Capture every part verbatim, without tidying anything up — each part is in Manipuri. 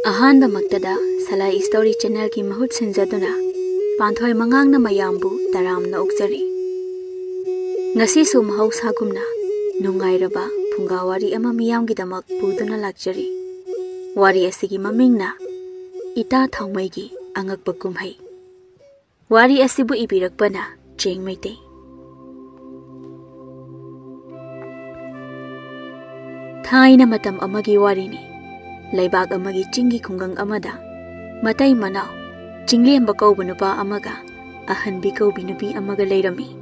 ꯑꯍꯥꯟꯕꯃꯛꯇꯗ ꯁꯂꯥꯏ ꯁ꯭ꯇꯣꯔꯤ ꯆꯦꯅꯦꯜꯒꯤ ꯃꯍꯨꯠ ꯁꯤꯟꯖꯗꯨꯅ ꯄꯥꯟꯊꯣꯏ ꯃꯉꯥꯡꯅ ꯃꯌꯥꯝꯕꯨ ꯇꯔꯥꯝꯅ ꯑꯣꯛꯆꯔꯤ꯫ ꯉꯁꯤꯁꯨ ꯃꯍꯧꯁꯥꯒꯨꯝꯅ ꯅꯨꯡꯉꯥꯏꯔꯕ ꯐꯨꯡꯒꯥ ꯋꯥꯔꯤ ꯑꯃ ꯃꯤꯌꯥꯝꯒꯤꯗꯃꯛ ꯄꯨꯗꯨꯅ ꯂꯥꯛꯆꯔꯤ꯫ ꯋꯥꯔꯤ ꯑꯁꯤꯒꯤ ꯃꯃꯤꯡꯅ ꯏꯇꯥ ꯊꯥꯎꯃꯩꯒꯤ ꯑꯉꯛꯄ ꯀꯨꯝꯍꯩ꯫ ꯋꯥꯔꯤ ꯑꯁꯤꯕꯨ ꯏꯕꯤꯔꯛꯄꯅ ꯆꯦꯡ ꯃꯩꯇꯩ꯫ ꯊꯥꯏꯅ ꯃꯇꯝ ꯑꯃꯒꯤ ꯋꯥꯔꯤꯅꯤ꯫ ꯂꯩꯕꯥꯛ ꯑꯃꯒꯤ ꯆꯤꯡꯒꯤ ꯈꯨꯡꯒꯪ ꯑꯃꯗ ꯃꯇꯩ ꯃꯅꯥꯎ ꯆꯤꯡꯂꯦꯝꯕ ꯀꯧꯕ ꯅꯨꯄꯥ ꯑꯃꯒ ꯑꯍꯟꯕꯤ ꯀꯧꯕꯤ ꯅꯨꯄꯤ ꯑꯃꯒ ꯂꯩꯔꯝꯃꯤ꯫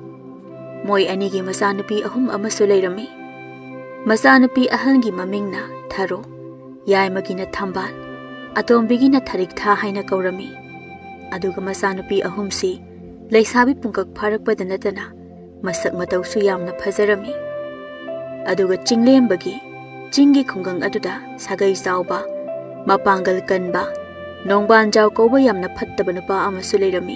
ꯃꯣꯏ ꯑꯅꯤꯒꯤ ꯃꯆꯥꯅꯨꯄꯤ ꯑꯍꯨꯝ ꯑꯃꯁꯨ ꯂꯩꯔꯝꯃꯤ꯫ ꯃꯆꯥꯅꯨꯄꯤ ꯑꯍꯜꯒꯤ ꯃꯃꯤꯡꯅ ꯊꯔꯣ, ꯌꯥꯏꯃꯒꯤꯅ ꯊꯝꯕꯥꯜ, ꯑꯇꯣꯝꯕꯤꯒꯤꯅ ꯊꯔꯤꯛꯊꯥ ꯍꯥꯏꯅ ꯀꯧꯔꯝꯃꯤ꯫ ꯑꯗꯨꯒ ꯃꯆꯥꯅꯨꯄꯤ ꯑꯍꯨꯝꯁꯤ ꯂꯩꯁꯥꯕꯤ ꯄꯨꯡꯀꯛ ꯐꯥꯔꯛꯄꯗ ꯅꯠꯇꯅ ꯃꯁꯛ ꯃꯇꯧꯁꯨ ꯌꯥꯝꯅ ꯐꯖꯔꯝꯃꯤ꯫ ꯑꯗꯨꯒ ꯆꯤꯡꯂꯦꯝꯕꯒꯤ ꯆꯤꯡꯒꯤ ꯈꯨꯡꯒꯪ ꯑꯗꯨꯗ ꯁꯥꯒꯩ ꯆꯥꯎꯕ, ꯃꯄꯥꯡꯒꯜ ꯀꯟꯕ, ꯅꯣꯡꯕꯥꯟꯖꯥꯎ ꯀꯧꯕ ꯌꯥꯝꯅ ꯐꯠꯇꯕ ꯅꯨꯄꯥ ꯑꯃꯁꯨ ꯂꯩꯔꯝꯃꯤ꯫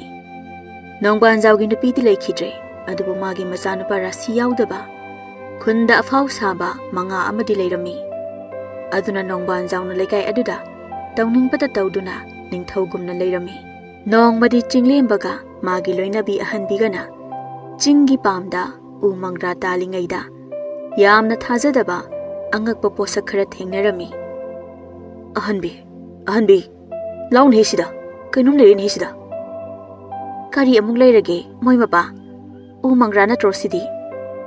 ꯅꯣꯡꯕꯥꯟꯖꯥꯎꯒꯤ ꯅꯨꯄꯤꯗꯤ ꯂꯩꯈꯤꯗ꯭ꯔꯦ, ꯑꯗꯨꯕꯨ ꯃꯥꯒꯤ ꯃꯆꯥꯅꯨꯄꯥ ꯔꯥꯁꯤ ꯌꯥꯎꯗꯕ, ꯈꯨꯟꯗ ꯑꯐꯥꯎ ꯁꯥꯕ ꯃꯉꯥ ꯑꯃꯗꯤ ꯂꯩꯔꯝꯃꯤ꯫ ꯑꯗꯨꯅ ꯅꯣꯡꯕꯥꯟꯖꯥꯎꯅ ꯂꯩꯀꯥꯏ ꯑꯗꯨꯗ ꯇꯧꯅꯤꯡꯕꯇ ꯇꯧꯗꯨꯅ ꯅꯤꯡꯊꯧꯒꯨꯝꯅ ꯂꯩꯔꯝꯃꯤ꯫ ꯅꯣꯡꯃꯗꯤ ꯆꯤꯡꯂꯦꯝꯕꯒ ꯃꯥꯒꯤ ꯂꯣꯏꯅꯕꯤ ꯑꯍꯟꯕꯤꯒꯅ ꯆꯤꯡꯒꯤ ꯄꯥꯝꯗ ꯎ ꯃꯪꯒ꯭ꯔꯥ ꯇꯥꯜꯂꯤꯉꯩꯗ ꯌꯥꯝꯅ ꯊꯥꯖꯗꯕ ꯑꯉꯛꯄ ꯄꯣꯠꯁꯛ ꯈꯔ ꯊꯦꯡꯅꯔꯝꯃꯤ꯫ "ꯑꯍꯟꯕꯤ, ꯑꯍꯟꯕꯤ, ꯂꯥꯎꯅꯦꯍꯦ ꯁꯤꯗ, ꯀꯩꯅꯣꯝ ꯂꯩꯔꯦꯅꯦꯍꯦ ꯁꯤꯗ!" "ꯀꯔꯤ ꯑꯃꯨꯛ ꯂꯩꯔꯒꯦ ꯃꯣꯏ ꯃꯄꯥ? ꯎ ꯃꯪꯒ꯭ꯔꯥ ꯅꯠꯇ꯭ꯔꯣ ꯁꯤꯗꯤ?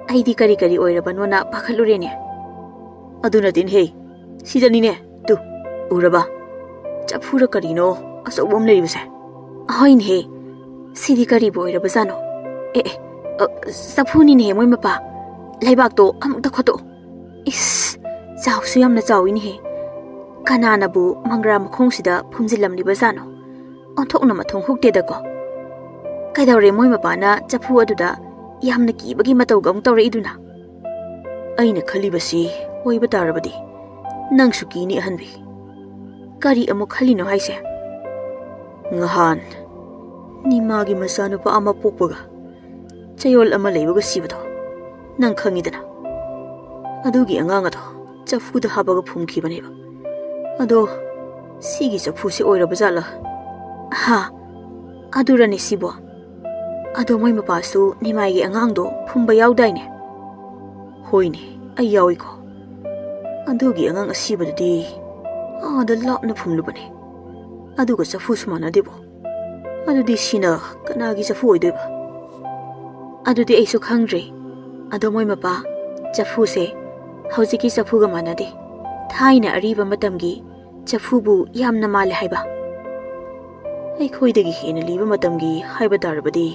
ꯑꯩꯗꯤ ꯀꯔꯤ ꯀꯔꯤ ꯑꯣꯏꯔꯕꯅꯣꯅ ꯄꯥꯈꯠꯂꯨꯔꯦꯅꯦ꯫" "ꯑꯗꯨ ꯅꯠꯇꯦꯅꯦꯍꯦ, ꯁꯤꯗꯅꯤꯅꯦ, ꯇꯨ, ꯎꯔꯕ? ꯆꯐꯨꯔ ꯀꯔꯤꯅꯣ ꯑꯆꯧꯕ ꯑꯃ ꯂꯩꯔꯤꯕꯁꯦ?" "ꯑꯍꯣꯏꯅꯦꯍꯦ, ꯁꯤꯗꯤ ꯀꯔꯤꯕꯨ ꯑꯣꯏꯔꯕꯖꯥꯠꯅꯣ? ꯑꯦ, ꯑꯦ, ꯑ, ꯆꯐꯨꯅꯤꯅꯦꯍꯦ ꯃꯣꯏ ꯃꯄꯥ꯫ ꯂꯩꯕꯥꯛꯇꯣ ꯑꯃꯨꯛꯇ ꯈꯣꯠꯇꯣꯛꯑꯣ꯫ ꯏꯁ, ꯆꯥꯎꯁꯨ ꯌꯥꯝꯅ ꯆꯥꯎꯏꯅꯦꯍꯦ꯫ ꯀꯅꯥꯅꯕꯨ ꯃꯪꯒ꯭ꯔꯥ ꯃꯈꯣꯡꯁꯤꯗ ꯐꯨꯝꯖꯤꯜꯂꯝꯂꯤꯕꯖꯥꯠꯅꯣ? ꯑꯣꯟꯊꯣꯛꯅ ꯃꯊꯣꯡ ꯍꯨꯛꯇꯦꯗꯀꯣ꯫ ꯀꯩꯗꯧꯔꯦ ꯃꯣꯏ ꯃꯄꯥꯅ ꯆꯐꯨ ꯑꯗꯨꯗ ꯌꯥꯝꯅ ꯀꯤꯕꯒꯤ ꯃꯇꯧꯒ ꯑꯃꯨꯛ ꯇꯧꯔꯛꯏꯗꯨꯅ?" "ꯑꯩꯅ ꯈꯜꯂꯤꯕꯁꯤ ꯑꯣꯏꯕ ꯇꯥꯔꯕꯗꯤ ꯅꯪꯁꯨ ꯀꯤꯅꯤ ꯑꯍꯟꯕꯤ꯫" "ꯀꯔꯤ ꯑꯃꯨꯛ ꯈꯜꯂꯤꯅꯣ ꯍꯥꯏꯁꯦ?" "ꯉꯍꯥꯟ ꯅꯤꯃꯥꯒꯤ ꯃꯆꯥꯅꯨꯄꯥ ꯑꯃ ꯄꯣꯛꯄꯒ ꯆꯌꯣꯜ ꯑꯃ ꯂꯩꯕꯒ ꯁꯤꯕꯗꯣ ꯅꯪ ꯈꯪꯉꯤꯗꯅ꯫ ꯑꯗꯨꯒꯤ ꯑꯉꯥꯡ ꯑꯗꯣ ꯆꯐꯨꯗ ꯍꯥꯞꯄꯒ ꯐꯨꯝꯈꯤꯕꯅꯦꯕ꯫ ꯑꯗꯣ ꯁꯤꯒꯤ ꯆꯐꯨꯁꯤ ꯑꯣꯏꯔꯕ ꯖꯥꯠꯂꯥ? ꯍꯥ? ꯑꯗꯨꯔꯅꯦ ꯁꯤꯕꯣ? ꯑꯗꯣ ꯃꯣꯏ ꯃꯄꯥꯁꯨ ꯅꯤꯃꯥꯏꯒꯤ ꯑꯉꯥꯡꯗꯣ ꯐꯨꯝꯕ ꯌꯥꯎꯗꯥꯏꯅꯦ? ꯍꯣꯏꯅꯦ, ꯑꯩ ꯌꯥꯎꯏꯀꯣ꯫ ꯑꯗꯨꯒꯤ ꯑꯉꯥꯡ ꯑꯁꯤꯕꯗꯨꯗꯤ ꯑꯥꯗ ꯂꯥꯞꯅ ꯐꯨꯝꯂꯨꯕꯅꯦ꯫ ꯑꯗꯨꯒ ꯆꯐꯨꯁꯨ ꯃꯥꯟꯅꯗꯦꯕꯣ꯫ ꯑꯗꯨꯗꯤ ꯁꯤꯅ ꯀꯅꯥꯒꯤ ꯆꯐꯨ ꯑꯣꯏꯗꯣꯏꯕ? ꯑꯗꯨꯗꯤ ꯑꯩꯁꯨ ꯈꯪꯗ꯭ꯔꯦ꯫ ꯑꯗꯣ ꯃꯣꯏ ꯃꯄꯥ, ꯆꯐꯨꯁꯦ ꯍꯧꯖꯤꯛꯀꯤ ꯆꯐꯨꯒ ꯃꯥꯟꯅꯗꯦ꯫ ꯊꯥꯏꯅ ꯑꯔꯤꯕ ꯃꯇꯝꯒꯤ ꯆꯐꯨꯕꯨ ꯌꯥꯝꯅ ꯃꯥꯜꯂꯦ ꯍꯥꯏꯕ꯫ ꯑꯩꯈꯣꯏꯗꯒꯤ ꯍꯦꯟꯅ ꯂꯤꯕ ꯃꯇꯝꯒꯤ ꯍꯥꯏꯕ ꯇꯥꯔꯕꯗꯤ,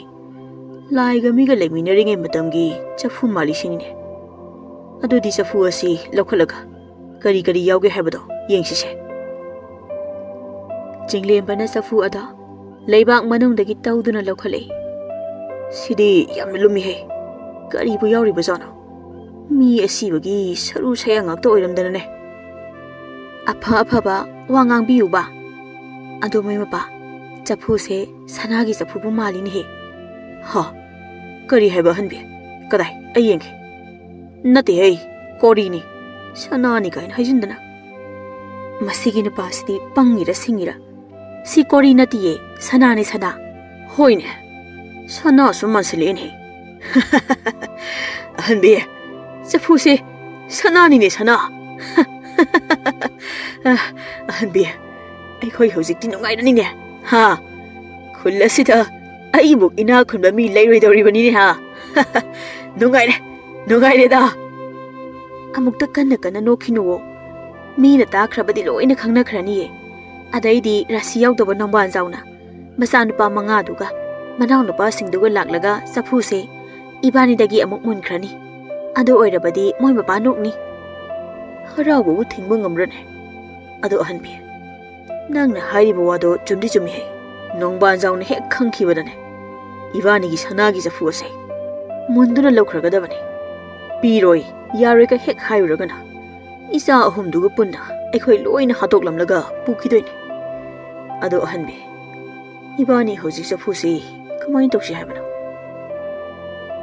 ꯂꯥꯏꯒ ꯃꯤꯒ ꯂꯩꯃꯤꯟꯅꯔꯤꯉꯩ ꯃꯇꯝꯒꯤ ꯆꯐꯨ ꯃꯥꯜꯂꯤꯁꯤꯅꯤꯅꯦ꯫ ꯑꯗꯨꯗꯤ ꯆꯐꯨ ꯑꯁꯤ ꯂꯧꯈꯠꯂꯒ ꯀꯔꯤ ꯀꯔꯤ ꯌꯥꯎꯒꯦ ꯍꯥꯏꯕꯗꯣ ꯌꯦꯡꯁꯤꯁꯦ꯫ ꯆꯤꯡꯂꯦꯝꯕꯅ ꯆꯐꯨ ꯑꯗꯣ ꯂꯩꯕꯥꯛ ꯃꯅꯨꯡꯗꯒꯤ ꯇꯧꯗꯨꯅ ꯂꯧꯈꯠꯂꯛꯏ꯫ "ꯁꯤꯗꯤ ꯌꯥꯝꯅ ꯂꯨꯝꯃꯤꯍꯦ꯫ ꯀꯔꯤꯕꯨ ꯌꯥꯎꯔꯤꯕꯖꯥꯠꯅꯣ? ꯃꯤ ꯑꯁꯤꯕꯒꯤ ꯁꯔꯨ ꯁꯌꯥꯡ ꯉꯥꯛꯇ ꯑꯣꯏꯔꯝꯗꯅꯅꯦ꯫" "ꯑꯐ ꯑꯐꯕ ꯋꯥ ꯉꯥꯡꯕꯤꯌꯨꯕ꯫ ꯑꯗꯣ ꯃꯣꯏ ꯃꯄꯥ, ꯆꯐꯨꯁꯦ ꯁꯅꯥꯒꯤ ꯆꯐꯨꯕꯨ ꯃꯥꯜꯂꯤꯅꯦꯍꯦ꯫" "ꯍꯥ? ꯀꯔꯤ ꯍꯥꯏꯕ ꯑꯍꯟꯕꯤ? ꯀꯗꯥꯏ? ꯑꯩ ꯌꯦꯡꯒꯦ꯫" "ꯅꯠꯇꯦꯍꯦ, ꯀꯣꯔꯤꯅꯤ꯫ ꯁꯅꯥꯅꯤ ꯀꯥꯏꯅ ꯍꯥꯏꯖꯤꯟꯗꯅ꯫" "ꯃꯁꯤꯒꯤ ꯅꯨꯄꯥꯁꯤꯗꯤ ꯄꯪꯉꯤꯔ ꯁꯤꯡꯉꯤꯔ? ꯁꯤ ꯀꯣꯔꯤ ꯅꯠꯇꯤꯌꯦ, ꯁꯅꯥꯅꯦ, ꯁꯅꯥ꯫" "ꯍꯣꯏꯅꯦ, ꯁꯅꯥꯁꯨ ꯃꯥꯟꯁꯤꯜꯂꯛꯑꯦꯅꯦ꯫" "ꯑꯍꯟꯕꯤ, ꯆꯐꯨꯁꯦ ꯁꯅꯥꯅꯤꯅꯦ, ꯁꯅꯥ꯫" "ꯑ, ꯑꯍꯟꯕꯤ, ꯑꯩꯈꯣꯏ ꯍꯧꯖꯤꯛꯇꯤ ꯅꯨꯡꯉꯥꯏꯔꯅꯤꯅꯦ, ꯍꯥ? ꯈꯨꯜ ꯑꯁꯤꯗ ꯑꯩꯃꯨꯛ ꯏꯅꯥꯛ ꯈꯨꯟꯕ ꯃꯤ ꯂꯩꯔꯣꯏꯗꯧꯔꯤꯕꯅꯤꯅꯦ, ꯍꯥ? ꯅꯨꯡꯉꯥꯏꯔꯦ, ꯅꯨꯡꯉꯥꯏꯔꯦꯗ꯫" "ꯑꯃꯨꯛꯇ ꯀꯟꯅ ꯀꯟꯅ ꯅꯣꯛꯈꯤꯅꯨꯋꯣ꯫ ꯃꯤꯅ ꯇꯥꯈ꯭ꯔꯕꯗꯤ ꯂꯣꯏꯅ ꯈꯪꯅꯈ꯭ꯔꯅꯤꯌꯦ꯫ ꯑꯗꯩꯗꯤ ꯔꯥꯁꯤ ꯌꯥꯎꯗꯕ ꯅꯣꯡꯕꯥꯟꯖꯥꯎꯅ ꯃꯆꯥꯅꯨꯄꯥ ꯃꯉꯥꯗꯨꯒ ꯃꯅꯥꯎꯅꯨꯄꯥꯁꯤꯡꯗꯨꯒ ꯂꯥꯛꯂꯒ ꯆꯐꯨꯁꯦ ꯏꯕꯥꯅꯤꯗꯒꯤ ꯑꯃꯨꯛ ꯃꯨꯟꯈ꯭ꯔꯅꯤ꯫ ꯑꯗꯨ ꯑꯣꯏꯔꯕꯗꯤ ꯃꯣꯏ ꯃꯄꯥ ꯅꯣꯛꯅꯤ꯫ ꯍꯔꯥꯎꯕꯕꯨ ꯊꯤꯡꯕ ꯉꯝꯕ꯭ꯔꯅꯦ? ꯑꯗꯣ ꯑꯍꯟꯕꯤ, ꯅꯪꯅ ꯍꯥꯏꯔꯤꯕ ꯋꯥꯗꯣ ꯆꯨꯝꯗꯤ ꯆꯨꯝꯃꯤꯍꯦ꯫ ꯅꯣꯡꯕꯥꯟꯖꯥꯎꯅ ꯍꯦꯛ ꯈꯪꯈꯤꯕꯗꯅꯦ, ꯏꯕꯥꯅꯤꯒꯤ ꯁꯅꯥꯒꯤ ꯆꯐꯨ ꯑꯁꯦ ꯃꯨꯟꯗꯨꯅ ꯂꯧꯈ꯭ꯔꯒꯗꯕꯅꯤ꯫ ꯄꯤꯔꯣꯏ, ꯌꯥꯔꯣꯏꯒ ꯍꯦꯛ ꯍꯥꯏꯔꯨꯔꯒꯅ, ꯏꯆꯥ ꯑꯍꯨꯝꯗꯨꯒ ꯄꯨꯟꯅ ꯑꯩꯈꯣꯏ ꯂꯣꯏꯅ ꯍꯥꯠꯇꯣꯛꯂꯝꯂꯒ ꯄꯨꯈꯤꯗꯣꯏꯅꯤ꯫ ꯑꯗꯣ ꯑꯍꯟꯕꯤ, ꯏꯕꯥꯅꯤ ꯍꯧꯖꯤꯛ ꯆꯐꯨꯁꯤ ꯀꯃꯥꯏꯅ ꯇꯧꯁꯤ ꯍꯥꯏꯕꯅꯣ?"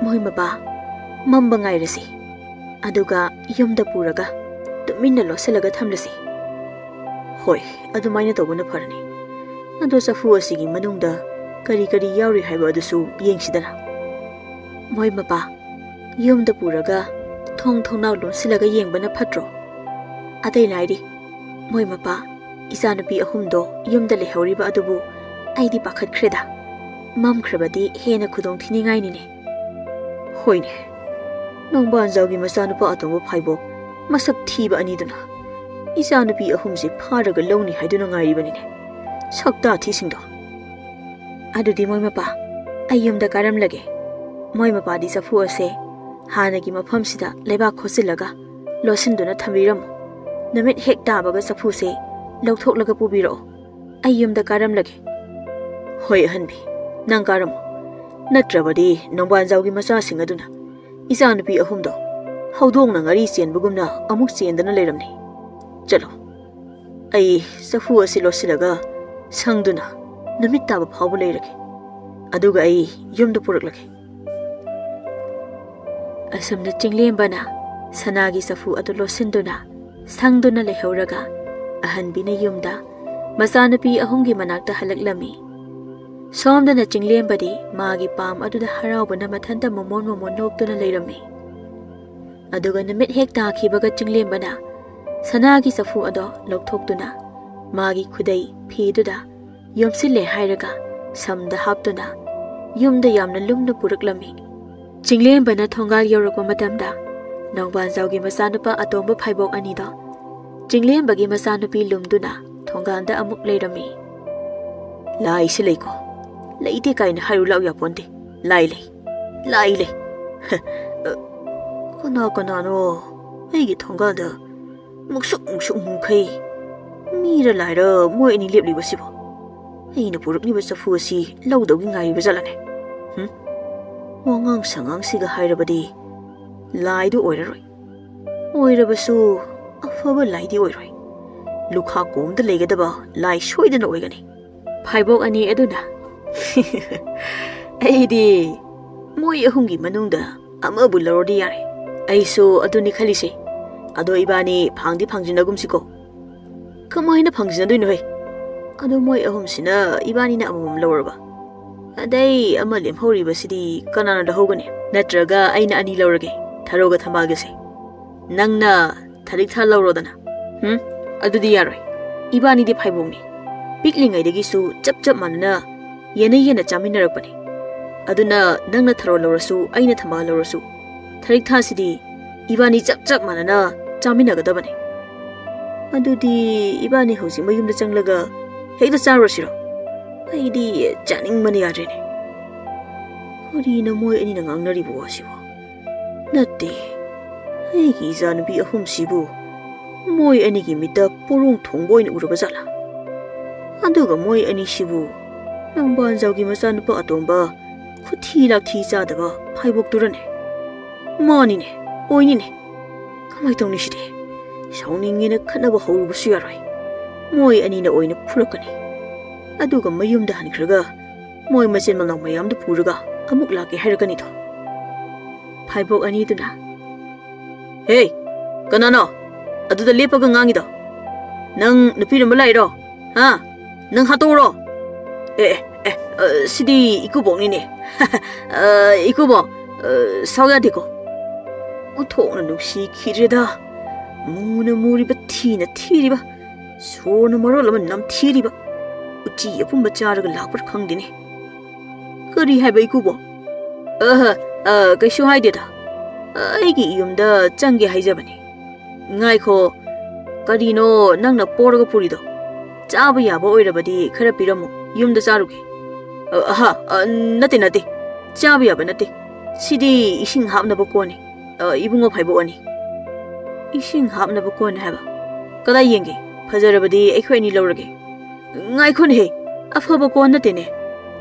"ꯃꯣꯏ ꯃꯄꯥ, ꯃꯝꯕ ꯉꯥꯏꯔꯁꯤ꯫ ꯑꯗꯨꯒ ꯌꯨꯝꯗ ꯄꯨꯔꯒ ꯇꯨꯃꯤꯟꯅ ꯂꯣꯠꯁꯤꯜꯂꯒ ꯊꯝꯂꯁꯤ꯫" ꯍꯣꯏ, ꯑꯗꯨꯃꯥꯏꯅ ꯇꯧꯕꯅ ꯐꯔꯅꯤ꯫ ꯑꯗꯣ ꯆꯐꯨ ꯑꯁꯤꯒꯤ ꯃꯅꯨꯡꯗ ꯀꯔꯤ ꯀꯔꯤ ꯌꯥꯎꯔꯤ ꯍꯥꯏꯕ ꯑꯗꯨꯁꯨ ꯌꯦꯡꯁꯤꯗꯅ꯫ ꯃꯣꯏ ꯃꯄꯥ, ꯌꯨꯝꯗ ꯄꯨꯔꯒ ꯊꯣꯡ ꯊꯣꯡꯅꯥꯎ ꯂꯣꯟꯁꯤꯜꯂꯒ ꯌꯦꯡꯕꯅ ꯐꯠꯇ꯭ꯔꯣ? ꯑꯇꯩ ꯂꯥꯏꯔꯤ, ꯃꯣꯏ ꯃꯄꯥ, ꯏꯆꯥꯅꯨꯄꯤ ꯑꯍꯨꯝꯗꯣ ꯌꯨꯝꯗ ꯂꯩꯍꯧꯔꯤꯕ ꯑꯗꯨꯕꯨ ꯑꯩꯗꯤ ꯄꯥꯈꯠꯈ꯭ꯔꯦꯗ꯫ ꯃꯝꯈ꯭ꯔꯕꯗꯤ ꯍꯦꯟꯅ ꯈꯨꯗꯣꯡ ꯊꯤꯅꯤꯡꯉꯥꯏꯅꯤꯅꯦ꯫ ꯍꯣꯏꯅꯦ, ꯅꯣꯡꯕꯥꯟꯖꯥꯎꯒꯤ ꯃꯆꯥꯅꯨꯄꯥ ꯑꯇꯣꯝꯕ ꯐꯥꯏꯕꯣꯛ ꯃꯁꯛ ꯊꯤꯕ ꯑꯅꯤꯗꯨꯅ ꯏꯆꯥꯅꯨꯄꯤ ꯑꯍꯨꯝꯁꯦ ꯐꯥꯔꯒ ꯂꯧꯅꯤ ꯍꯥꯏꯗꯨꯅ ꯉꯥꯏꯔꯤꯕꯅꯤꯅꯦ, ꯁꯛꯇꯥ ꯊꯤꯁꯤꯡꯗꯣ꯫ ꯑꯗꯨꯗꯤ ꯃꯣꯏ ꯃꯄꯥ, ꯑꯩ ꯌꯨꯝꯗ ꯀꯥꯔꯝꯂꯒꯦ꯫ ꯃꯣꯏ ꯃꯄꯥꯗꯤ ꯆꯐꯨ ꯑꯁꯦ ꯍꯥꯟꯅꯒꯤ ꯃꯐꯝꯁꯤꯗ ꯂꯩꯕꯥꯛ ꯈꯣꯠꯆꯤꯜꯂꯒ ꯂꯣꯠꯁꯤꯟꯗꯨꯅ ꯊꯝꯕꯤꯔꯝꯃꯨ꯫ ꯅꯨꯃꯤꯠ ꯍꯦꯛ ꯇꯥꯕꯒ ꯆꯐꯨꯁꯦ ꯂꯧꯊꯣꯛꯂꯒ ꯄꯨꯕꯤꯔꯛꯑꯣ꯫ ꯑꯩ ꯌꯨꯝꯗ ꯀꯥꯔꯝꯂꯒꯦ꯫ ꯍꯣꯏ ꯑꯍꯟꯕꯤ, ꯅꯪ ꯀꯥꯔꯝꯃꯨ꯫ ꯅꯠꯇ꯭ꯔꯕꯗꯤ ꯅꯣꯡꯕꯥꯟꯖꯥꯎꯒꯤ ꯃꯆꯥꯁꯤꯡ ꯑꯗꯨꯅ ꯏꯆꯥꯅꯨꯄꯤ ꯑꯍꯨꯝꯗꯣ ꯍꯧꯗꯣꯡꯅ ꯉꯥꯔꯤ ꯆꯦꯟꯕꯒꯨꯝꯅ ꯑꯃꯨꯛ ꯆꯦꯟꯗꯅ ꯂꯩꯔꯝꯅꯤ꯫ ꯆꯠꯂꯣ, ꯑꯩ ꯆꯐꯨ ꯑꯁꯤ ꯂꯣꯠꯁꯤꯜꯂꯒ ꯁꯪꯗꯨꯅ ꯅꯨꯃꯤꯠ ꯇꯥꯕ ꯐꯥꯎꯕ ꯂꯩꯔꯒꯦ꯫ ꯑꯗꯨꯒ ꯑꯩ ꯌꯨꯝꯗ ꯄꯨꯔꯛꯂꯒꯦ꯫ ꯑꯁꯨꯝꯅ ꯆꯤꯡꯂꯦꯝꯕꯅ ꯁꯅꯥꯒꯤ ꯆꯐꯨ ꯑꯗꯨ ꯂꯣꯠꯁꯤꯟꯗꯨꯅ ꯁꯪꯗꯨꯅ ꯂꯩꯍꯧꯔꯒ ꯑꯍꯟꯕꯤꯅ ꯌꯨꯝꯗ ꯃꯆꯥꯅꯨꯄꯤ ꯑꯍꯨꯝꯒꯤ ꯃꯅꯥꯛꯇ ꯍꯜꯂꯛꯂꯝꯃꯤ꯫ ꯁꯣꯝꯗꯅ ꯆꯤꯡꯂꯦꯝꯕꯗꯤ ꯃꯥꯒꯤ ꯄꯥꯝ ꯑꯗꯨꯗ ꯍꯔꯥꯎꯕꯅ ꯃꯊꯟꯇ ꯃꯣꯃꯣꯟ ꯃꯣꯃꯣꯟ ꯅꯣꯛꯇꯨꯅ ꯂꯩꯔꯝꯃꯤ꯫ ꯑꯗꯨꯒ ꯅꯨꯃꯤꯠ ꯍꯦꯛ ꯇꯥꯈꯤꯕꯒ ꯆꯤꯡꯂꯦꯝꯕꯅ ꯁꯅꯥꯒꯤ ꯆꯐꯨ ꯑꯗꯣ ꯂꯧꯊꯣꯛꯇꯨꯅ ꯃꯥꯒꯤ ꯈꯨꯗꯩ ꯐꯤꯗꯨꯗ ꯌꯣꯝꯁꯤꯜꯂꯦ ꯍꯥꯏꯔꯒ ꯁꯝꯗ ꯍꯥꯞꯇꯨꯅ ꯌꯨꯝꯗ ꯌꯥꯝꯅ ꯂꯨꯝꯅ ꯄꯨꯔꯛꯂꯝꯃꯤ꯫ ꯆꯤꯡꯂꯦꯝꯕꯅ ꯊꯣꯡꯒꯥꯜ ꯌꯧꯔꯛꯄ ꯃꯇꯝꯗ ꯅꯣꯡꯕꯥꯟꯖꯥꯎꯒꯤ ꯃꯆꯥꯅꯨꯄꯥ ꯑꯇꯣꯝꯕ ꯐꯥꯏꯕꯣꯛ ꯑꯅꯤꯗꯣ ꯆꯤꯡꯂꯦꯝꯕꯒꯤ ꯃꯆꯥꯅꯨꯄꯤ ꯂꯨꯝꯗꯨꯅ ꯊꯣꯡꯒꯥꯜꯗ ꯑꯃꯨꯛ ꯂꯩꯔꯝꯃꯤ꯫ ꯂꯥꯏꯁꯤ ꯂꯩꯀꯣ, ꯂꯩꯇꯦ ꯀꯥꯏꯅ ꯍꯥꯏꯔꯨ ꯂꯥꯛ ꯌꯥꯄꯣꯟꯇꯦ꯫ ꯂꯥꯏ ꯂꯩ, ꯂꯥꯏ ꯂꯩ꯫ ꯍ, ꯑ, ꯀꯅꯥ ꯀꯅꯥꯅꯣ ꯑꯩꯒꯤ ꯊꯣꯡꯒꯥꯜꯗ ꯃꯨꯛꯁꯨꯛ ꯃꯨꯛꯁꯨꯛ ꯃꯨꯈꯩ? ꯃꯤꯔ ꯂꯥꯏꯔ ꯃꯣꯏ ꯑꯅꯤ ꯂꯦꯞꯂꯤꯕꯁꯤꯕꯣ? ꯑꯩꯅ ꯄꯨꯔꯛꯂꯤꯕ ꯆꯐꯨ ꯑꯁꯤ ꯂꯧꯗꯧꯒꯤ ꯉꯥꯏꯔꯤꯕ ꯖꯥꯠꯂꯅꯦ? ꯍꯨꯝ? ꯋꯥꯉꯥꯡ ꯁꯉꯥꯡꯁꯤꯒ ꯍꯥꯏꯔꯕꯗꯤ ꯂꯥꯏꯗꯨ ꯑꯣꯏꯔꯔꯣꯏ꯫ ꯑꯣꯏꯔꯕꯁꯨ ꯑꯐꯕ ꯂꯥꯏꯗꯤ ꯑꯣꯏꯔꯣꯏ꯫ ꯂꯨꯈꯥ ꯀꯣꯝꯗ ꯂꯩꯒꯗꯕ ꯂꯥꯏ ꯁꯣꯏꯗꯅ ꯑꯣꯏꯒꯅꯤ꯫ ꯐꯥꯏꯕꯣꯛ ꯑꯅꯤ ꯑꯗꯨꯅ, "ꯑꯩꯗꯤ ꯃꯣꯏ ꯑꯍꯨꯝꯒꯤ ꯃꯅꯨꯡꯗ ꯑꯃꯕꯨ ꯂꯧꯔꯗꯤ ꯌꯥꯔꯦ꯫ ꯑꯩꯁꯨ ꯑꯗꯨꯅꯤ ꯈꯜꯂꯤꯁꯦ꯫ ꯑꯗꯣ ꯏꯕꯥꯅꯤ ꯐꯥꯡꯗꯤ ꯐꯥꯡꯖꯤꯟꯅꯒꯨꯝꯁꯤꯀꯣ?" ꯀꯃꯥꯏꯅ ꯐꯪꯖꯅꯗꯣꯏꯅꯣꯍꯦ? ꯑꯗꯣ ꯃꯣꯏ ꯑꯍꯨꯝꯁꯤꯅ ꯏꯕꯥꯅꯤꯅ ꯑꯃꯃꯝ ꯂꯧꯔꯕ? ꯑꯗꯩ ꯑꯃ ꯂꯦꯝꯍꯧꯔꯤꯕꯁꯤꯗꯤ ꯀꯅꯥꯅ ꯂꯧꯍꯧꯒꯅꯤ? ꯅꯠꯇ꯭ꯔꯒ ꯑꯩꯅ ꯑꯅꯤ ꯂꯧꯔꯒꯦ, ꯊꯔꯣꯒ ꯊꯝꯕꯥꯜꯒꯁꯦ? ꯅꯪꯅ ꯊꯔꯤꯛꯊꯥ ꯂꯧꯔꯣꯗꯅ꯫ ꯍꯨꯝ? ꯑꯗꯨꯗꯤ ꯌꯥꯔꯣꯏ꯫ ꯏꯕꯥꯅꯤꯗꯤ ꯐꯥꯏꯕꯣꯛꯅꯤ꯫ ꯄꯤꯛꯂꯤꯉꯩꯗꯒꯤꯁꯨ ꯆꯞ ꯆꯞ ꯃꯥꯟꯅꯅ ꯌꯦꯟꯅ ꯌꯦꯟꯅ ꯆꯥꯃꯤꯟꯅꯔꯛꯄꯅꯤ꯫ ꯑꯗꯨꯅ ꯅꯪꯅ ꯊꯔꯣ ꯂꯧꯔꯁꯨ, ꯑꯩꯅ ꯊꯝꯕꯥꯜ ꯂꯧꯔꯁꯨ, ꯊꯔꯤꯛꯊꯥꯁꯤꯗꯤ ꯏꯕꯥꯅꯤ ꯆꯞ ꯆꯞ ꯃꯥꯟꯅꯅ ꯆꯥꯃꯤꯟꯅꯒꯗꯕꯅꯤ꯫ ꯑꯗꯨꯗꯤ ꯏꯕꯥꯅꯤ ꯍꯧꯖꯤꯛ ꯃꯌꯨꯝꯗ ꯆꯪꯂꯒ ꯍꯦꯛꯇ ꯆꯥꯔꯨꯔꯁꯤꯔꯣ? ꯑꯩꯗꯤ ꯆꯥꯅꯤꯡꯕꯅ ꯌꯥꯗ꯭ꯔꯦꯅꯦ꯫ ꯀꯔꯤꯅꯣ ꯃꯣꯏ ꯑꯅꯤꯅ ꯉꯥꯡꯅꯔꯤꯕ ꯋꯥꯁꯤꯕꯣ? ꯅꯠꯇꯦ, ꯑꯩꯒꯤ ꯏꯆꯥꯅꯨꯄꯤ ꯑꯍꯨꯝꯁꯤꯕꯨ ꯃꯣꯏ ꯑꯅꯤꯒꯤ ꯃꯤꯠꯇ ꯄꯣꯔꯣꯡ ꯊꯣꯡꯕ ꯑꯣꯏꯅ ꯎꯔꯕ ꯖꯥꯠꯂꯥ? ꯑꯗꯨꯒ ꯃꯣꯏ ꯑꯅꯤꯁꯤꯕꯨ ꯅꯝꯕꯥꯟꯖꯥꯎꯒꯤ ꯃꯆꯥꯅꯨꯄꯥ ꯑꯇꯣꯝꯕ ꯈꯨꯊꯤ ꯂꯥꯛꯊꯤ ꯆꯥꯗꯕ ꯐꯥꯏꯕꯣꯛꯇꯨꯔꯅꯦ? ꯃꯥꯅꯤꯅꯦ, ꯑꯣꯏꯅꯤꯅꯦ꯫ ꯀꯃꯥꯏ ꯇꯧꯅꯤ ꯁꯤꯗꯤ? ꯁꯥꯎꯅꯤꯡꯉꯦꯅ ꯈꯠꯅꯕ ꯍꯧꯔꯨꯕꯁꯨ ꯌꯥꯔꯣꯏ꯫ ꯃꯣꯏ ꯑꯅꯤꯅ ꯑꯣꯏꯅ ꯐꯨꯔꯛꯀꯅꯤ꯫ ꯑꯗꯨꯒ ꯃꯌꯨꯝꯗ ꯍꯟꯈ꯭ꯔꯒ ꯃꯣꯏ ꯃꯆꯤꯟ ꯃꯅꯥꯎ ꯃꯌꯥꯝꯗꯨ ꯄꯨꯔꯒ ꯑꯃꯨꯛ ꯂꯥꯛꯀꯦ ꯍꯥꯏꯔꯛꯀꯅꯤꯗꯣ꯫ ꯐꯥꯏꯕꯣꯛ ꯑꯅꯤꯗꯨꯅ, "ꯍꯦ, ꯀꯅꯥꯅꯣ ꯑꯗꯨꯗ ꯂꯦꯞꯄꯒ ꯉꯥꯡꯉꯤꯗꯣ? ꯅꯪ ꯅꯨꯄꯤ ꯂꯣꯟꯕ ꯂꯥꯛꯏꯔꯣ? ꯍꯥ? ꯅꯪ ꯍꯥꯠꯇꯣꯛꯎꯔꯣ?" "ꯑꯦ, ꯑꯦ, ꯑꯦ, ꯑ, ꯁꯤꯗꯤ ꯏꯀꯨꯕꯣꯛꯅꯤꯅꯦ꯫ ꯑ, ꯏꯀꯨꯕꯣꯛ, ꯑ, ꯁꯥꯎ ꯌꯥꯗꯦꯀꯣ꯫ ꯑꯣꯟꯊꯣꯛꯅ ꯅꯨꯡꯁꯤꯈꯤꯗ꯭ꯔꯦꯗ꯫ ꯃꯨꯅ ꯃꯨꯔꯤꯕ, ꯊꯤꯅ ꯊꯤꯔꯤꯕ, ꯁꯣꯔꯅ ꯃꯔꯣꯜ ꯑꯃ ꯅꯝꯊꯤꯔꯤꯕ꯫ ꯎꯆꯤ ꯑꯄꯨꯝꯕ ꯆꯥꯔꯒ ꯂꯥꯛꯄ꯭ꯔꯥ ꯈꯪꯗꯦꯅꯦ꯫ ꯀꯔꯤ ꯍꯥꯏꯕ ꯏꯀꯨꯕꯣꯛ?" "ꯑꯍ, ꯑ, ꯀꯩꯁꯨ ꯍꯥꯏꯗꯦꯗ꯫ ꯑꯩꯒꯤ ꯌꯨꯝꯗ ꯆꯪꯒꯦ ꯍꯥꯏꯖꯕꯅꯤ꯫" "ꯉꯥꯏꯈꯣ, ꯀꯔꯤꯅꯣ ꯅꯪꯅ ꯄꯣꯔꯒ ꯄꯨꯔꯤꯗꯣ? ꯆꯥꯕ ꯌꯥꯕ ꯑꯣꯏꯔꯕꯗꯤ ꯈꯔ ꯄꯤꯔꯝꯃꯨ, ꯌꯨꯝꯗ ꯆꯥꯔꯨꯒꯦ꯫" "ꯑ, ꯑꯍ, ꯑ, ꯅꯠꯇꯦ, ꯅꯠꯇꯦ꯫ ꯆꯥꯕ ꯌꯥꯕ ꯅꯠꯇꯦ꯫ ꯁꯤꯗꯤ ꯏꯁꯤꯡ ꯍꯥꯞꯅꯕ ꯀꯣꯟꯅꯤ꯫ ꯑ, ꯏꯕꯨꯡꯉꯣ ꯐꯥꯏꯕꯣꯛ ꯑꯅꯤ꯫" "ꯏꯁꯤꯡ ꯍꯥꯞꯅꯕ ꯀꯣꯟ ꯍꯥꯏꯕ? ꯀꯗꯥꯏ ꯌꯦꯡꯒꯦ? ꯐꯖꯔꯕꯗꯤ ꯑꯩꯈꯣꯏ ꯑꯅꯤ ꯂꯧꯔꯒꯦ꯫" "ꯉꯥꯏꯈꯣꯅꯦꯍꯦ, ꯑꯐꯕ ꯀꯣꯟ ꯅꯠꯇꯦꯅꯦ꯫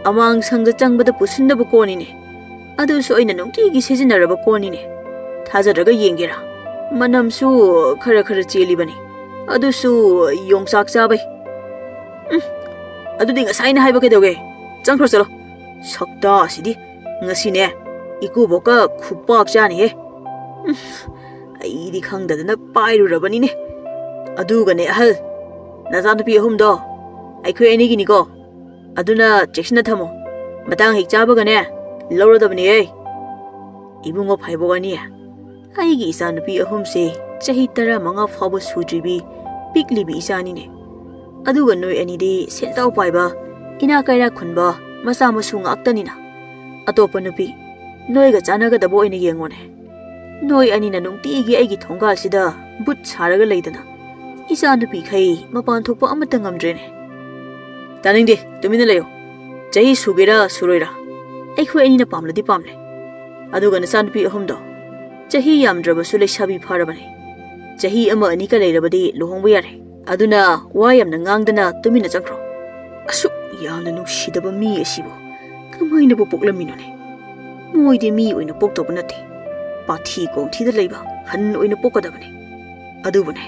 ꯑꯃꯥꯡ ꯁꯪꯗ ꯆꯪꯕꯗ ꯄꯨꯁꯤꯟꯅꯕ ꯀꯣꯟꯅꯤꯅꯦ꯫ ꯑꯗꯨꯁꯨ ꯑꯩꯅ ꯅꯨꯡꯇꯤꯒꯤ ꯁꯤꯖꯤꯟꯅꯔꯕ ꯀꯣꯟꯅꯤꯅꯦ꯫ ꯊꯥꯖꯗ꯭ꯔꯒ ꯌꯦꯡꯒꯦꯔꯥ? ꯃꯅꯝꯁꯨ ꯈꯔ ꯈꯔ ꯆꯦꯜꯂꯤꯕꯅꯤ꯫ ꯑꯗꯨꯁꯨ ꯌꯣꯡꯆꯥꯛ ꯆꯥꯕꯩ꯫" "ꯎꯝ, ꯑꯗꯨꯗꯤ ꯉꯁꯥꯏꯅ ꯍꯥꯏꯕ ꯀꯩꯗꯧꯒꯦ? ꯆꯪꯈ꯭ꯔꯣ ꯆꯠꯂꯣ꯫ ꯁꯛꯇꯥ ꯑꯁꯤꯗꯤ꯫ ꯉꯁꯤꯅꯦ, ꯏꯀꯨꯕꯣꯛꯀ ꯈꯨꯄꯥꯛ ꯆꯥꯅꯤꯍꯦ꯫ ꯎꯝ, ꯑꯩꯗꯤ ꯈꯪꯗꯗꯅ ꯄꯥꯏꯔꯨꯔꯕꯅꯤꯅꯦ꯫ ꯑꯗꯨꯒꯅꯦ ꯑꯍꯜ, ꯅꯆꯥꯅꯨꯄꯤ ꯑꯍꯨꯝꯗꯣ ꯑꯩꯈꯣꯏ ꯑꯅꯤꯒꯤꯅꯤꯀꯣ꯫ ꯑꯗꯨꯅ ꯆꯦꯛꯁꯤꯟꯅ ꯊꯝꯃꯣ꯫ ꯃꯇꯥꯡ ꯍꯦꯛ ꯆꯥꯕꯒꯅꯦ, ꯂꯧꯔꯗꯕꯅꯤꯍꯦ꯫ ꯏꯕꯨꯡꯉꯣ ꯐꯥꯏꯕꯣꯛ ꯑꯅꯤ, ꯑꯩꯒꯤ ꯏꯆꯥꯅꯨꯄꯤ ꯑꯍꯨꯝꯁꯦ ꯆꯍꯤ ꯇꯔꯥꯃꯉꯥ ꯐꯥꯎꯕ ꯁꯨꯗ꯭ꯔꯤꯕꯤ ꯄꯤꯛꯂꯤꯕꯤ ꯏꯆꯥꯅꯤꯅꯦ꯫ ꯑꯗꯨꯒ ꯅꯣꯏ ꯑꯅꯤꯗꯤ ꯁꯦꯟꯖꯥꯎ ꯄꯥꯏꯕ, ꯏꯅꯥꯛ ꯀꯩꯔꯥꯛ ꯈꯨꯟꯕ ꯃꯆꯥ ꯃꯁꯨ ꯉꯥꯛꯇꯅꯤꯅ꯫ ꯑꯇꯣꯞꯄ ꯅꯨꯄꯤ, ꯅꯣꯏꯒ ꯆꯥꯟꯅꯒꯗꯕ ꯑꯣꯏꯅ ꯌꯦꯡꯉꯣꯅꯦ꯫ ꯅꯣꯏ ꯑꯅꯤꯅ ꯅꯨꯡꯇꯤꯒꯤ ꯑꯩꯒꯤ ꯊꯣꯡꯒꯥꯜꯁꯤꯗ ꯕꯨꯠ ꯁꯥꯔꯒ ꯂꯩꯗꯅ, ꯏꯆꯥꯅꯨꯄꯤꯈꯩ ꯃꯄꯥꯟ ꯊꯣꯛꯄ ꯑꯃꯠꯇ ꯉꯝꯗ꯭ꯔꯦꯅꯦ꯫ ꯇꯥꯅꯤꯡꯗꯦ, ꯇꯨꯃꯤꯟꯅ ꯂꯩꯌꯨ꯫ ꯆꯍꯤ ꯁꯨꯒꯦꯔꯥ ꯁꯨꯔꯣꯏꯔꯥ, ꯑꯩꯈꯣꯏ ꯑꯅꯤꯅ ꯄꯥꯝꯂꯗꯤ ꯄꯥꯝꯂꯦ꯫ ꯑꯗꯨꯒ ꯅꯆꯥꯅꯨꯄꯤ ꯑꯍꯨꯝꯗꯣ ꯆꯍꯤ ꯌꯥꯝꯗ꯭ꯔꯕꯁꯨ ꯂꯩꯁꯥꯕꯤ ꯐꯥꯔꯕꯅꯤ꯫ ꯆꯍꯤ ꯑꯃ ꯑꯅꯤꯒ ꯂꯩꯔꯕꯗꯤ ꯂꯨꯍꯣꯡꯕ ꯌꯥꯔꯦ꯫ ꯑꯗꯨꯅ ꯋꯥ ꯌꯥꯝꯅ ꯉꯥꯡꯗꯅ ꯇꯨꯃꯤꯟꯅ ꯆꯪꯈ꯭ꯔꯣ꯫ ꯑꯁꯨꯛ ꯌꯥꯝꯅ ꯅꯨꯡꯁꯤꯗꯕ ꯃꯤ ꯑꯁꯤꯕꯨ ꯀꯃꯥꯏꯅꯕꯨ ꯄꯣꯛꯂꯝꯃꯤꯅꯣꯅꯦ? ꯃꯣꯏꯗꯤ ꯃꯤ ꯑꯣꯏꯅ ꯄꯣꯛꯇꯧꯕ ꯅꯠꯇꯦ, ꯄꯥꯊꯤ ꯀꯣꯝꯊꯤꯗ ꯂꯩꯕ ꯍꯟ ꯑꯣꯏꯅ ꯄꯣꯛꯀꯗꯕꯅꯤ꯫ ꯑꯗꯨꯕꯨꯅꯦ,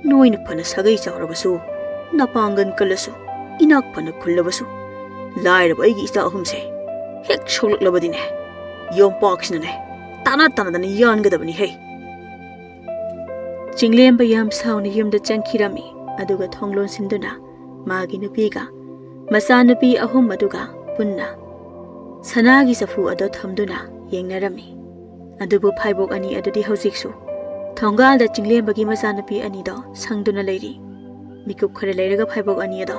ꯅꯣꯏꯅ ꯐꯅ ꯁꯥꯒꯩ ꯆꯥꯎꯔꯕꯁꯨ, ꯅꯄꯥꯡꯒꯜ ꯀꯜꯂꯁꯨ, ꯏꯅꯥꯛ ꯐꯅ ꯈꯨꯜꯂꯕꯁꯨ, ꯂꯥꯏꯔꯕ ꯑꯩꯒꯤ ꯏꯆꯥ ꯑꯍꯨꯝꯁꯦ ꯍꯦꯛ ꯁꯣꯛꯂꯛꯂꯕꯗꯤꯅꯦ, ꯌꯣꯝꯄꯥꯛꯁꯤꯅꯅꯦ ꯇꯥꯅ ꯇꯥꯅꯗꯅ ꯌꯥꯟꯒꯗꯕꯅꯤ ꯍꯦ꯫ ꯆꯤꯡꯂꯦꯝꯕ ꯌꯥꯝ ꯁꯥꯎꯅ ꯌꯨꯝꯗ ꯆꯪꯈꯤꯔꯝꯃꯤ꯫ ꯑꯗꯨꯒ ꯊꯣꯡ ꯂꯣꯟꯁꯤꯟꯗꯨꯅ ꯃꯥꯒꯤ ꯅꯨꯄꯤꯒ ꯃꯆꯥꯅꯨꯄꯤ ꯑꯍꯨꯝ ꯑꯗꯨꯒ ꯄꯨꯟꯅ ꯁꯅꯥꯒꯤ ꯆꯐꯨ ꯑꯗꯨ ꯊꯝꯗꯨꯅ ꯌꯦꯡꯅꯔꯝꯃꯤ꯫ ꯑꯗꯨꯕꯨ ꯐꯥꯏꯕꯣꯛ ꯑꯅꯤ ꯑꯗꯨꯗꯤ ꯍꯧꯖꯤꯛꯁꯨ ꯊꯣꯡꯒꯥꯜꯗ ꯆꯤꯡꯂꯦꯝꯕꯒꯤ ꯃꯆꯥꯅꯨꯄꯤ ꯑꯅꯤꯗꯣ ꯁꯪꯗꯨꯅ ꯂꯩꯔꯤ꯫ ꯃꯤꯀꯨꯞ ꯈꯔ ꯂꯩꯔꯒ ꯐꯥꯏꯕꯣꯛ ꯑꯅꯤ ꯑꯗꯣ,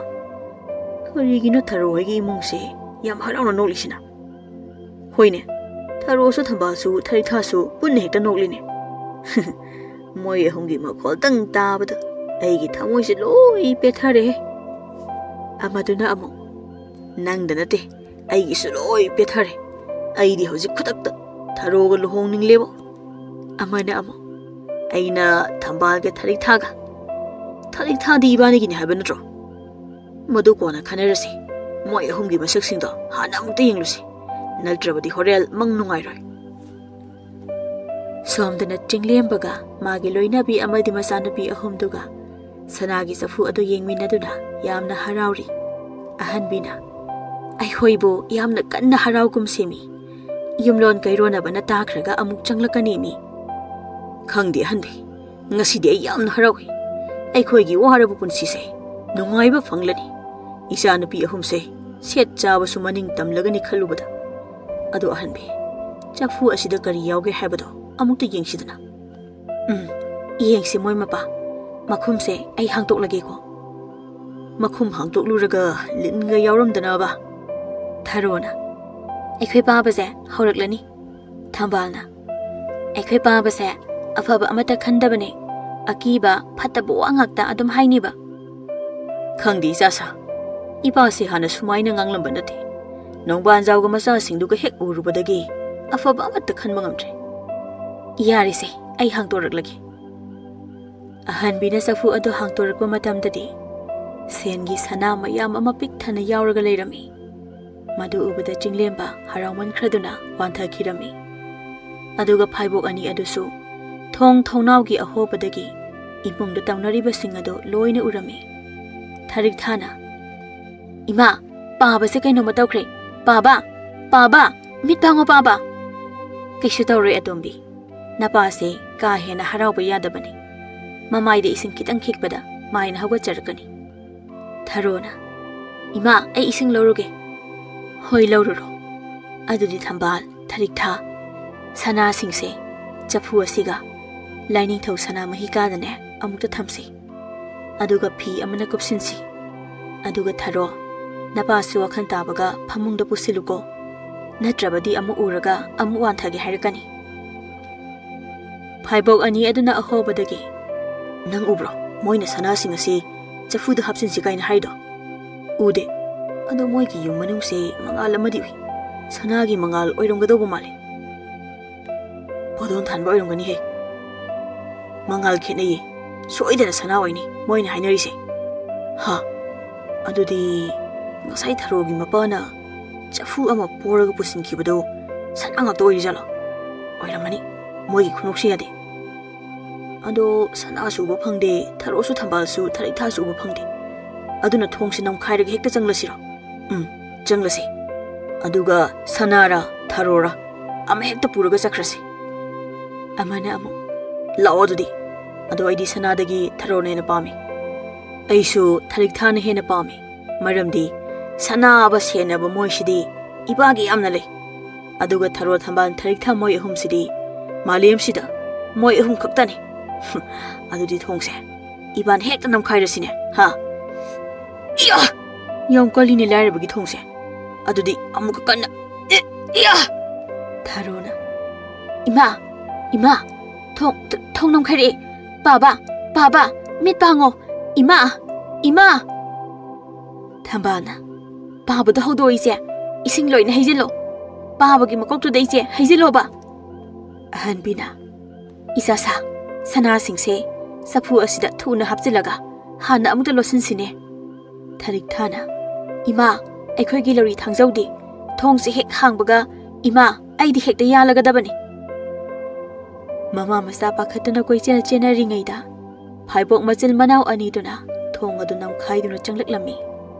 "ꯀꯔꯤꯒꯤꯅꯣ ꯊꯔꯣ ꯍꯣꯏꯒꯤ ꯏꯃꯨꯡꯁꯦ ꯌꯥꯝ ꯍꯔꯥꯎꯅ ꯅꯣꯛꯂꯤꯁꯤꯅ? ꯍꯣꯏꯅꯦ, ꯊꯔꯣꯁꯨ ꯊꯝꯕꯥꯜꯁꯨ ꯊꯔꯤꯛꯊꯥꯁꯨ ꯄꯨꯟꯅ ꯍꯦꯛꯇ ꯅꯣꯛꯂꯤꯅꯦ꯫ ꯃꯣꯏ ꯑꯍꯨꯝꯒꯤ ꯃꯈꯣꯜꯗꯪ ꯇꯥꯕꯗ ꯑꯩꯒꯤ ꯊꯃꯣꯏꯁꯦ ꯂꯣꯏ ꯄꯦꯊꯔꯦꯍꯦ꯫" ꯑꯃꯗꯨꯅ ꯑꯃꯨꯛ, "ꯅꯪꯗ ꯅꯠꯇꯦ, ꯑꯩꯒꯤꯁꯨ ꯂꯣꯏ ꯄꯦꯊꯔꯦ꯫ ꯑꯩꯗꯤ ꯍꯧꯖꯤꯛ ꯈꯨꯗꯛꯇ ꯊꯔꯣꯒ ꯂꯨꯍꯣꯡꯅꯤꯡꯂꯦꯕꯣ꯫" ꯑꯃꯅ ꯑꯃꯨꯛ, "ꯑꯩꯅ ꯊꯝꯕꯥꯜꯒ ꯊꯔꯤꯛꯊꯥꯒ, ꯊꯔꯤꯛꯊꯥꯗꯤ ꯏꯕꯥꯅꯤꯒꯤꯅꯤ ꯍꯥꯏꯕ ꯅꯠꯇ꯭ꯔꯣ? ꯃꯗꯨ ꯀꯣꯟꯅ ꯈꯟꯅꯔꯁꯤ꯫ ꯃꯣꯏ ꯑꯍꯨꯝꯒꯤ ꯃꯁꯛꯁꯤꯡꯗꯣ ꯍꯥꯟꯅ ꯑꯃꯨꯛꯇ ꯌꯦꯡꯂꯨꯁꯤ, ꯅꯠꯇ꯭ꯔꯕꯗꯤ ꯍꯣꯔꯦꯟ ꯃꯪ ꯅꯨꯡꯉꯥꯏꯔꯣꯏ꯫" ꯁꯣꯝꯗꯅ ꯆꯤꯡꯂꯦꯝꯕꯒ ꯃꯥꯒꯤ ꯂꯣꯏꯅꯕꯤ ꯑꯃꯗꯤ ꯃꯆꯥꯅꯨꯄꯤ ꯑꯍꯨꯝꯗꯨꯒ ꯁꯅꯥꯒꯤ ꯆꯐꯨ ꯑꯗꯨ ꯌꯦꯡꯃꯤꯟꯅꯗꯨꯅ ꯌꯥꯝꯅ ꯍꯔꯥꯎꯔꯤ꯫ ꯑꯍꯟꯕꯤꯅ, "ꯑꯩꯈꯣꯏꯕꯨ ꯌꯥꯝꯅ ꯀꯟꯅ ꯍꯔꯥꯎꯒꯨꯝꯁꯦꯃꯤ꯫ ꯌꯨꯝꯂꯣꯟ ꯀꯩꯔꯣꯟꯅꯕꯅ ꯇꯥꯈ꯭ꯔꯒ ꯑꯃꯨꯛ ꯆꯪꯂꯛꯀꯅꯤꯃꯤ꯫" "ꯈꯪꯗꯦ ꯑꯍꯟꯕꯤ, ꯉꯁꯤꯗꯤ ꯑꯩ ꯌꯥꯝꯅ ꯍꯔꯥꯎꯏ꯫ ꯑꯩꯈꯣꯏꯒꯤ ꯋꯥꯔꯕ ꯄꯨꯟꯁꯤꯁꯦ ꯅꯨꯡꯉꯥꯏꯕ ꯐꯪꯂꯅꯤ꯫ ꯏꯆꯥꯅꯨꯄꯤ ꯑꯍꯨꯝꯁꯦ ꯁꯦꯠ ꯆꯥꯕꯁꯨ ꯃꯅꯤꯡ ꯇꯝꯂꯒꯅꯤ ꯈꯜꯂꯨꯕꯗ꯫ ꯑꯗꯣ ꯑꯍꯟꯕꯤ, ꯆꯐꯨ ꯑꯁꯤꯗ ꯀꯔꯤ ꯌꯥꯎꯒꯦ ꯍꯥꯏꯕꯗꯣ ꯑꯃꯨꯛꯇ ꯌꯦꯡꯁꯤꯗꯅ꯫ ꯎꯝ, ꯌꯦꯡꯁꯤ ꯃꯣꯏ ꯃꯄꯥ꯫ ꯃꯈꯨꯝꯁꯦ ꯑꯩ ꯍꯥꯡꯇꯣꯛꯂꯒꯦꯀꯣ꯫ ꯃꯈꯨꯝ ꯍꯥꯡꯇꯣꯛꯂꯨꯔꯒ ꯂꯤꯟꯒ ꯌꯥꯎꯔꯝꯗꯅꯕ꯫ ꯊꯔꯣꯅ, "ꯑꯩꯈꯣꯏ ꯄꯥꯕꯁꯦ ꯍꯧꯔꯛꯂꯅꯤ꯫" ꯊꯝꯕꯥꯜꯅ, "ꯑꯩꯈꯣꯏ ꯄꯥꯕꯁꯦ ꯑꯐꯕ ꯑꯃꯠꯇ ꯈꯟꯗꯕꯅꯦ꯫ ꯑꯀꯤꯕ, ꯐꯠꯇꯕ ꯋꯥ ꯉꯥꯛꯇ ꯑꯗꯨꯝ ꯍꯥꯏꯅꯤꯕ꯫" "ꯈꯪꯗꯦ ꯏꯆꯥꯁꯥ, ꯏꯄꯥꯁꯦ ꯍꯥꯟꯅ ꯁꯨꯃꯥꯏꯅ ꯉꯥꯡꯂꯝꯕ ꯅꯠꯇꯦ꯫ ꯅꯣꯡꯕꯥꯟꯖꯥꯎꯒ ꯃꯆꯥꯁꯤꯡꯗꯨꯒ ꯍꯦꯛ ꯎꯔꯨꯕꯗꯒꯤ ꯑꯐꯕ ꯑꯃꯠꯇ ꯈꯟꯕ ꯉꯝꯗ꯭ꯔꯦ꯫" "ꯌꯥꯔꯦꯁꯦ, ꯑꯩ ꯍꯥꯡꯇꯣꯔꯛꯂꯒꯦ꯫" ꯑꯍꯟꯕꯤꯅ ꯆꯐꯨ ꯑꯗꯨ ꯍꯥꯡꯇꯣꯔꯛꯄ ꯃꯇꯝꯗꯗꯤ ꯁꯦꯟꯒꯤ ꯁꯅꯥ ꯃꯌꯥꯝ ꯑꯃ ꯄꯤꯛ ꯊꯟꯅ ꯌꯥꯎꯔꯒ ꯂꯩꯔꯝꯃꯤ꯫ ꯃꯗꯨ ꯎꯕꯗ ꯆꯤꯡꯂꯦꯝꯕ ꯍꯔꯥꯎꯃꯟꯈ꯭ꯔꯗꯨꯅ ꯋꯥꯟꯊꯈꯤꯔꯝꯃꯤ꯫ ꯑꯗꯨꯒ ꯐꯥꯏꯕꯣꯛ ꯑꯅꯤ ꯑꯗꯨꯁꯨ ꯊꯣꯡ ꯊꯣꯡꯅꯥꯎꯒꯤ ꯑꯍꯣꯕꯗꯒꯤ ꯏꯃꯨꯡꯗ ꯇꯧꯅꯔꯤꯕꯁꯤꯡ ꯑꯗꯨ ꯂꯣꯏꯅ ꯎꯔꯝꯃꯤ꯫ ꯊꯔꯤꯛ ꯊꯥꯅ, "ꯏꯃꯥ, ꯄꯥꯕꯁꯦ ꯀꯩꯅꯣꯝꯃ ꯇꯧꯈ꯭ꯔꯦ꯫ ꯄꯥꯕ! ꯄꯥꯕ! ꯃꯤꯠ ꯄꯥꯡꯉꯣ ꯄꯥꯕ!" "ꯀꯩꯁꯨ ꯇꯧꯔꯣꯏ ꯑꯇꯣꯝꯕꯤ꯫ ꯅꯄꯥꯁꯦ ꯀꯥ ꯍꯦꯟꯅ ꯍꯔꯥꯎꯕ ꯌꯥꯗꯕꯅꯤ꯫ ꯃꯃꯥꯏꯗ ꯏꯁꯤꯡ ꯈꯤꯇꯪ ꯈꯤꯛꯄꯗ ꯃꯥꯏꯅ ꯍꯧꯒꯠꯆꯔꯛꯀꯅꯤ꯫" ꯊꯔꯣꯅ, "ꯏꯃꯥ, ꯑꯩ ꯏꯁꯤꯡ ꯂꯧꯔꯨꯒꯦ꯫" "ꯍꯣꯏ, ꯂꯧꯔꯨꯔꯣ꯫ ꯑꯗꯨꯗꯤ ꯊꯝꯕꯥꯜ, ꯊꯔꯤꯛꯊꯥ, ꯁꯅꯥꯁꯤꯡꯁꯦ ꯆꯐꯨ ꯑꯁꯤꯒ ꯂꯥꯏꯅꯤꯡꯊꯧ ꯁꯅꯥꯃꯍꯤ ꯀꯥꯗꯅꯦ ꯑꯃꯨꯛꯇ ꯊꯝꯁꯤ꯫ ꯑꯗꯨꯒ ꯐꯤ ꯑꯃꯅ ꯀꯨꯞꯁꯤꯟꯁꯤ꯫ ꯑꯗꯨꯒ ꯊꯔꯣ, ꯅꯄꯥꯁꯨ ꯋꯥꯈꯜ ꯇꯥꯕꯒ ꯐꯃꯨꯡꯗ ꯄꯨꯁꯤꯜꯂꯨꯀꯣ꯫ ꯅꯠꯇ꯭ꯔꯕꯗꯤ ꯑꯃꯨꯛ ꯎꯔꯒ ꯑꯃꯨꯛ ꯋꯥꯟꯊꯒꯦ ꯍꯥꯏꯔꯛꯀꯅꯤ꯫" ꯐꯥꯏꯕꯣꯛ ꯑꯅꯤ ꯑꯗꯨꯅ ꯑꯍꯣꯕꯗꯒꯤ, "ꯅꯪ ꯎꯕ꯭ꯔꯣ? ꯃꯣꯏꯅ ꯁꯅꯥꯁꯤꯡ ꯑꯁꯤ ꯆꯐꯨꯗ ꯍꯥꯞꯆꯤꯟꯁꯤ ꯀꯥꯏꯅ ꯍꯥꯏꯗꯣ?" "ꯎꯗꯦ꯫ ꯑꯗꯣ ꯃꯣꯏꯒꯤ ꯌꯨꯝ ꯃꯅꯨꯡꯁꯦ ꯃꯉꯥꯜ ꯑꯃꯗꯤ ꯎꯏ꯫ ꯁꯅꯥꯒꯤ ꯃꯉꯥꯜ ꯑꯣꯏꯔꯝꯒꯗꯧꯕ ꯃꯥꯜꯂꯦ꯫" "ꯄꯣꯗꯣꯟ ꯊꯥꯟꯕ ꯑꯣꯏꯔꯝꯒꯅꯤꯍꯦ꯫ ꯃꯉꯥꯜ ꯈꯦꯠꯅꯩꯌꯦ꯫ ꯁꯣꯏꯗꯅ ꯁꯅꯥ ꯑꯣꯏꯅꯤ ꯃꯣꯏꯅ ꯍꯥꯏꯅꯔꯤꯁꯦ꯫" "ꯍꯥ? ꯑꯗꯨꯗꯤ ꯉꯁꯥꯏ ꯊꯔꯣꯒꯤ ꯃꯄꯥꯅ ꯆꯐꯨ ꯑꯃ ꯄꯣꯔꯒ ꯄꯨꯁꯤꯟꯈꯤꯕꯗꯣ ꯁꯅꯥ ꯉꯥꯛꯇ ꯑꯣꯏꯔꯤꯖꯥꯠꯂꯣ?" "ꯑꯣꯏꯔꯝꯃꯅꯤ꯫ ꯃꯣꯏꯒꯤ ꯈꯨꯅꯣꯛꯁꯤ ꯌꯥꯗꯦ꯫ ꯑꯗꯣ ꯁꯅꯥꯁꯨ ꯎꯕ ꯐꯪꯗꯦ, ꯊꯔꯣꯁꯨ ꯊꯝꯕꯥꯜꯁꯨ ꯊꯔꯤꯛꯊꯥꯁꯨ ꯎꯕ ꯐꯪꯗꯦ꯫ ꯑꯗꯨꯅ ꯊꯣꯡꯁꯦ ꯅꯝꯈꯥꯏꯔꯒ ꯍꯦꯛꯇ ꯆꯪꯂꯁꯤꯔꯣ?" "ꯎꯝ, ꯆꯪꯂꯁꯤ꯫ ꯑꯗꯨꯒ ꯁꯅꯥꯔꯥ ꯊꯔꯣꯔꯥ ꯑꯃ ꯍꯦꯛꯇ ꯄꯨꯔꯒ ꯆꯠꯈ꯭ꯔꯁꯤ꯫" ꯑꯃꯅ ꯑꯃꯨꯛ, "ꯂꯥꯛꯑꯣ ꯑꯗꯨꯗꯤ, ꯑꯗꯣ ꯑꯩꯗꯤ ꯁꯅꯥꯗꯒꯤ ꯊꯔꯣꯅ ꯍꯦꯟꯅ ꯄꯥꯝꯃꯤ꯫ ꯑꯩꯁꯨ ꯊꯔꯤꯛꯊꯥꯅ ꯍꯦꯟꯅ ꯄꯥꯝꯃꯤ꯫ ꯃꯔꯝꯗꯤ ꯁꯅꯥꯕ ꯁꯦꯟꯅꯕ ꯃꯣꯏꯁꯤꯗꯤ ꯏꯄꯥꯒꯤ ꯌꯥꯝꯅ ꯂꯩ꯫ ꯑꯗꯨꯒ ꯊꯔꯣ, ꯊꯝꯕꯥꯜ, ꯊꯔꯤꯛꯊꯥ ꯃꯣꯏ ꯑꯍꯨꯝꯁꯤꯗꯤ ꯃꯥꯂꯦꯝꯁꯤꯗ ꯃꯣꯏ ꯑꯍꯨꯝ ꯈꯛꯇꯅꯤ꯫ ꯑꯗꯨꯗꯤ ꯊꯣꯡꯁꯦ ꯏꯕꯥꯅ ꯍꯦꯛꯇ ꯅꯝꯈꯥꯏꯔꯁꯤꯅꯦ, ꯍꯥ? ꯏꯌꯥ! ꯌꯥꯝ ꯀꯜꯂꯤꯅꯦ ꯂꯥꯏꯔꯕꯒꯤ ꯊꯣꯡꯁꯦ꯫ ꯑꯗꯨꯗꯤ ꯑꯃꯨꯛꯀ ꯀꯟꯅ, ꯏ-, ꯏꯌꯥ! ꯊꯔꯣꯅ, "ꯏꯃꯥ, ꯏꯃꯥ, ꯊꯣꯡ, ꯊ-, ꯊꯣꯡ ꯅꯝꯈꯥꯏꯔꯛꯑꯦ꯫ ꯄꯥꯕ, ꯄꯥꯕ, ꯃꯤꯠ ꯄꯥꯡꯉꯣ꯫ ꯏꯃꯥ, ꯏꯃꯥ!" ꯊꯝꯕꯥꯜꯅ, "ꯄꯥꯕꯗꯣ ꯍꯧꯗꯣꯛꯏꯁꯦ, ꯏꯁꯤꯡ ꯂꯣꯏꯅ ꯍꯩꯖꯤꯜꯂꯣ꯫ ꯄꯥꯕꯒꯤ ꯃꯀꯣꯛꯇꯨꯗ ꯏꯆꯦ ꯍꯩꯖꯤꯜꯂꯣꯕ꯫" ꯑꯍꯟꯕꯤꯅ, "ꯏꯆꯥ ꯁꯥ, ꯁꯅꯥꯁꯤꯡꯁꯦ ꯆꯐꯨ ꯑꯁꯤꯗ ꯊꯨꯅ ꯍꯥꯞꯆꯤꯜꯂꯒ ꯍꯥꯟꯅ ꯑꯃꯨꯛꯇ ꯂꯣꯠꯁꯤꯟꯁꯤꯅꯦ꯫" ꯊꯔꯤꯛꯊꯥꯅ, "ꯏꯃꯥ, ꯑꯩꯈꯣꯏꯒꯤ ꯂꯧꯔꯤ ꯊꯥꯡꯖꯧꯗꯤ? ꯊꯣꯡꯁꯦ ꯍꯦꯛ ꯍꯥꯡꯕꯒ, ꯏꯃꯥ, ꯑꯩꯗꯤ ꯍꯦꯛꯇ ꯌꯥꯜꯂꯒꯗꯕꯅꯤ꯫" ꯃꯃꯥ ꯃꯆꯥ ꯄꯥꯈꯠꯇꯨꯅ ꯀꯣꯏꯆꯦꯜ ꯆꯦꯟꯅꯔꯤꯉꯩꯗ, ꯐꯥꯏꯕꯣꯛ ꯃꯆꯤꯜ ꯃꯅꯥꯎ ꯑꯅꯤꯗꯨꯅ ꯊꯣꯡ ꯑꯗꯨ ꯅꯝꯈꯥꯏꯗꯨꯅ ꯆꯪꯂꯛꯂꯝꯃꯤ꯫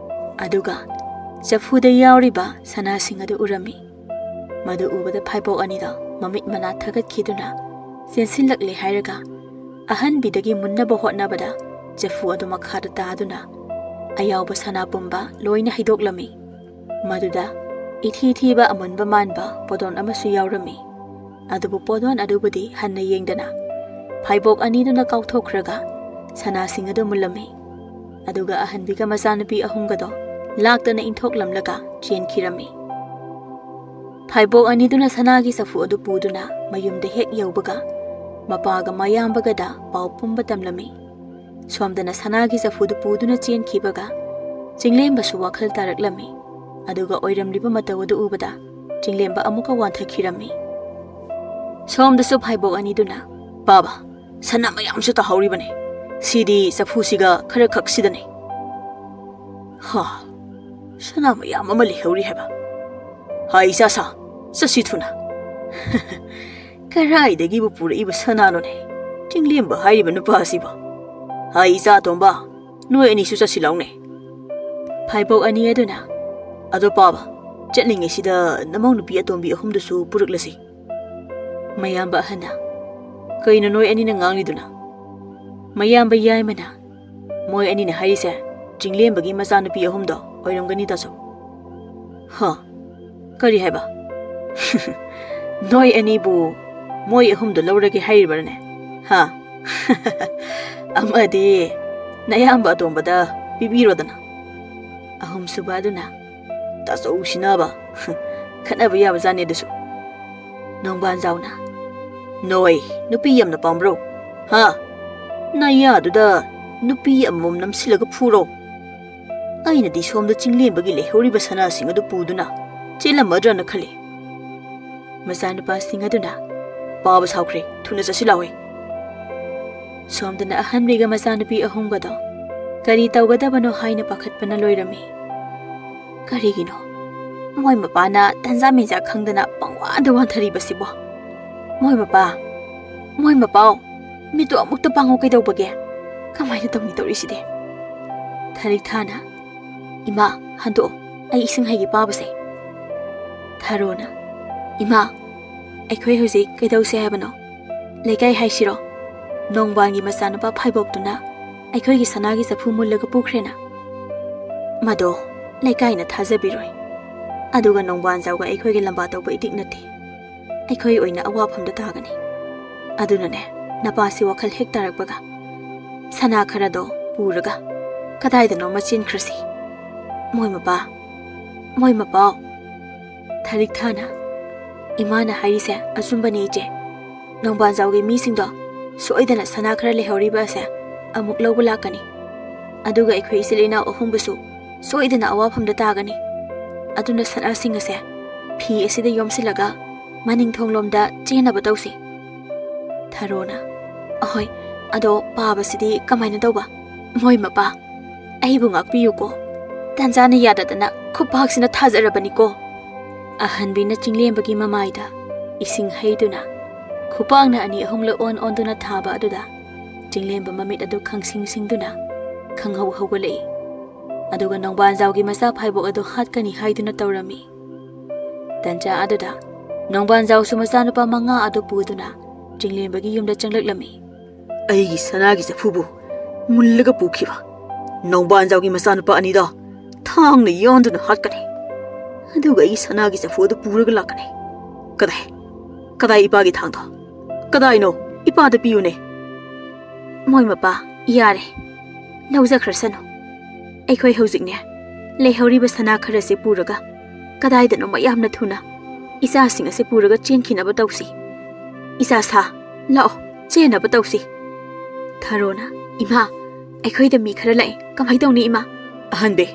ꯑꯗꯨꯒ ꯆꯐꯨꯗ ꯌꯥꯎꯔꯤꯕ ꯁꯅꯥꯁꯤꯡ ꯑꯗꯨ ꯎꯔꯝꯃꯤ꯫ ꯃꯗꯨ ꯎꯕꯗ ꯐꯥꯏꯕꯣꯛ ꯑꯅꯤꯗꯣ ꯃꯃꯤꯠ ꯃꯅꯥ ꯊꯛꯒꯠꯈꯤꯗꯨꯅ ꯆꯦꯟꯁꯤꯜꯂꯛꯂꯦ ꯍꯥꯏꯔꯒ, ꯑꯍꯟꯕꯤꯗꯒꯤ ꯃꯨꯟꯅꯕ ꯍꯣꯠꯅꯕꯗ ꯆꯐꯨ ꯑꯗꯨ ꯃꯈꯥꯗ ꯇꯥꯗꯨꯅ ꯑꯌꯥꯎꯕ ꯁꯅꯥ ꯄꯨꯝꯕ ꯂꯣꯏꯅ ꯍꯩꯗꯣꯛꯂꯝꯃꯤ꯫ ꯃꯗꯨꯗ ꯏꯊꯤ ꯊꯤꯕ ꯑꯃꯨꯟꯕ ꯃꯥꯟꯕ ꯄꯣꯗꯣꯟ ꯑꯃꯁꯨ ꯌꯥꯎꯔꯝꯃꯤ꯫ ꯑꯗꯨꯕꯨ ꯄꯣꯗꯣꯟ ꯑꯗꯨꯕꯨꯗꯤ ꯍꯟꯅ ꯌꯦꯡꯗꯅ ꯐꯥꯏꯕꯣꯛ ꯑꯅꯤꯗꯨꯅ ꯀꯥꯎꯊꯣꯛꯈ꯭ꯔꯒ ꯁꯅꯥꯁꯤꯡ ꯑꯗꯨ ꯃꯨꯜꯂꯝꯃꯤ꯫ ꯑꯗꯨꯒ ꯑꯍꯟꯕꯤꯒ ꯃꯆꯥꯅꯨꯄꯤ ꯑꯍꯨꯝꯒꯗꯣ ꯂꯥꯛꯇꯅ ꯏꯟꯊꯣꯛꯂꯝꯂꯒ ꯆꯦꯟꯈꯤꯔꯝꯃꯤ꯫ ꯐꯥꯏꯕꯣꯛ ꯑꯅꯤꯗꯨꯅ ꯁꯅꯥꯒꯤ ꯆꯐꯨ ꯑꯗꯨ ꯄꯨꯗꯨꯅ ꯃꯌꯨꯝꯗ ꯍꯦꯛ ꯌꯧꯕꯒ, ꯃꯄꯥꯒ ꯃꯌꯥꯝꯕꯒꯗ ꯄꯥꯎ ꯄꯨꯝꯕ ꯇꯝꯂꯝꯃꯤ꯫ ꯁꯣꯝꯗꯅ ꯁꯅꯥꯒꯤ ꯆꯐꯨꯗꯨ ꯄꯨꯗꯨꯅ ꯆꯦꯟꯈꯤꯕꯒ, ꯆꯤꯡꯂꯦꯝꯕꯁꯨ ꯋꯥꯈꯜ ꯇꯥꯔꯛꯂꯝꯃꯤ꯫ ꯑꯗꯨꯒ ꯑꯣꯏꯔꯝꯂꯤꯕ ꯃꯇꯧ ꯑꯗꯨ ꯎꯕꯗ, ꯆꯤꯡꯂꯦꯝꯕ ꯑꯃꯨꯛꯀ ꯋꯥꯟꯊꯈꯤꯔꯝꯃꯤ꯫ ꯁꯣꯝꯗꯁꯨ ꯐꯥꯏꯕꯣꯛ ꯑꯅꯤꯗꯨꯅ, "ꯄꯥꯕ, ꯁꯅꯥ ꯃꯌꯥꯝꯁꯨ ꯇꯥꯍꯧꯔꯤꯕꯅꯤ꯫ ꯁꯤꯗꯤ ꯆꯐꯨꯁꯤꯒ ꯈꯔ ꯈꯛꯁꯤꯗꯅꯤ꯫" "ꯍꯥ, ꯁꯅꯥ ꯃꯌꯥꯝ ꯑꯃ ꯂꯩꯍꯧꯔꯤ ꯍꯥꯏꯕ? ꯍꯥꯏ, ꯏꯆꯥ ꯁꯥ, ꯆꯠꯁꯤ ꯊꯨꯅ꯫" "ꯀꯔꯥꯏꯗꯒꯤꯕꯨ ꯄꯨꯔꯛꯏꯕ ꯁꯅꯥꯅꯣꯅꯦ, ꯆꯤꯡꯂꯦꯝꯕ ꯍꯥꯏꯔꯤꯕ ꯅꯨꯄꯥ ꯑꯁꯤꯕꯣ? ꯍꯥꯏ, ꯏꯆꯥ ꯑꯇꯣꯝꯕ, ꯅꯣꯏ ꯑꯅꯤꯁꯨ ꯆꯠꯁꯤ ꯂꯥꯎꯅꯦ꯫" ꯐꯥꯏꯕꯣꯛ ꯑꯅꯤ ꯑꯗꯨꯅ, "ꯑꯗꯣ ꯄꯥꯕ, ꯆꯠꯂꯤꯉꯩꯁꯤꯗ ꯅꯃꯧ ꯅꯨꯄꯤ ꯑꯇꯣꯝꯕꯤ ꯑꯍꯨꯝꯗꯨꯁꯨ ꯄꯨꯔꯛꯂꯁꯤ꯫" ꯃꯌꯥꯝꯕ ꯑꯍꯟꯅ, "ꯀꯩꯅꯣ ꯅꯣꯏ ꯑꯅꯤꯅ ꯉꯥꯡꯂꯤꯗꯨꯅ? ꯃꯌꯥꯝꯕ ꯌꯥꯏꯃꯅ, "ꯃꯣꯏ ꯑꯅꯤꯅ ꯍꯥꯏꯔꯤꯁꯦ ꯆꯤꯡꯂꯦꯝꯕꯒꯤ ꯃꯆꯥꯅꯨꯄꯤ ꯑꯍꯨꯝꯗꯣ ꯑꯣꯏꯔꯝꯒꯅꯤ ꯇꯥꯆꯧ?" "ꯍ? ꯀꯔꯤ ꯍꯥꯏꯕ? ꯅꯣꯏ ꯑꯅꯤꯕꯨ ꯃꯣꯏ ꯑꯍꯨꯝꯗꯣ ꯂꯧꯔꯒꯦ ꯍꯥꯏꯔꯤꯕ꯭ꯔꯅꯦ? ꯍꯥ? ꯑꯃꯗꯤ ꯅꯌꯥꯝꯕ ꯑꯇꯣꯝꯕꯗ ꯄꯤꯕꯤꯔꯣꯗꯅ꯫ ꯑꯍꯨꯝꯁꯨꯕ ꯑꯗꯨꯅ, ꯇꯥꯆꯧꯁꯤꯅꯕ, ꯈꯠꯅꯕ ꯌꯥꯕꯖꯥꯠꯅꯦ ꯑꯗꯨꯁꯨ꯫" ꯅꯣꯡꯕꯥꯟꯖꯥꯎꯅ, "ꯅꯣꯏ ꯅꯨꯄꯤ ꯌꯥꯝꯅ ꯄꯥꯝꯕ꯭ꯔꯣ? ꯍꯥ? ꯅꯌꯥꯗꯨꯗ ꯅꯨꯄꯤ ꯑꯃꯃꯝ ꯅꯝꯁꯤꯜꯂꯒ ꯐꯨꯔꯣ꯫ ꯑꯩꯅꯗꯤ ꯁꯣꯝꯗ ꯆꯤꯡꯂꯦꯝꯕꯒꯤ ꯂꯩꯍꯧꯔꯤꯕ ꯁꯅꯥꯁꯤꯡ ꯑꯗꯨ ꯄꯨꯗꯨꯅ ꯆꯦꯜꯂꯝꯃꯗ꯭ꯔꯅ ꯈꯜꯂꯤ꯫" ꯃꯆꯥꯅꯨꯄꯥꯁꯤꯡ ꯑꯗꯨꯅ, "ꯄꯥꯕ ꯁꯥꯎꯈ꯭ꯔꯦ, ꯊꯨꯅ ꯆꯠꯁꯤ ꯂꯥꯎꯍꯦ꯫" ꯁꯣꯝꯗꯅ ꯑꯍꯟꯕꯤꯒ ꯃꯆꯥꯅꯨꯄꯤ ꯑꯍꯨꯝꯒꯗꯣ ꯀꯔꯤ ꯇꯧꯒꯗꯕꯅꯣ ꯍꯥꯏꯅ ꯄꯥꯈꯠꯄꯅ ꯂꯣꯏꯔꯝꯃꯤ꯫ ꯀꯔꯤꯒꯤꯅꯣ ꯃꯣꯏ ꯃꯄꯥꯅ ꯇꯟꯖꯥ ꯃꯦꯟꯖꯥ ꯈꯪꯗꯅ ꯄꯪꯋꯥꯟꯗ ꯋꯥꯟꯊꯔꯤꯕꯁꯤꯕꯣ? ꯃꯣꯏ ꯃꯄꯥ, ꯃꯣꯏ ꯃꯄꯥꯎ, ꯃꯤꯠꯇꯣ ꯑꯃꯨꯛꯇ ꯄꯥꯡꯉꯨ ꯀꯩꯗꯧꯕꯒꯦ? ꯀꯃꯥꯏꯅ ꯇꯧꯅꯤ ꯇꯧꯔꯤꯁꯤꯗꯤ? ꯊꯥꯔꯤꯛ ꯊꯥꯅ, "ꯏꯃꯥ, ꯍꯟꯗꯣꯛꯑꯣ, ꯑꯩ ꯏꯁꯤꯡ ꯍꯩꯒꯦ ꯄꯥꯕꯁꯦ꯫" ꯊꯥꯔꯣꯅ, "ꯏꯃꯥ, ꯑꯩꯈꯣꯏ ꯍꯧꯖꯤꯛ ꯀꯩꯗꯧꯁꯦ ꯍꯥꯏꯕꯅꯣ? ꯂꯩꯀꯥꯏ ꯍꯥꯏꯁꯤꯔꯣ? ꯅꯣꯡꯕꯥꯟꯒꯤ ꯃꯆꯥꯅꯨꯄꯥ ꯐꯥꯏꯕꯣꯛꯇꯨꯅ ꯑꯩꯈꯣꯏꯒꯤ ꯁꯅꯥꯒꯤ ꯆꯐꯨ ꯃꯨꯜꯂꯒ ꯄꯨꯈ꯭ꯔꯦꯅ꯫ ꯃꯗꯣ ꯂꯩꯀꯥꯏꯅ ꯊꯥꯖꯕꯤꯔꯣꯏ꯫ ꯑꯗꯨꯒ ꯅꯣꯡꯕꯥꯟꯖꯥꯎꯒ ꯑꯩꯈꯣꯏꯒ ꯂꯝꯕꯥ ꯇꯧꯕ ꯏꯇꯤꯛ ꯅꯠꯇꯦ꯫ ꯑꯩꯈꯣꯏ ꯑꯣꯏꯅ ꯑꯋꯥꯐꯝꯗ ꯇꯥꯒꯅꯤ꯫ ꯑꯗꯨꯅꯅꯦ, ꯅꯄꯥꯁꯤ ꯋꯥꯈꯜ ꯍꯦꯛ ꯇꯥꯔꯛꯄꯒ ꯁꯅꯥ ꯈꯔꯗꯣ ꯄꯨꯔꯒ ꯀꯗꯥꯏꯗꯅꯣꯃ ꯆꯦꯟꯈ꯭ꯔꯁꯤ꯫ ꯃꯣꯏ ꯃꯄꯥ, ꯃꯣꯏ ꯃꯄꯥꯎ꯫" ꯊꯥꯔꯤꯛ ꯊꯥꯅ, "ꯏꯃꯥꯅ ꯍꯥꯏꯔꯤꯁꯦ ꯑꯆꯨꯝꯕꯅꯦ, ꯏꯆꯦ꯫ ꯅꯣꯡꯕꯥꯟꯖꯥꯎꯒꯤ ꯃꯤꯁꯤꯡꯗꯣ ꯁꯣꯏꯗꯅ ꯁꯅꯥ ꯈꯔ ꯂꯩꯍꯧꯔꯤꯕ ꯑꯁꯦ ꯑꯃꯨꯛ ꯂꯧꯕ ꯂꯥꯛꯀꯅꯤ꯫ ꯑꯗꯨꯒ ꯑꯩꯈꯣꯏ ꯏꯆꯤꯜ ꯏꯅꯥꯎ ꯑꯍꯨꯝꯕꯨꯁꯨ ꯁꯣꯏꯗꯅ ꯑꯋꯥꯐꯝꯗ ꯇꯥꯒꯅꯤ꯫ ꯑꯗꯨꯅ ꯁꯅꯥꯁꯤꯡ ꯑꯁꯦ ꯐꯤ ꯑꯁꯤꯗ ꯌꯣꯝꯁꯤꯜꯂꯒ ꯃꯅꯤꯡ ꯊꯣꯡꯂꯣꯝꯗ ꯆꯦꯟꯅꯕ ꯇꯧꯁꯤ꯫" ꯊꯥꯔꯣꯅ, "ꯑꯍꯣꯏ, ꯑꯗꯣ ꯄꯥꯕꯁꯤꯗꯤ ꯀꯃꯥꯏꯅ ꯇꯧꯕ? ꯃꯣꯏ ꯃꯄꯥ, ꯑꯩꯕꯨ ꯉꯥꯛꯄꯤꯌꯨꯀꯣ꯫ ꯇꯥꯟꯖꯥꯅ ꯌꯥꯗꯗꯅ ꯈꯨꯄꯥꯛꯁꯤꯅ ꯊꯥꯖꯔꯕꯅꯤꯀꯣ꯫" ꯑꯍꯟꯕꯤꯅ ꯆꯤꯡꯂꯦꯝꯕꯒꯤ ꯃꯃꯥꯏꯗ ꯏꯁꯤꯡ ꯍꯩꯗꯨꯅ, ꯈꯨꯄꯥꯛꯅ ꯑꯅꯤ ꯑꯍꯨꯝꯂꯛ ꯑꯣꯟ ꯑꯣꯟꯗꯨꯅ ꯊꯥꯕ ꯑꯗꯨꯗ ꯆꯤꯡꯂꯦꯝꯕ ꯃꯃꯤꯠ ꯑꯗꯨ ꯈꯪꯁꯤꯡ ꯁꯤꯡꯗꯨꯅ ꯈꯪꯍꯧ ꯍꯧꯒꯠꯂꯛꯏ꯫ ꯑꯗꯨꯒ ꯅꯣꯡꯕꯥꯟꯖꯥꯎꯒꯤ ꯃꯆꯥ ꯐꯥꯏꯕꯣꯛ ꯑꯗꯨ ꯍꯥꯠꯀꯅꯤ ꯍꯥꯏꯗꯨꯅ ꯇꯧꯔꯝꯃꯤ꯫ ꯇꯟꯖꯥ ꯑꯗꯨꯗ ꯅꯣꯡꯕꯥꯟꯖꯥꯎꯁꯨ ꯃꯆꯥꯅꯨꯄꯥ ꯃꯉꯥ ꯑꯗꯨ ꯄꯨꯗꯨꯅ ꯆꯤꯡꯂꯦꯝꯕꯒꯤ ꯌꯨꯝꯗ ꯆꯪꯂꯛꯂꯝꯃꯤ꯫ ꯑꯩꯒꯤ ꯁꯅꯥꯒꯤ ꯆꯐꯨꯕꯨ ꯃꯨꯜꯂꯒ ꯄꯨꯈꯤꯕ ꯅꯣꯡꯕꯥꯟꯖꯥꯎꯒꯤ ꯃꯆꯥꯅꯨꯄꯥ ꯑꯅꯤꯗꯣ ꯊꯥꯡꯅ ꯌꯥꯟꯗꯨꯅ ꯍꯥꯠꯀꯅꯤ꯫ ꯑꯗꯨꯒ ꯑꯩꯒꯤ ꯁꯅꯥꯒꯤ ꯆꯐꯨ ꯑꯗꯨ ꯄꯨꯔꯒ ꯂꯥꯛꯀꯅꯤ꯫ ꯀꯗꯥꯏ? ꯀꯗꯥꯏ ꯏꯄꯥꯒꯤ ꯊꯥꯡꯗꯣ? ꯀꯗꯥꯏꯅꯣ? ꯏꯄꯥꯗ ꯄꯤꯌꯨꯅꯦ꯫ ꯃꯣꯏ ꯃꯄꯥ, ꯌꯥꯔꯦ, ꯂꯧꯖꯈ꯭ꯔꯁꯅꯨ꯫ ꯑꯩꯈꯣꯏ ꯍꯧꯖꯤꯛꯅꯦ, ꯂꯩꯍꯧꯔꯤꯕ ꯁꯅꯥ ꯈꯔꯁꯦ ꯄꯨꯔꯒ ꯀꯗꯥꯏꯗꯅꯣꯃ ꯌꯥꯝꯅ ꯊꯨꯅ ꯏꯆꯥꯁꯤꯡ ꯑꯁꯦ ꯄꯨꯔꯒ ꯆꯦꯟꯈꯤꯅꯕ ꯇꯧꯁꯤ꯫ ꯏꯆꯥ ꯁꯥ, ꯂꯥꯛꯑꯣ, ꯆꯦꯟꯅꯕ ꯇꯧꯁꯤ꯫ ꯊꯔꯣꯅ, ꯏꯃꯥ, ꯑꯩꯈꯣꯏꯗ ꯃꯤ ꯈꯔ ꯂꯥꯛꯑꯦ, ꯀꯃꯥꯏ ꯇꯧꯅꯤ ꯏꯃꯥ? ꯑꯍꯟꯕꯤ,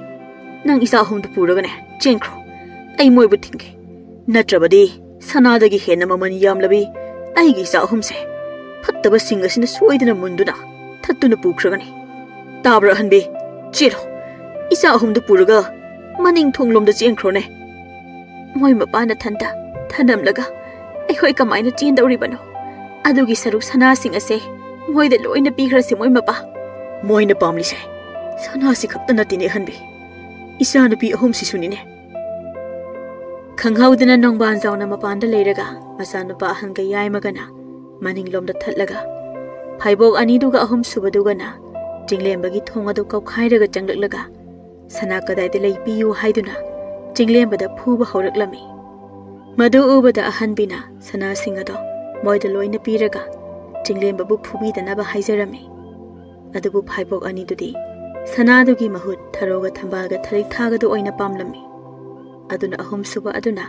ꯅꯪ ꯏꯆꯥ ꯑꯍꯨꯝꯗꯨ ꯄꯨꯔꯒꯅꯦ ꯆꯦꯟꯈ꯭ꯔꯣ, ꯑꯩ ꯃꯣꯏꯕꯨ ꯊꯤꯡꯒꯦ꯫ ꯅꯠꯇ꯭ꯔꯕꯗꯤ ꯁꯅꯥꯗꯒꯤ ꯍꯦꯟꯅ ꯃꯃꯜ ꯌꯥꯝꯂꯕꯤ ꯑꯩꯒꯤ ꯏꯆꯥ ꯑꯍꯨꯝꯁꯦ ꯐꯠꯇꯕꯁꯤꯡ ꯑꯁꯤꯅ ꯁꯣꯏꯗꯅ ꯃꯨꯟꯗꯨꯅ ꯊꯠꯇꯨꯅ ꯄꯨꯈ꯭ꯔꯒꯅꯤ꯫ ꯇꯥꯕ꯭ꯔꯥ ꯑꯍꯟꯕꯤ? ꯆꯦꯜꯂꯣ, ꯏꯆꯥ ꯑꯍꯨꯝꯗꯨ ꯄꯨꯔꯒ ꯃꯅꯤꯡ ꯊꯣꯡꯂꯣꯝꯗ ꯆꯦꯟꯈ꯭ꯔꯣꯅꯦ꯫ ꯃꯣꯏ ꯃꯄꯥꯅ ꯊꯟꯗ ꯊꯅꯝꯂꯒ ꯑꯩꯈꯣꯏ ꯀꯃꯥꯏꯅ ꯆꯦꯟꯗꯧꯔꯤꯕꯅꯣ? ꯑꯗꯨꯒꯤ ꯁꯔꯨꯛ ꯁꯅꯥꯁꯤꯡ ꯑꯁꯦ ꯃꯣꯏꯗ ꯂꯣꯏꯅ ꯄꯤꯈ꯭ꯔꯁꯤ, ꯃꯣꯏ ꯃꯄꯥ꯫ ꯃꯣꯏꯅ ꯄꯥꯝꯂꯤꯁꯦ ꯁꯅꯥꯁꯤ ꯈꯛꯇ ꯅꯠꯇꯦꯅꯦ ꯑꯍꯟꯕꯤ, ꯏꯆꯥꯅꯨꯄꯤ ꯑꯍꯨꯝꯁꯤꯁꯨꯅꯤꯅꯦ꯫ ꯈꯪꯍꯧꯗꯅ ꯅꯣꯡꯕꯥꯟꯖꯥꯎꯅ ꯃꯄꯥꯟꯗ ꯂꯩꯔꯒ ꯃꯆꯥꯅꯨꯄꯥ ꯑꯍꯟꯒ ꯌꯥꯏꯃꯒꯅ ꯃꯅꯤꯡꯂꯣꯝꯗ ꯊꯠꯂꯒ ꯐꯥꯏꯕꯣꯛ ꯑꯅꯤꯗꯨꯒ ꯑꯍꯨꯝꯁꯨꯕꯗꯨꯒꯅ ꯆꯤꯡꯂꯦꯝꯕꯒꯤ ꯊꯣꯡ ꯑꯗꯨ ꯀꯧꯈꯥꯏꯔꯒ ꯆꯪꯂꯛꯂꯒ ꯁꯅꯥ ꯀꯗꯥꯏꯗ ꯂꯩ ꯄꯤꯌꯨ ꯍꯥꯏꯗꯨꯅ ꯆꯤꯡꯂꯦꯝꯕꯗ ꯐꯨꯕ ꯍꯧꯔꯛꯂꯝꯃꯤ꯫ ꯃꯗꯨ ꯎꯕꯗ ꯑꯍꯟꯕꯤꯅ ꯁꯅꯥꯁꯤꯡ ꯑꯗꯣ ꯃꯣꯏꯗ ꯂꯣꯏꯅ ꯄꯤꯔꯒ ꯆꯤꯡꯂꯦꯝꯕꯕꯨ ꯐꯨꯕꯤꯗꯅꯕ ꯍꯥꯏꯖꯔꯝꯃꯤ꯫ ꯑꯗꯨꯕꯨ ꯐꯥꯏꯕꯣꯛ ꯑꯅꯤꯗꯨꯗꯤ ꯁꯅꯥꯗꯨꯒꯤ ꯃꯍꯨꯠ ꯊꯔꯣꯒ ꯊꯝꯕꯥꯜꯒ ꯊꯔꯤꯛ ꯊꯥꯒꯗꯨ ꯑꯣꯏꯅ ꯄꯥꯝꯂꯝꯃꯤ꯫ ꯑꯗꯨꯅ ꯑꯍꯨꯝꯁꯨꯕ ꯑꯗꯨꯅ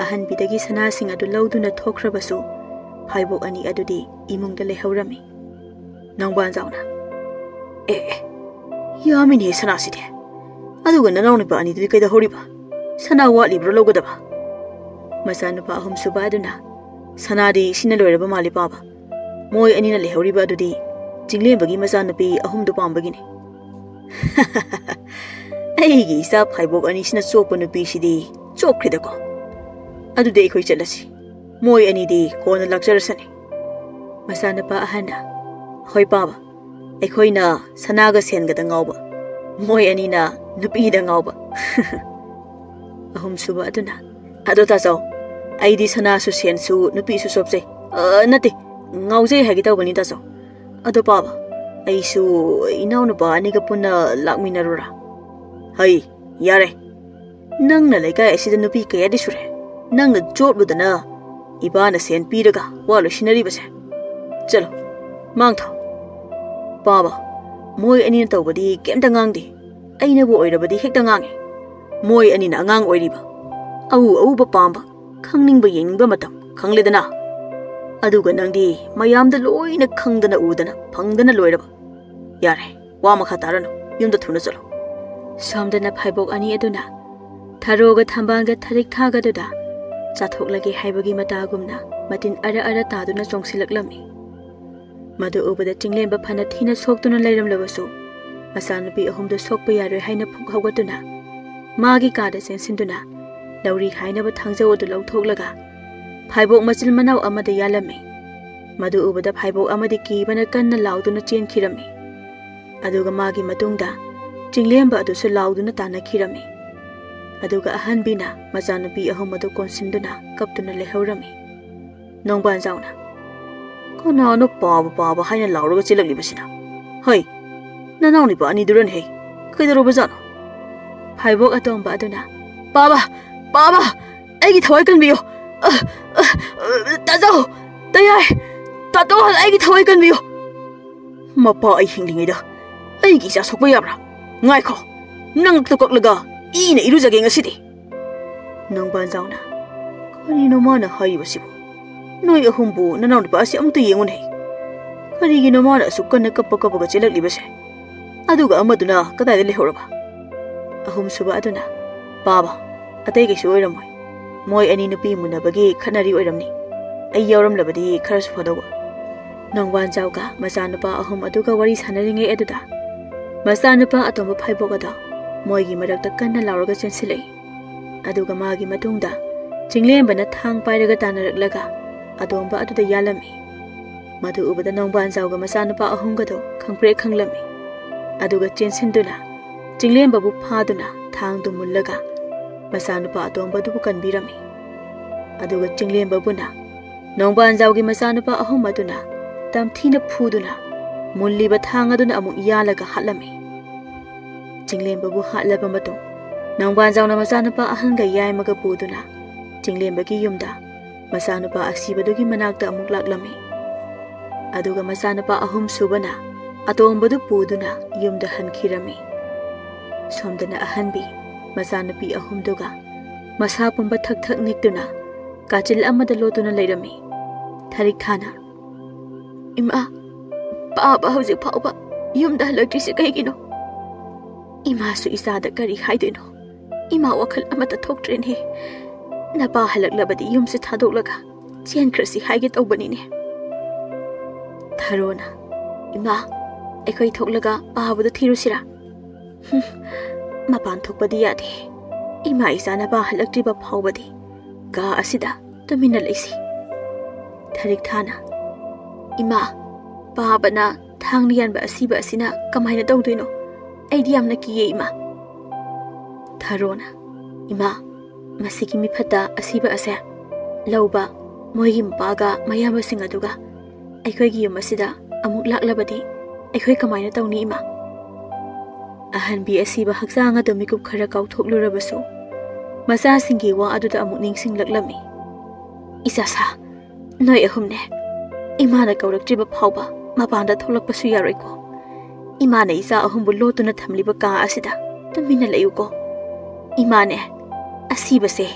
ꯑꯍꯟꯕꯤꯗꯒꯤ ꯁꯅꯥꯁꯤꯡ ꯑꯗꯨ ꯂꯧꯗꯨꯅ ꯊꯣꯛꯈ꯭ꯔꯕꯁꯨ ꯐꯥꯏꯕꯣꯛ ꯑꯅꯤ ꯑꯗꯨꯗꯤ ꯏꯃꯨꯡꯗ ꯂꯩꯍꯧꯔꯝꯃꯤ꯫ ꯅꯣꯡꯕꯥꯟꯖꯥꯎꯅ, "ꯑꯦ, ꯑꯦ, ꯌꯥꯝꯃꯤꯅꯦ ꯁꯅꯥꯁꯤꯗꯤ꯫ ꯑꯗꯨꯒ ꯅꯅꯥꯎꯅꯨꯄꯥ ꯑꯅꯤꯗꯨꯗꯤ ꯀꯩꯗꯧꯍꯧꯔꯤꯕ? ꯁꯅꯥ ꯋꯥꯠꯂꯤꯕ꯭ꯔꯣ ꯂꯧꯒꯗꯕ?" ꯃꯆꯥꯅꯨꯄꯥ ꯑꯍꯨꯝꯁꯨꯕ ꯑꯗꯨꯅ, "ꯁꯅꯥꯗꯤ ꯁꯤꯅ ꯂꯣꯏꯔꯕ ꯃꯥꯜꯂꯤ ꯄꯥꯕ꯫ ꯃꯣꯏ ꯑꯅꯤꯅ ꯂꯩꯍꯧꯔꯤꯕ ꯑꯗꯨꯗꯤ ꯆꯤꯡꯂꯦꯝꯕꯒꯤ ꯃꯆꯥꯅꯨꯄꯤ ꯑꯍꯨꯝꯗꯨ ꯄꯥꯝꯕꯒꯤꯅꯤ꯫" "ꯑꯩꯒꯤ ꯏꯆꯥ ꯐꯥꯏꯕꯣꯛ ꯑꯅꯤꯁꯤꯅ ꯆꯣꯞꯄ ꯅꯨꯄꯤꯁꯤꯗꯤ ꯆꯣꯞꯈ꯭ꯔꯦꯗꯀꯣ꯫ ꯑꯗꯨꯗꯤ ꯑꯩꯈꯣꯏ ꯆꯠꯂꯁꯤ꯫ ꯃꯣꯏ ꯑꯅꯤꯗꯤ ꯀꯣꯟꯅ ꯂꯥꯛꯆꯔꯁꯅꯤ꯫" ꯃꯆꯥꯅꯨꯄꯥ ꯑꯍꯟꯅ, "ꯍꯣꯏ ꯄꯥꯕ, ꯑꯩꯈꯣꯏꯅ ꯁꯅꯥꯒ ꯁꯦꯟꯒꯗ ꯉꯥꯎꯕ, ꯃꯣꯏ ꯑꯅꯤꯅ ꯅꯨꯄꯤꯗ ꯉꯥꯎꯕ꯫" ꯑꯍꯨꯝꯁꯨꯕ ꯑꯗꯨꯅ, "ꯑꯗꯣ ꯇꯥꯆꯧ, ꯑꯩꯗꯤ ꯁꯅꯥꯁꯨ ꯁꯦꯟꯁꯨ ꯅꯨꯄꯤꯁꯨ ꯆꯣꯞꯆꯩ꯫ ꯑ, ꯅꯠꯇꯦ, ꯉꯥꯎꯖꯩ ꯍꯥꯏꯒꯦ ꯇꯧꯕꯅꯤ ꯇꯥꯆꯧ꯫ "ꯑꯗꯣ ꯄꯥꯕ, ꯑꯩꯁꯨ ꯏꯅꯥꯎꯅꯨꯄꯥ ꯑꯅꯤꯒ ꯄꯨꯟꯅ ꯂꯥꯛꯃꯤꯟꯅꯔꯨꯔꯥ?" "ꯍꯩ, ꯌꯥꯔꯦ꯫ ꯅꯪꯅ ꯂꯩꯀꯥꯏ ꯑꯁꯤꯗ ꯅꯨꯄꯤ ꯀꯌꯥꯗꯤ ꯁꯨꯔꯦ? ꯅꯪꯅ ꯆꯣꯞꯂꯨꯗꯅ ꯏꯄꯥꯅ ꯁꯦꯟ ꯄꯤꯔꯒ ꯋꯥ ꯂꯣꯏꯁꯤꯟꯅꯔꯤꯕꯁꯦ꯫ ꯆꯠꯂꯣ, ꯃꯥꯡ ꯊꯥꯎ꯫ ꯄꯥꯕ, ꯃꯣꯏ ꯑꯅꯤꯅ ꯇꯧꯕꯗꯤ ꯀꯩꯝꯇ ꯉꯥꯡꯗꯦ꯫ ꯑꯩꯅꯕꯨ ꯑꯣꯏꯔꯕꯗꯤ ꯍꯦꯛꯇ ꯉꯥꯡꯉꯤ꯫ ꯃꯣꯏ ꯑꯅꯤꯅ ꯑꯉꯥꯡ ꯑꯣꯏꯔꯤꯕ, ꯑꯎ ꯑꯎꯕ ꯄꯥꯝꯕ, ꯈꯪꯅꯤꯡꯕ ꯌꯦꯡꯅꯤꯡꯕ ꯃꯇꯝ ꯈꯪꯂꯦꯗꯅ꯫ ꯑꯗꯨꯒ ꯅꯪꯗꯤ ꯃꯌꯥꯝꯗ ꯂꯣꯏꯅ ꯈꯪꯗꯅ ꯎꯗꯅ ꯐꯪꯗꯅ ꯂꯣꯏꯔꯕ꯫ ꯌꯥꯔꯦ, ꯋꯥ ꯃꯈꯥ ꯇꯥꯔꯅꯨ, ꯌꯨꯝꯗ ꯊꯨꯅ ꯆꯠꯂꯣ꯫" ꯁꯣꯝꯗꯅ ꯐꯥꯏꯕꯣꯛ ꯑꯅꯤ ꯑꯗꯨꯅ ꯊꯔꯣꯒ ꯊꯝꯕꯥꯜꯒ ꯊꯔꯤꯛ ꯊꯥꯒꯗꯨꯗ ꯆꯥꯊꯣꯛꯂꯒꯦ ꯍꯥꯏꯕꯒꯤ ꯃꯇꯥꯒꯨꯝꯅ ꯃꯇꯤꯟ ꯑꯔ ꯑꯔ ꯇꯥꯗꯨꯅ ꯆꯣꯡꯁꯤꯜꯂꯛꯂꯝꯃꯤ꯫ ꯃꯗꯨ ꯎꯕꯗ ꯆꯤꯡꯂꯦꯝꯕ ꯐꯅ ꯊꯤꯅ ꯁꯣꯛꯇꯨꯅ ꯂꯩꯔꯝꯂꯕꯁꯨ, ꯃꯆꯥꯅꯨꯄꯤ ꯑꯍꯨꯝꯗꯨ ꯁꯣꯛꯄ ꯌꯥꯔꯣꯏ ꯍꯥꯏꯅ ꯐꯨꯛ ꯍꯧꯒꯠꯇꯨꯅ ꯃꯥꯒꯤ ꯀꯥꯗ ꯆꯦꯟꯁꯤꯟꯗꯨꯅ ꯂꯧꯔꯤ ꯍꯥꯏꯅꯕ ꯊꯥꯡꯖꯧ ꯑꯗꯨ ꯂꯧꯊꯣꯛꯂꯒ ꯐꯥꯏꯕꯣꯛ ꯃꯆꯤꯜ ꯃꯅꯥꯎ ꯑꯃꯗ ꯌꯥꯜꯂꯝꯃꯤ꯫ ꯃꯗꯨ ꯎꯕꯗ ꯐꯥꯏꯕꯣꯛ ꯑꯃꯗꯤ ꯀꯤꯕꯅ ꯀꯟꯅ ꯂꯥꯎꯗꯨꯅ ꯆꯦꯟꯈꯤꯔꯝꯃꯤ꯫ ꯑꯗꯨꯒ ꯃꯥꯒꯤ ꯃꯇꯨꯡꯗ ꯆꯤꯡꯂꯦꯝꯕ ꯑꯗꯨꯁꯨ ꯂꯥꯎꯗꯨꯅ ꯇꯥꯟꯅꯈꯤꯔꯝꯃꯤ꯫ ꯑꯗꯨꯒ ꯑꯍꯟꯕꯤꯅ ꯃꯆꯥꯅꯨꯄꯤ ꯑꯍꯨꯝ ꯑꯗꯨ ꯀꯣꯟꯁꯤꯟꯗꯨꯅ ꯀꯞꯇꯨꯅ ꯂꯩꯍꯧꯔꯝꯃꯤ꯫ ꯅꯣꯡꯕꯥꯟꯖꯥꯎꯅ, "ꯀꯅꯥꯅꯣ ꯄꯥꯕ ꯄꯥꯕ ꯍꯥꯏꯅ ꯂꯥꯎꯔꯒ ꯆꯦꯜꯂꯛꯂꯤꯕꯁꯤꯅ? ꯍꯩ, ꯅꯅꯥꯎ ꯅꯨꯄꯥ ꯑꯅꯤꯗꯨꯔꯅꯦ ꯍꯩ? ꯀꯩꯗꯧꯔꯕꯖꯥꯠꯅꯣ?" ꯐꯥꯏꯕꯣꯛ ꯑꯇꯣꯝꯕ ꯑꯗꯨꯅ, "ꯄꯥꯕ, ꯄꯥꯕ, ꯑꯩꯒꯤ ꯊꯋꯥꯏ ꯀꯟꯕꯤꯌꯨ꯫ ꯑ, ꯑ, ꯑ, ꯇꯥꯖꯧ, ꯇꯌꯥꯏ, ꯇꯥꯇꯣꯟ, ꯑꯩꯒꯤ ꯊꯋꯥꯏ ꯀꯟꯕꯤꯌꯨ꯫ ꯃꯄꯥ ꯑꯩ ꯍꯤꯡꯂꯤꯉꯩꯗ ꯑꯩꯒꯤ ꯏꯆꯥ ꯁꯣꯛꯄ ꯌꯥꯕ꯭ꯔꯥ? ꯉꯥꯏꯈꯣ, ꯅꯉꯛꯇꯣ ꯀꯛꯂꯒ ꯏꯅ ꯏꯔꯨꯖꯒꯦ ꯉꯁꯤꯗꯤ꯫" ꯅꯣꯡꯕꯥꯟꯖꯥꯎꯅ, "ꯀꯔꯤꯅꯣ ꯃꯥꯅ ꯍꯥꯏꯔꯤꯕꯁꯤꯕꯨ? ꯅꯣꯏ ꯑꯍꯨꯝꯕꯨ ꯅꯅꯥꯎ ꯅꯨꯄꯥ ꯑꯁꯤ ꯑꯃꯨꯛꯇ ꯌꯦꯡꯉꯨꯅꯦ꯫ ꯀꯔꯤꯒꯤꯅꯣ ꯃꯥꯅ ꯑꯁꯨꯛ ꯀꯟꯅ ꯀꯞꯄ ꯀꯞꯄꯒ ꯆꯦꯜꯂꯛꯂꯤꯕꯁꯦ? ꯑꯗꯨꯒ ꯑꯃꯗꯨꯅ ꯀꯗꯥꯏꯗ ꯂꯩꯍꯧꯔꯕ?" ꯑꯍꯨꯝꯁꯨꯕ ꯑꯗꯨꯅ, "ꯄꯥꯕ, ꯑꯇꯩ ꯀꯩꯁꯨ ꯑꯣꯏꯔꯝꯃꯣꯏ꯫ ꯃꯣꯏ ꯑꯅꯤ ꯅꯨꯄꯤ ꯃꯨꯟꯅꯕꯒꯤ ꯈꯠꯅꯔꯤ ꯑꯣꯏꯔꯝꯅꯤ꯫ ꯑꯩ ꯌꯥꯎꯔꯝꯂꯕꯗꯤ ꯈꯔꯁꯨ ꯐꯗꯧꯕ꯫" ꯅꯣꯡꯕꯥꯟꯖꯥꯎꯒ ꯃꯆꯥꯅꯨꯄꯥ ꯑꯍꯨꯝ ꯑꯗꯨꯒ ꯋꯥꯔꯤ ꯁꯥꯟꯅꯔꯤꯉꯩ ꯑꯗꯨꯗ, ꯃꯆꯥꯅꯨꯄꯥ ꯑꯇꯣꯝꯕ ꯐꯥꯏꯕꯣꯛ ꯑꯗꯣ ꯃꯣꯏꯒꯤ ꯃꯔꯛꯇ ꯀꯟꯅ ꯂꯥꯎꯔꯒ ꯆꯦꯟꯁꯤꯜꯂꯛꯏ꯫ ꯑꯗꯨꯒ ꯃꯥꯒꯤ ꯃꯇꯨꯡꯗ ꯆꯤꯡꯂꯦꯝꯕꯅ ꯊꯥꯡ ꯄꯥꯏꯔꯒ ꯇꯥꯟꯅꯔꯛꯂꯒ ꯑꯇꯣꯝꯕ ꯑꯗꯨꯗ ꯌꯥꯜꯂꯝꯃꯤ꯫ ꯃꯗꯨ ꯎꯕꯗ ꯅꯣꯡꯕꯥꯟꯖꯥꯎꯒ ꯃꯆꯥꯅꯨꯄꯥ ꯑꯍꯨꯝꯒꯗꯣ ꯈꯪꯄ꯭ꯔꯦꯛ ꯈꯪꯂꯝꯃꯤ꯫ ꯑꯗꯨꯒ ꯆꯦꯟꯁꯤꯟꯗꯨꯅ ꯆꯤꯡꯂꯦꯝꯕꯕꯨ ꯐꯥꯗꯨꯅ ꯊꯥꯡꯗꯨ ꯃꯨꯜꯂꯒ ꯃꯆꯥꯅꯨꯄꯥ ꯑꯇꯣꯝꯕꯗꯨꯕꯨ ꯀꯟꯕꯤꯔꯝꯃꯤ꯫ ꯑꯗꯨꯒ ꯆꯤꯡꯂꯦꯝꯕꯕꯨꯅ ꯅꯣꯡꯕꯥꯟꯖꯥꯎꯒꯤ ꯃꯆꯥꯅꯨꯄꯥ ꯑꯍꯨꯝ ꯑꯗꯨꯅ ꯇꯝꯊꯤꯅ ꯐꯨꯗꯨꯅ ꯃꯨꯜꯂꯤꯕ ꯊꯥꯡ ꯑꯗꯨꯅ ꯑꯃꯨꯛ ꯌꯥꯜꯂꯒ ꯍꯥꯠꯂꯝꯃꯤ꯫ ꯆꯤꯡꯂꯦꯝꯕꯕꯨ ꯍꯥꯠꯂꯕ ꯃꯇꯨꯡ, ꯅꯣꯡꯕꯥꯟꯖꯥꯎꯅ ꯃꯆꯥꯅꯨꯄꯥ ꯑꯍꯟꯒ ꯌꯥꯏꯃꯒ ꯄꯨꯗꯨꯅ ꯆꯤꯡꯂꯦꯝꯕꯒꯤ ꯌꯨꯝꯗ ꯃꯆꯥꯅꯨꯄꯥ ꯑꯁꯤꯕꯗꯨꯒꯤ ꯃꯅꯥꯛꯇ ꯑꯃꯨꯛ ꯂꯥꯛꯂꯝꯃꯤ꯫ ꯑꯗꯨꯒ ꯃꯆꯥꯅꯨꯄꯥ ꯑꯍꯨꯝꯁꯨꯕꯅ ꯑꯇꯣꯝꯕꯗꯨ ꯄꯨꯗꯨꯅ ꯌꯨꯝꯗ ꯍꯟꯈꯤꯔꯝꯃꯤ꯫ ꯁꯣꯝꯗꯅ ꯑꯍꯟꯕꯤ ꯃꯆꯥꯅꯨꯄꯤ ꯑꯍꯨꯝꯗꯨꯒ ꯃꯁꯥ ꯄꯨꯝꯕ ꯊꯛ ꯊꯛ ꯅꯤꯛꯇꯨꯅ ꯀꯥꯆꯤꯜ ꯑꯃꯗ ꯂꯣꯠꯇꯨꯅ ꯂꯩꯔꯝꯃꯤ꯫ ꯊꯔꯤꯛ ꯊꯥꯅ, "ꯏꯃꯥ, ꯄꯥꯕ ꯍꯧꯖꯤꯛ ꯐꯥꯎꯕ ꯌꯨꯝꯗ ꯍꯜꯂꯛꯇ꯭ꯔꯤꯁꯦ ꯀꯩꯒꯤꯅꯣ? ꯏꯃꯥꯁꯨ ꯏꯆꯥꯗ ꯀꯔꯤ ꯍꯥꯏꯗꯣꯏꯅꯣ? ꯏꯃꯥ ꯋꯥꯈꯜ ꯑꯃꯠꯇ ꯊꯣꯛꯇ꯭ꯔꯦꯅꯦ꯫ ꯅꯄꯥ ꯍꯜꯂꯛꯂꯕꯗꯤ ꯌꯨꯝꯁꯦ ꯊꯥꯗꯣꯛꯂꯒ ꯆꯦꯟꯈ꯭ꯔꯁꯤ ꯍꯥꯏꯒꯦ ꯇꯧꯕꯅꯤꯅꯦ꯫" ꯊꯔꯣꯅ, "ꯏꯃꯥ, ꯑꯩꯈꯣꯏ ꯊꯣꯛꯂꯒ ꯄꯥꯕꯗꯨ ꯊꯤꯔꯨꯁꯤꯔꯥ?" "ꯍꯨꯝ, ꯃꯄꯥꯟ ꯊꯣꯛꯄꯗꯤ ꯌꯥꯗꯦ꯫ ꯏꯃꯥ ꯏꯆꯥ ꯅꯄꯥ ꯍꯜꯂꯛꯇ꯭ꯔꯤꯕ ꯐꯥꯎꯕꯗꯤ ꯀꯥ ꯑꯁꯤꯗ ꯇꯨꯃꯤꯟꯅ ꯂꯩꯁꯤ꯫" ꯊꯔꯤꯛ ꯊꯥꯅ, "ꯏꯃꯥ, ꯄꯥꯕꯅ ꯊꯥꯡꯅ ꯌꯥꯟꯕ ꯑꯁꯤꯕ ꯑꯁꯤꯅ ꯀꯃꯥꯏꯅ ꯇꯧꯗꯣꯏꯅꯣ? ꯑꯩꯗꯤ ꯌꯥꯝꯅ ꯀꯤꯌꯦ, ꯏꯃꯥ꯫" ꯊꯔꯣꯅ, "ꯏꯃꯥ, ꯃꯁꯤꯒꯤ ꯃꯤꯐꯠꯇ ꯑꯁꯤꯕ ꯑꯁꯦ ꯂꯧꯕ ꯃꯣꯏꯒꯤ ꯃꯄꯥꯒ ꯃꯌꯥꯝꯕꯁꯤꯡ ꯑꯗꯨꯒ ꯑꯩꯈꯣꯏꯒꯤ ꯌꯨꯝ ꯑꯁꯤꯗ ꯑꯃꯨꯛ ꯂꯥꯛꯂꯕꯗꯤ ꯑꯩꯈꯣꯏ ꯀꯃꯥꯏꯅ ꯇꯧꯅꯤ, ꯏꯃꯥ?" ꯑꯍꯟꯕꯤ ꯑꯁꯤꯕ ꯍꯛꯆꯥꯡ ꯑꯗꯨ ꯃꯤꯀꯨꯞ ꯈꯔ ꯀꯥꯎꯊꯣꯛꯂꯨꯔꯕꯁꯨ, ꯃꯆꯥꯁꯤꯡꯒꯤ ꯋꯥ ꯑꯗꯨꯗ ꯑꯃꯨꯛ ꯅꯤꯡꯁꯤꯡꯂꯛꯂꯝꯃꯤ꯫ "ꯏꯆꯥꯁꯥ, ꯅꯣꯏ ꯑꯍꯨꯝꯅꯦ ꯏꯃꯥꯅ ꯀꯧꯔꯛꯇ꯭ꯔꯤꯕ ꯐꯥꯎꯕ ꯃꯄꯥꯟꯗ ꯊꯣꯛꯂꯛꯄꯁꯨ ꯌꯥꯔꯣꯏꯀꯣ꯫ ꯏꯃꯥꯅ ꯏꯆꯥ ꯑꯍꯨꯝꯕꯨ ꯂꯣꯠꯇꯨꯅ ꯊꯝꯂꯤꯕ ꯀꯥ ꯑꯁꯤꯗ ꯇꯨꯃꯤꯟꯅ ꯂꯩꯌꯨꯀꯣ꯫ ꯏꯃꯥꯅꯦ ꯑꯁꯤꯕꯁꯦ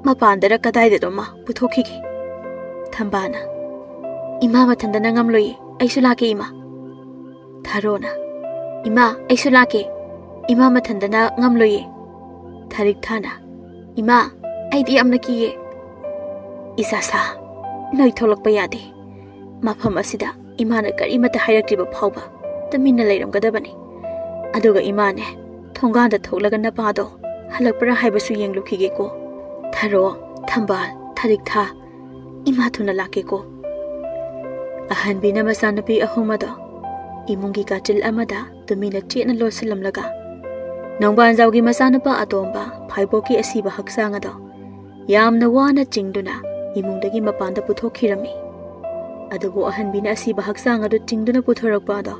ꯃꯄꯥꯟꯗꯔ ꯀꯗꯥꯏꯗꯅꯣꯃ ꯄꯨꯊꯣꯛꯈꯤꯒꯦ꯫" ꯊꯝꯕꯥꯅ, "ꯏꯃꯥ ꯃꯊꯟꯗꯅ ꯉꯝꯂꯣꯏꯌꯦ, ꯑꯩꯁꯨ ꯂꯥꯛꯀꯦ, ꯏꯃꯥ꯫" ꯊꯔꯣꯅ, "ꯏꯃꯥ, ꯑꯩꯁꯨ ꯂꯥꯛꯀꯦ꯫ ꯏꯃꯥ ꯃꯊꯟꯗꯅ ꯉꯝꯂꯣꯏꯌꯦ꯫" ꯊꯔꯤꯛ ꯊꯥꯅ, "ꯏꯃꯥ, ꯑꯩꯗꯤ ꯌꯥꯝꯅ ꯀꯤꯌꯦ꯫" "ꯏꯆꯥꯁꯥ, ꯅꯣꯏ ꯊꯣꯛꯂꯛꯄ ꯌꯥꯗꯦ꯫ ꯃꯐꯝ ꯑꯁꯤꯗ ꯏꯃꯥꯅ ꯀꯔꯤꯃꯠꯇ ꯍꯥꯏꯔꯛꯇ꯭ꯔꯤꯕ ꯐꯥꯎꯕ ꯇꯨꯃꯤꯟꯅ ꯂꯩꯔꯝꯒꯗꯕꯅꯤ꯫ ꯑꯗꯨꯒ ꯏꯃꯥꯅꯦ ꯊꯣꯡꯒꯥꯟꯗ ꯊꯣꯛꯂꯒ ꯅꯄꯥꯗꯣ ꯍꯜꯂꯛꯄ꯭ꯔꯥ ꯍꯥꯏꯕꯁꯨ ꯌꯦꯡꯂꯨꯈꯤꯒꯦꯀꯣ꯫ ꯊꯔꯣ, ꯊꯝꯕꯥꯜ, ꯊꯔꯤꯛ ꯊꯥ, ꯏꯃꯥ ꯊꯨꯅ ꯂꯥꯛꯀꯦꯀꯣ꯫" ꯑꯍꯟꯕꯤꯅ ꯃꯆꯥꯅꯨꯄꯤ ꯑꯍꯨꯝ ꯑꯗꯣ ꯏꯃꯨꯡꯒꯤ ꯀꯥꯆꯤꯜ ꯑꯃꯗ ꯇꯨꯃꯤꯟꯅ ꯆꯦꯠꯅ ꯂꯣꯠꯁꯤꯜꯂꯝꯂꯒ, ꯅꯣꯡꯕꯥꯟꯖꯥꯎꯒꯤ ꯃꯆꯥꯅꯨꯄꯥ ꯑꯇꯣꯝꯕ ꯐꯥꯏꯕꯣꯛꯀꯤ ꯑꯁꯤꯕ ꯍꯛꯆꯥꯡ ꯑꯗꯣ ꯌꯥꯝꯅ ꯋꯥꯅ ꯆꯤꯡꯗꯨꯅ ꯏꯃꯨꯡꯗꯒꯤ ꯃꯄꯥꯟꯗ ꯄꯨꯊꯣꯛꯈꯤꯔꯝꯃꯤ꯫ ꯑꯗꯨꯕꯨ ꯑꯍꯟꯕꯤꯅ ꯑꯁꯤꯕ ꯍꯛꯆꯥꯡ ꯑꯗꯨ ꯆꯤꯡꯗꯨꯅ ꯄꯨꯊꯣꯔꯛꯄ ꯑꯗꯣ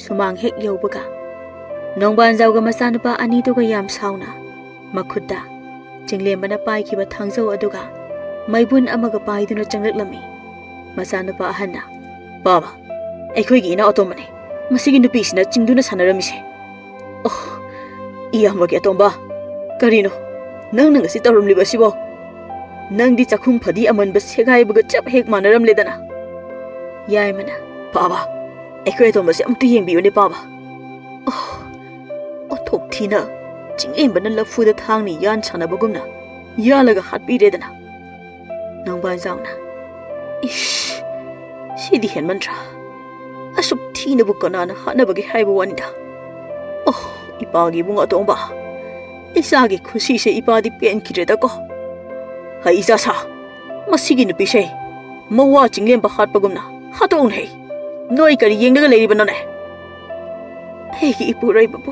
ꯁꯨꯃꯥꯡ ꯍꯦꯛ ꯌꯧꯕꯒ ꯅꯣꯡꯕꯥꯟꯖꯥꯎꯒ ꯃꯆꯥꯅꯨꯄꯥ ꯑꯅꯤꯗꯨꯒ ꯌꯥꯝ ꯁꯥꯎꯅ ꯃꯈꯨꯠꯇ ꯆꯤꯡꯂꯦꯝꯕꯅ ꯄꯥꯏꯈꯤꯕ ꯊꯥꯡꯖꯧ ꯑꯗꯨꯒ ꯃꯩꯕꯨꯟ ꯑꯃꯒ ꯄꯥꯏꯗꯨꯅ ꯆꯪꯂꯛꯂꯝꯃꯤ꯫ ꯃꯆꯥꯅꯨꯄꯥ ꯑꯍꯟꯅ, "ꯄꯥꯕ, ꯑꯩꯈꯣꯏꯒꯤ ꯏꯅꯥꯎ ꯑꯇꯣꯝꯕꯅꯤ꯫ ꯃꯁꯤꯒꯤ ꯅꯨꯄꯤꯁꯤꯅ ꯆꯤꯡꯗꯨꯅ ꯁꯥꯟꯅꯔꯝꯃꯤꯁꯦ꯫ ꯑꯣ, ꯏꯌꯥꯝꯕꯒꯤ ꯑꯇꯣꯝꯕ, ꯀꯔꯤꯅꯣ ꯅꯪꯅ ꯉꯁꯤ ꯇꯧꯔꯝꯂꯤꯕ ꯑꯁꯤꯕꯣ? ꯅꯪꯗꯤ ꯆꯥꯛꯈꯨꯝ ꯐꯗꯤ ꯑꯃꯟꯕ ꯁꯦꯒꯥꯏꯕꯒ ꯆꯞ ꯍꯦꯛ ꯃꯥꯟꯅꯔꯝꯂꯦꯗꯅ꯫ ꯌꯥꯏꯃꯅ, "ꯄꯥꯕ, ꯑꯩꯈꯣꯏ ꯑꯇꯣꯝꯕꯁꯦ ꯑꯃꯨꯛꯇ ꯌꯦꯡꯕꯤꯌꯨꯅꯦ, ꯄꯥꯕ꯫ ꯑꯣ, ꯑꯣꯟꯊꯣꯛ ꯊꯤꯅ ꯆꯤꯡꯂꯦꯝꯕꯅ ꯂꯐꯨꯗ ꯊꯥꯡꯅ ꯌꯥꯟ ꯁꯥꯟꯅꯕꯒꯨꯝꯅ ꯌꯥꯜꯂꯒ ꯍꯥꯠꯄꯤꯔꯦꯗꯅ꯫" ꯅꯣꯡꯕꯥꯟꯖꯥꯎꯅ, "ꯏꯁ, ꯁꯤꯗꯤ ꯍꯦꯟꯃꯟꯗ꯭ꯔꯥ? ꯑꯁꯨꯛ ꯊꯤꯅꯕꯨ ꯀꯅꯥꯅ ꯍꯥꯠꯅꯕꯒꯦ ꯍꯥꯏꯕ ꯋꯥꯅꯤꯗ? ꯑꯣ, ꯏꯄꯥꯒꯤ ꯏꯕꯨꯡ ꯑꯇꯣꯝꯕ, ꯏꯆꯥꯒꯤ ꯈꯨꯁꯤꯁꯦ ꯏꯄꯥꯗꯤ ꯄꯦꯟꯈꯤꯗ꯭ꯔꯦꯗꯀꯣ꯫ ꯍꯩ ꯏꯆꯥ ꯁꯥ, ꯃꯁꯤꯒꯤ ꯅꯨꯄꯤꯁꯦ ꯃꯋꯥ ꯆꯤꯡꯂꯦꯝꯕ ꯍꯥꯠꯄꯒꯨꯝꯅ ꯍꯥꯠꯇꯣꯛꯎꯅꯦ꯫ ꯅꯣꯏ ꯀꯔꯤ ꯌꯦꯡꯂꯒ ꯂꯩꯔꯤꯕꯅꯣꯅꯦ?" "ꯑꯩꯒꯤ ꯏꯄꯨꯔꯣꯏꯕꯕꯨ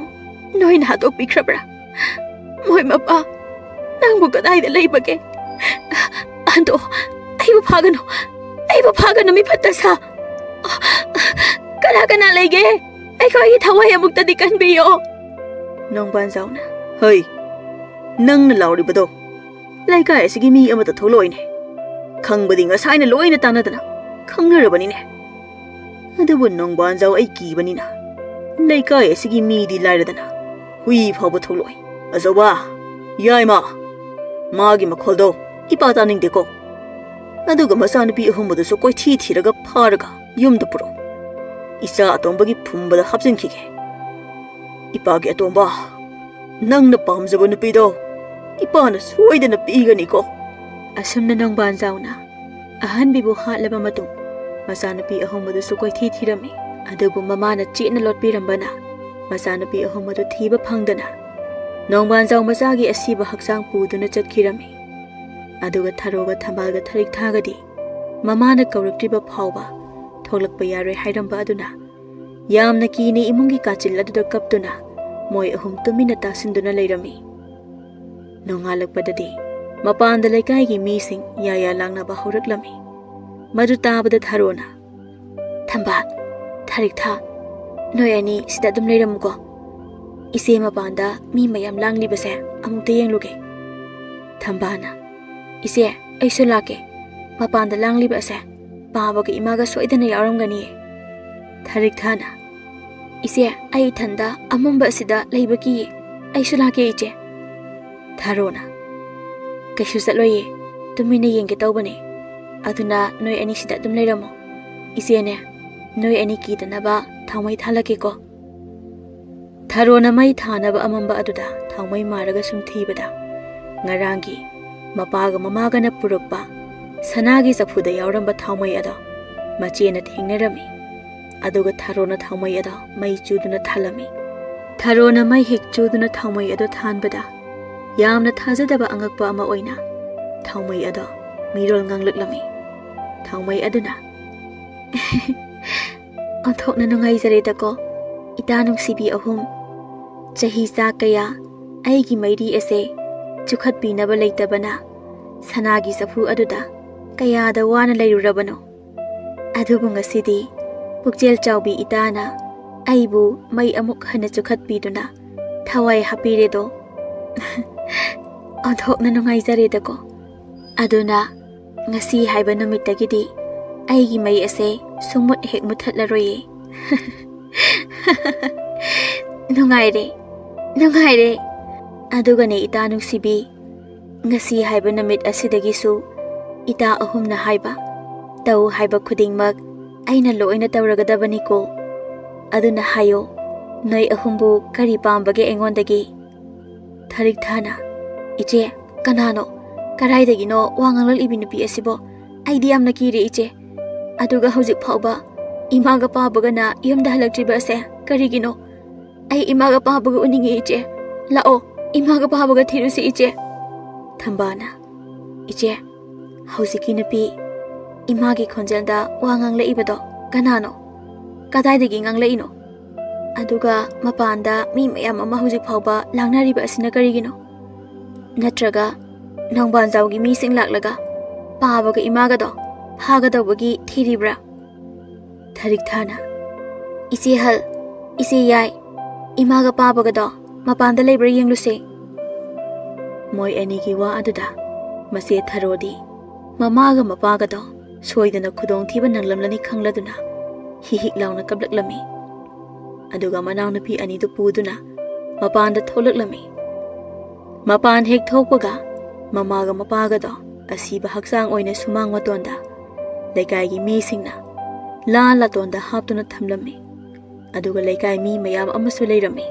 ꯅꯣꯏꯅ ꯍꯥꯠꯇꯣꯛꯄꯤꯈ꯭ꯔꯕ꯭ꯔꯥ? ꯃꯣꯏ ꯃꯄꯥ, ꯅꯪꯕꯨ ꯀꯗꯥꯏꯗ ꯂꯩꯕꯒꯦ? ꯑꯗꯣ, ꯑꯩꯕꯨ ꯐꯥꯒꯅꯨ, ꯑꯩꯕꯨ ꯐꯥꯒꯅꯨ, ꯃꯤ ꯐꯠꯇ ꯁꯥ꯫ ꯀꯅꯥ ꯀꯅꯥ ꯂꯩꯒꯦ? ꯑꯩꯈꯣꯏꯒꯤ ꯊꯋꯥꯏ ꯑꯃꯨꯛꯇꯗꯤ ꯀꯟꯕꯤꯌꯣ꯫" ꯅꯣꯡꯕꯥꯟꯖꯥꯎꯅ, "ꯍꯩ, ꯅꯪꯅ ꯂꯥꯎꯔꯤꯕꯗꯣ ꯂꯩꯀꯥꯏ ꯑꯁꯤꯒꯤ ꯃꯤ ꯑꯃꯠꯇ ꯊꯣꯛꯂꯛꯑꯣꯏꯅꯦ꯫ ꯈꯪꯕꯗꯤ ꯉꯁꯥꯏꯅ ꯂꯣꯏꯅ ꯇꯥꯟꯅꯗꯅ ꯈꯪꯅꯔꯕꯅꯤꯅꯦ꯫ ꯑꯗꯨꯕꯨ ꯅꯣꯡꯕꯥꯟꯖꯥꯎ ꯑꯩ ꯀꯤꯕꯅꯤꯅ ꯂꯩꯀꯥꯏ ꯑꯁꯤꯒꯤ ꯃꯤꯗꯤ ꯂꯥꯏꯔꯗꯅ ꯍꯨꯏ ꯐꯥꯎꯕ ꯊꯣꯛꯂꯛꯑꯣꯏ꯫ ꯑꯆꯧꯕ, ꯌꯥꯏꯃ, ꯃꯥꯒꯤ ꯃꯈꯣꯜꯗꯣ ꯏꯄꯥ ꯇꯥꯅꯤꯡꯗꯦꯀꯣ꯫ ꯑꯗꯨꯒ ꯃꯆꯥꯅꯨꯄꯤ ꯑꯍꯨꯝꯕꯗꯨꯁꯨ ꯀꯣꯏꯊꯤ ꯊꯤꯔꯒ ꯐꯥꯔꯒ ꯌꯨꯝꯗ ꯄꯨꯔꯛꯎ꯫ ꯏꯆꯥ ꯑꯇꯣꯝꯕꯒꯤ ꯐꯨꯝꯕꯗ ꯍꯥꯞꯆꯤꯟꯈꯤꯒꯦ꯫ ꯏꯄꯥꯒꯤ ꯑꯇꯣꯝꯕ, ꯅꯪꯅ ꯄꯥꯝꯖꯕ ꯅꯨꯄꯤꯗꯣ ꯏꯄꯥꯅ ꯁꯣꯏꯗꯅ ꯄꯤꯒꯅꯤꯀꯣ꯫" ꯑꯁꯨꯝꯅ ꯅꯣꯡꯕꯥꯟꯖꯥꯎꯅ ꯑꯍꯟꯕꯤꯕꯨ ꯍꯥꯠꯂꯕ ꯃꯇꯨꯡ, ꯃꯆꯥꯅꯨꯄꯤ ꯑꯍꯨꯝ ꯑꯗꯨꯁꯨ ꯀꯣꯏꯊꯤ ꯊꯤꯔꯝꯃꯤ꯫ ꯑꯗꯨꯕꯨ ꯃꯃꯥꯅ ꯆꯦꯠꯅ ꯂꯣꯠꯄꯤꯔꯝꯕꯅ ꯃꯆꯥꯅꯨꯄꯤ ꯑꯍꯨꯝ ꯑꯗꯨ ꯊꯤꯕ ꯐꯪꯗꯅ, ꯅꯣꯡꯕꯥꯟꯖꯥꯎ ꯃꯆꯥꯒꯤ ꯑꯁꯤꯕ ꯍꯛꯆꯥꯡ ꯄꯨꯗꯨꯅ ꯆꯠꯈꯤꯔꯝꯃꯤ꯫ ꯑꯗꯨꯒ ꯊꯔꯣꯒ ꯊꯝꯕꯥꯜꯒ ꯊꯔꯤꯛ ꯊꯥꯒꯗꯤ ꯃꯃꯥꯅ ꯀꯧꯔꯛꯇ꯭ꯔꯤꯕ ꯐꯥꯎꯕ ꯊꯣꯛꯂꯛꯄ ꯌꯥꯔꯣꯏ ꯍꯥꯏꯔꯝꯕ ꯑꯗꯨꯅ, ꯌꯥꯝꯅ ꯀꯤꯅ ꯏꯃꯨꯡꯒꯤ ꯀꯥꯆꯤꯜ ꯑꯗꯨꯗ ꯀꯞꯇꯨꯅ ꯃꯣꯏ ꯑꯍꯨꯝ ꯇꯨꯃꯤꯟꯅ ꯇꯥꯁꯤꯟꯗꯨꯅ ꯂꯩꯔꯝꯃꯤ꯫ ꯅꯣꯡꯉꯥꯜꯂꯛꯄꯗꯗꯤ ꯃꯄꯥꯟꯗ ꯂꯩꯀꯥꯏꯒꯤ ꯃꯤꯁꯤꯡ ꯌꯥꯌꯥ ꯂꯥꯡꯅꯕ ꯍꯧꯔꯛꯂꯝꯃꯤ꯫ ꯃꯗꯨ ꯇꯥꯕꯗ ꯊꯔꯣꯅ, "ꯊꯝꯕꯥꯜ, ꯊꯥꯔꯤꯛꯊꯥ, ꯅꯣꯏ ꯑꯅꯤ ꯁꯤꯗ ꯑꯗꯨꯝ ꯂꯩꯔꯝꯃꯨꯀꯣ꯫ ꯏꯆꯦ ꯃꯄꯥꯟꯗ ꯃꯤ ꯃꯌꯥꯝ ꯂꯥꯡꯂꯤꯕꯁꯦ ꯑꯃꯨꯛꯇ ꯌꯦꯡꯂꯨꯒꯦ꯫" ꯊꯝꯕꯥꯜꯅ, "ꯏꯆꯦ, ꯑꯩꯁꯨ ꯂꯥꯛꯀꯦ꯫ ꯃꯄꯥꯟꯗ ꯂꯥꯡꯂꯤꯕ ꯑꯁꯦ ꯄꯥꯕꯒ ꯏꯃꯥꯒ ꯁꯣꯏꯗꯅ ꯌꯥꯎꯔꯝꯒꯅꯤꯌꯦ꯫" ꯊꯥꯔꯤꯛꯊꯥꯅ, "ꯏꯆꯦ, ꯑꯩ ꯏꯊꯟꯗ ꯑꯃꯝꯕ ꯑꯁꯤꯗ ꯂꯩꯕ ꯀꯤꯌꯦ꯫ ꯑꯩꯁꯨ ꯂꯥꯛꯀꯦ, ꯏꯆꯦ꯫" ꯊꯔꯣꯅ, "ꯀꯩꯁꯨ ꯆꯠꯂꯣꯏꯌꯦ, ꯇꯨꯃꯤꯟꯅ ꯌꯦꯡꯒꯦ ꯇꯧꯕꯅꯦ꯫ ꯑꯗꯨꯅ ꯅꯣꯏ ꯑꯅꯤ ꯁꯤꯗ ꯑꯗꯨꯝ ꯂꯩꯔꯝꯃꯣ꯫ ꯏꯆꯦꯅꯦ, ꯅꯣꯏ ꯑꯅꯤ ꯀꯤꯗꯅꯕ ꯊꯥꯎꯃꯩ ꯊꯥꯜꯂꯛꯀꯦꯀꯣ꯫" ꯊꯔꯣꯅ ꯃꯩ ꯊꯥꯅꯕ ꯑꯃꯝꯕ ꯑꯗꯨꯗ ꯊꯥꯎꯃꯩ ꯃꯥꯔꯒ ꯁꯨꯝ ꯊꯤꯕꯗ, ꯉꯔꯥꯡꯒꯤ ꯃꯄꯥꯒ ꯃꯃꯥꯒꯅ ꯄꯨꯔꯛꯄ ꯁꯅꯥꯒꯤ ꯆꯐꯨꯗ ꯌꯥꯎꯔꯝꯕ ꯊꯥꯎꯃꯩ ꯑꯗꯣ ꯃꯆꯦꯅ ꯊꯦꯡꯅꯔꯝꯃꯤ꯫ ꯑꯗꯨꯒ ꯊꯔꯣꯅ ꯊꯥꯎꯃꯩ ꯑꯗꯣ ꯃꯩ ꯆꯨꯗꯨꯅ ꯊꯥꯜꯂꯝꯃꯤ꯫ ꯊꯔꯣꯅ ꯃꯩ ꯍꯦꯛ ꯆꯨꯗꯨꯅ ꯊꯥꯎꯃꯩ ꯑꯗꯣ ꯊꯥꯟꯕꯗ, ꯌꯥꯝꯅ ꯊꯥꯖꯗꯕ ꯑꯉꯛꯄ ꯑꯃ ꯑꯣꯏꯅ ꯊꯥꯎꯃꯩ ꯑꯗꯣ ꯃꯤꯔꯣꯜ ꯉꯥꯡꯂꯛꯂꯝꯃꯤ꯫ ꯊꯥꯎꯃꯩ ꯑꯗꯨꯅ, "ꯑꯣꯟꯊꯣꯛꯅ ꯅꯨꯡꯉꯥꯏꯖꯔꯦꯗꯀꯣ, ꯏꯇꯥ ꯅꯨꯡꯁꯤꯕꯤ ꯑꯍꯨꯝ꯫ ꯆꯍꯤ ꯆꯥ ꯀꯌꯥ ꯑꯩꯒꯤ ꯃꯩꯔꯤ ꯑꯁꯦ ꯆꯨꯈꯠꯄꯤꯅꯕ ꯂꯩꯇꯕꯅ ꯁꯅꯥꯒꯤ ꯆꯐꯨ ꯑꯗꯨꯗ ꯀꯌꯥꯗ ꯋꯥꯅ ꯂꯩꯔꯨꯔꯕꯅꯣ꯫ ꯑꯗꯨꯕꯨ ꯉꯁꯤꯗꯤ ꯄꯨꯛꯆꯦꯜ ꯆꯥꯎꯕꯤ ꯏꯇꯥꯅ ꯑꯩꯕꯨ ꯃꯩ ꯑꯃꯨꯛ ꯍꯟꯅ ꯆꯨꯈꯠꯄꯤꯗꯨꯅ ꯊꯋꯥꯏ ꯍꯥꯞꯄꯤꯔꯦꯗꯣ꯫" "ꯑꯣꯟꯊꯣꯛꯅ ꯅꯨꯡꯉꯥꯏꯖꯔꯦꯗꯀꯣ꯫ ꯑꯗꯨꯅ ꯉꯁꯤ ꯍꯥꯏꯕ ꯅꯨꯃꯤꯠꯇꯒꯤꯗꯤ ꯑꯩꯒꯤ ꯃꯩ ꯑꯁꯦ ꯁꯨꯡꯃꯨꯠ ꯍꯦꯛ ꯃꯨꯠꯊꯠꯂꯔꯣꯏꯌꯦ꯫" "ꯅꯨꯡꯉꯥꯏꯔꯦ, ꯅꯨꯡꯉꯥꯏꯔꯦ꯫ ꯑꯗꯨꯒꯅꯦ ꯏꯇꯥ ꯅꯨꯡꯁꯤꯕꯤ, ꯉꯁꯤ ꯍꯥꯏꯕ ꯅꯨꯃꯤꯠ ꯑꯁꯤꯗꯒꯤꯁꯨ ꯏꯇꯥ ꯑꯍꯨꯝꯅ ꯍꯥꯏꯕ, ꯇꯧ ꯍꯥꯏꯕ ꯈꯨꯗꯤꯡꯃꯛ ꯑꯩꯅ ꯂꯣꯏꯅ ꯇꯧꯔꯒꯗꯕꯅꯤꯀꯣ꯫ ꯑꯗꯨꯅ ꯍꯥꯏꯌꯣ, ꯅꯣꯏ ꯑꯍꯨꯝꯕꯨ ꯀꯔꯤ ꯄꯥꯝꯕꯒꯦ ꯑꯩꯉꯣꯟꯗꯒꯤ?" ꯊꯥꯔꯤꯛꯊꯥꯅ, "ꯏꯆꯦ, ꯀꯅꯥꯅꯣ? ꯀꯗꯥꯏꯗꯒꯤꯅꯣ ꯋꯥ ꯉꯥꯡꯂꯛꯂꯤꯕꯤ ꯅꯨꯄꯤ ꯑꯁꯤꯕꯣ? ꯑꯩꯗꯤ ꯌꯥꯝꯅ ꯀꯤꯔꯦ, ꯏꯆꯦ꯫ ꯑꯗꯨꯒ ꯍꯧꯖꯤꯛ ꯐꯥꯎꯕ ꯏꯃꯥꯒ ꯄꯥꯕꯒꯅ ꯌꯨꯝꯗ ꯍꯜꯂꯛꯇ꯭ꯔꯤꯕ ꯑꯁꯦ ꯀꯔꯤꯒꯤꯅꯣ? ꯑꯩ ꯏꯃꯥꯒ ꯄꯥꯕꯒ ꯎꯅꯤꯡꯉꯦ, ꯏꯆꯦ꯫ ꯂꯥꯛꯑꯣ, ꯏꯃꯥꯒ ꯄꯥꯕꯒ ꯊꯤꯔꯨꯁꯤ, ꯏꯆꯦ꯫" ꯊꯝꯕꯥꯜꯅ, "ꯏꯆꯦ, ꯍꯧꯖꯤꯛꯀꯤ ꯅꯨꯄꯤ ꯏꯃꯥꯒꯤ ꯈꯣꯟꯖꯦꯜꯗ ꯋꯥ ꯉꯥꯡꯂꯛꯏꯕꯗꯣ ꯀꯅꯥꯅꯣ? ꯀꯗꯥꯏꯗꯒꯤ ꯉꯥꯡꯂꯛꯏꯅꯣ? ꯑꯗꯨꯒ ꯃꯄꯥꯟꯗ ꯃꯤ ꯃꯌꯥꯝ ꯑꯃ ꯍꯧꯖꯤꯛ ꯐꯥꯎꯕ ꯂꯥꯡꯅꯔꯤꯕ ꯑꯁꯤꯅ ꯀꯔꯤꯒꯤꯅꯣ? ꯅꯠꯇ꯭ꯔꯒ ꯅꯣꯡꯕꯥꯟꯖꯥꯎꯒꯤ ꯃꯤꯁꯤꯡ ꯂꯥꯛꯂꯒ ꯄꯥꯕꯒ ꯏꯃꯥꯒꯗꯣ ꯐꯥꯒꯗꯧꯕꯒꯤ ꯊꯤꯔꯤꯕ꯭ꯔꯥ? ꯊꯔꯤꯛ ꯊꯥꯅ, "ꯏꯆꯦ ꯍꯜ, ꯏꯆꯦ ꯌꯥꯏ, ꯏꯃꯥꯒ ꯄꯥꯕꯒꯗꯣ ꯃꯄꯥꯟꯗ ꯂꯩꯕ꯭ꯔꯥ ꯌꯦꯡꯂꯨꯁꯦ꯫" ꯃꯣꯏ ꯑꯅꯤꯒꯤ ꯋꯥ ꯑꯗꯨꯗ ꯃꯆꯦ ꯊꯔꯣꯗꯤ ꯃꯃꯥꯒ ꯃꯄꯥꯒꯗꯣ ꯁꯣꯏꯗꯅ ꯈꯨꯗꯣꯡꯊꯤꯕ ꯅꯪꯂꯝꯂꯅꯤ ꯈꯪꯂꯗꯨꯅ ꯍꯤꯍꯤꯛ ꯂꯥꯎꯅ ꯀꯞꯂꯛꯂꯝꯃꯤ꯫ ꯑꯗꯨꯒ ꯃꯅꯥꯎꯅꯨꯄꯤ ꯑꯅꯤꯗꯨ ꯄꯨꯗꯨꯅ ꯃꯄꯥꯟꯗ ꯊꯣꯛꯂꯛꯂꯝꯃꯤ꯫ ꯃꯄꯥꯟ ꯍꯦꯛ ꯊꯣꯛꯄꯒ ꯃꯃꯥꯒ ꯃꯄꯥꯒꯗꯣ ꯑꯁꯤꯕ ꯍꯛꯆꯥꯡ ꯑꯣꯏꯅ ꯁꯨꯃꯥꯡ ꯃꯇꯣꯟꯗ ꯂꯩꯀꯥꯏꯒꯤ ꯃꯤꯁꯤꯡꯅ ꯂꯥ ꯂꯥꯇꯣꯟꯗ ꯍꯥꯞꯇꯨꯅ ꯊꯝꯂꯝꯃꯤ꯫ ꯑꯗꯨꯒ ꯂꯩꯀꯥꯏ ꯃꯤ ꯃꯌꯥꯝ ꯑꯃꯁꯨ ꯂꯩꯔꯝꯃꯤ꯫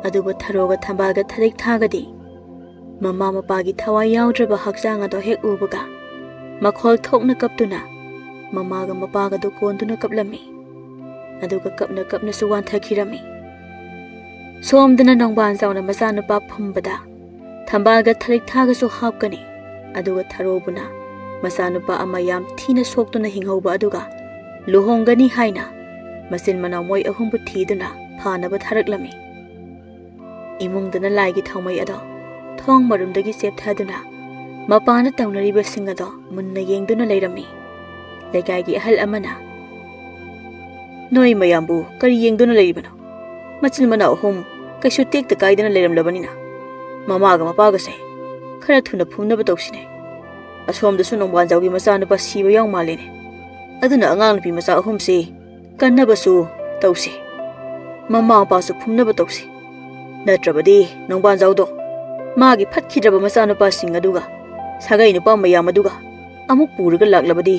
ꯑꯗꯨꯕꯨ ꯊꯔꯣꯒ ꯊꯝꯕꯥꯜꯒ ꯊꯔꯤꯛ ꯊꯥꯒꯗꯤ ꯃꯃꯥ ꯃꯄꯥꯒꯤ ꯊꯋꯥꯏ ꯌꯥꯎꯗ꯭ꯔꯕ ꯍꯛꯆꯥꯡ ꯑꯗꯣ ꯍꯦꯛ ꯎꯕꯒ ꯃꯈꯣꯜ ꯊꯣꯛꯅ ꯀꯞꯇꯨꯅ ꯃꯃꯥꯒ ꯃꯄꯥꯒꯗꯨ ꯀꯣꯟꯗꯨꯅ ꯀꯞꯂꯝꯃꯤ꯫ ꯑꯗꯨꯒ ꯀꯞꯅ ꯀꯞꯅꯁꯨ ꯋꯥꯟꯊꯈꯤꯔꯝꯃꯤ꯫ ꯁꯣꯝꯗꯅ ꯅꯣꯡꯕꯥꯟꯖꯥꯎꯅ ꯃꯆꯥꯅꯨꯄꯥ ꯐꯨꯝꯕꯗ ꯊꯝꯕꯥꯜꯒ ꯊꯔꯤꯛ ꯊꯥꯒꯁꯨ ꯍꯥꯞꯀꯅꯤ꯫ ꯑꯗꯨꯒ ꯊꯔꯣꯕꯨꯅ ꯃꯆꯥꯅꯨꯄꯥ ꯑꯃ ꯌꯥꯝ ꯊꯤꯅ ꯁꯣꯛꯇꯨꯅ ꯍꯤꯡꯍꯧꯕ ꯑꯗꯨꯒ ꯂꯨꯍꯣꯡꯒꯅꯤ ꯍꯥꯏꯅ ꯃꯆꯤꯟ ꯃꯅꯥꯎ ꯃꯣꯏ ꯑꯍꯨꯝꯕꯨ ꯊꯤꯗꯨꯅ ꯐꯥꯅꯕ ꯊꯥꯔꯛꯂꯝꯃꯤ꯫ ꯏꯃꯨꯡꯗꯅ ꯂꯥꯏꯒꯤ ꯊꯥꯎꯃꯩ ꯑꯗꯣ ꯊꯣꯡ ꯃꯔꯨꯝꯗꯒꯤ ꯆꯦꯞꯊꯗꯨꯅ ꯃꯄꯥꯟꯗ ꯇꯧꯅꯔꯤꯕꯁꯤꯡ ꯑꯗꯣ ꯃꯨꯟꯅ ꯌꯦꯡꯗꯨꯅ ꯂꯩꯔꯝꯃꯤ꯫ ꯂꯩꯀꯥꯏꯒꯤ ꯑꯍꯜ ꯑꯃꯅ, "ꯅꯣꯏ ꯃꯌꯥꯝꯕꯨ ꯀꯔꯤ ꯌꯦꯡꯗꯨꯅ ꯂꯩꯔꯤꯕꯅꯣ? ꯃꯆꯤꯟ ꯃꯅꯥꯎ ꯑꯍꯨꯝ ꯀꯩꯁꯨ ꯇꯦꯛꯇ ꯀꯥꯏꯗꯅ ꯂꯩꯔꯝꯂꯕꯅꯤꯅ ꯃꯃꯥꯒ ꯃꯄꯥꯒꯁꯦ ꯈꯔ ꯊꯨꯅ ꯐꯨꯝꯅꯕ ꯇꯧꯁꯤꯅꯦ꯫ ꯑꯁꯣꯝꯗꯁꯨ ꯅꯣꯡꯕꯥꯟꯖꯥꯎꯒꯤ ꯃꯆꯥꯅꯨꯄꯥ ꯁꯤꯕ ꯌꯥꯎ ꯃꯥꯜꯂꯦꯅꯦ꯫ ꯑꯗꯨꯅ ꯑꯉꯥꯡ ꯅꯨꯄꯤ ꯃꯆꯥ ꯑꯍꯨꯝꯁꯤ ꯀꯟꯅꯕꯁꯨ ꯇꯧꯁꯤ꯫ ꯃꯃꯥ ꯃꯄꯥꯁꯨ ꯐꯨꯝꯅꯕ ꯇꯧꯁꯤ꯫ ꯅꯠꯇ꯭ꯔꯕꯗꯤ ꯅꯣꯡꯕꯥꯟꯖꯥꯎꯗꯣ ꯃꯥꯒꯤ ꯐꯠꯈꯤꯗ꯭ꯔꯕ ꯃꯆꯥꯅꯨꯄꯥꯁꯤꯡ ꯑꯗꯨꯒ ꯁꯥꯒꯩ ꯅꯨꯄꯥ ꯃꯌꯥꯝ ꯑꯗꯨꯒ ꯑꯃꯨꯛ ꯄꯨꯔꯒ ꯂꯥꯛꯂꯕꯗꯤ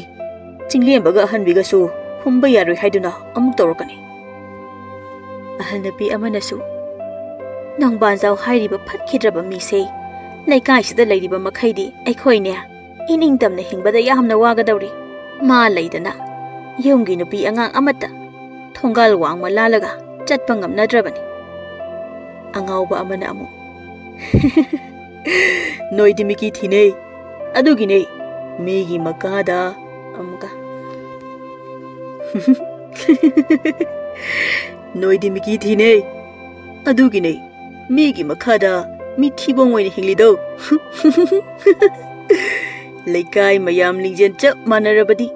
ꯆꯤꯡꯂꯦꯝꯕꯒ ꯑꯍꯟꯕꯤꯒꯁꯨ ꯐꯨꯝꯕ ꯌꯥꯔꯣꯏ ꯍꯥꯏꯗꯨꯅ ꯑꯃꯨꯛ ꯇꯧꯔꯛꯀꯅꯤ꯫" ꯑꯍꯜ ꯅꯨꯄꯤ ꯑꯃꯅꯁꯨ, "ꯅꯣꯡꯕꯥꯟꯖꯥꯎ ꯍꯥꯏꯔꯤꯕ ꯐꯠꯈꯤꯗ꯭ꯔꯕ ꯃꯤꯁꯦ ꯂꯩꯀꯥꯏꯁꯤꯗ ꯂꯩꯔꯤꯕ ꯃꯈꯩꯗꯤ ꯑꯩꯈꯣꯏꯅꯦ ꯏꯅꯤꯡꯇꯝꯅ ꯍꯤꯡꯕꯗ ꯌꯥꯝꯅ ꯋꯥꯒꯗꯧꯔꯤ꯫ ꯃꯥ ꯂꯩꯗꯅ ꯌꯨꯝꯒꯤ ꯅꯨꯄꯤ ꯑꯉꯥꯡ ꯑꯃꯠꯇ ꯊꯣꯡꯒꯥꯜ ꯋꯥꯡꯃ ꯂꯥꯜꯂꯒ ꯆꯠꯄ ꯉꯝꯅꯗ꯭ꯔꯕꯅꯤ꯫" ꯑꯉꯥꯎꯕ ꯑꯃꯅ ꯑꯃꯨꯛ, "ꯅꯣꯏꯗꯤ ꯃꯤꯀꯤ ꯊꯤꯅꯩ, ꯑꯗꯨꯒꯤꯅꯦ ꯃꯤꯒꯤ ꯃꯈꯥꯗ ꯑꯃꯨꯛꯀ ꯅꯣꯏꯗꯤ ꯃꯤꯀꯤ ꯊꯤꯅꯩ, ꯑꯗꯨꯒꯤꯅꯦ ꯃꯤꯒꯤ ꯃꯈꯥꯗ ꯃꯤꯊꯤꯕꯣꯡ ꯑꯣꯏꯅ ꯍꯤꯡꯂꯤꯗꯣ꯫ ꯂꯩꯀꯥꯏ ꯃꯌꯥꯝ ꯂꯤꯡꯖꯦꯜ ꯆꯞ ꯃꯥꯟꯅꯔꯕꯗꯤ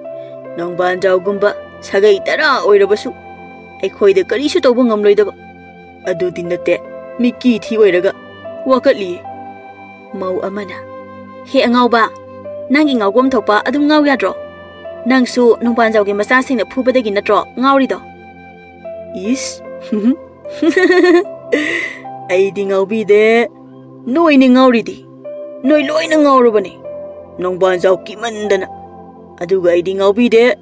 ꯅꯣꯡꯕꯥꯟꯖꯥꯎꯒꯨꯝꯕ ꯁꯥꯒꯩ ꯇꯔꯥ ꯑꯣꯏꯔꯕꯁꯨ ꯑꯩꯈꯣꯏꯗ ꯀꯔꯤꯁꯨ ꯇꯧꯕ ꯉꯝꯂꯣꯏꯗꯕ꯫ ꯑꯗꯨꯗꯤ ꯅꯠꯇꯦ, ꯃꯤꯀꯤ ꯊꯤ ꯑꯣꯏꯔꯒ ꯋꯥꯀꯠꯂꯤꯌꯦ꯫ ꯃꯧ ꯑꯃꯅ, "ꯍꯦ ꯑꯉꯥꯎꯕ, ꯅꯪꯒꯤ ꯉꯥꯎꯐꯝ ꯊꯣꯛꯄ ꯑꯗꯨꯝ ꯉꯥꯎ ꯌꯥꯗ꯭ꯔꯣ? ꯅꯪꯁꯨ ꯅꯣꯡꯕꯥꯟꯖꯥꯎꯒꯤ ꯃꯆꯥꯁꯤꯡꯅ ꯐꯨꯕꯗꯒꯤ ꯅꯠꯇ꯭ꯔꯣ ꯉꯥꯎꯔꯤꯗꯣ?" "ꯏꯁ, ꯑꯩꯗꯤ ꯉꯥꯎꯕꯤꯗꯦ, ꯅꯣꯏꯅꯤ ꯉꯥꯎꯔꯤꯗꯤ꯫ ꯅꯣꯏ ꯂꯣꯏꯅ ꯉꯥꯎꯔꯕꯅꯤ꯫ ꯅꯣꯡꯕꯥꯟꯖꯥꯎ ꯀꯤꯃꯟꯗꯅ꯫ ꯑꯗꯨꯒ ꯑꯩꯗꯤ ꯉꯥꯎꯕꯤꯗꯦ꯫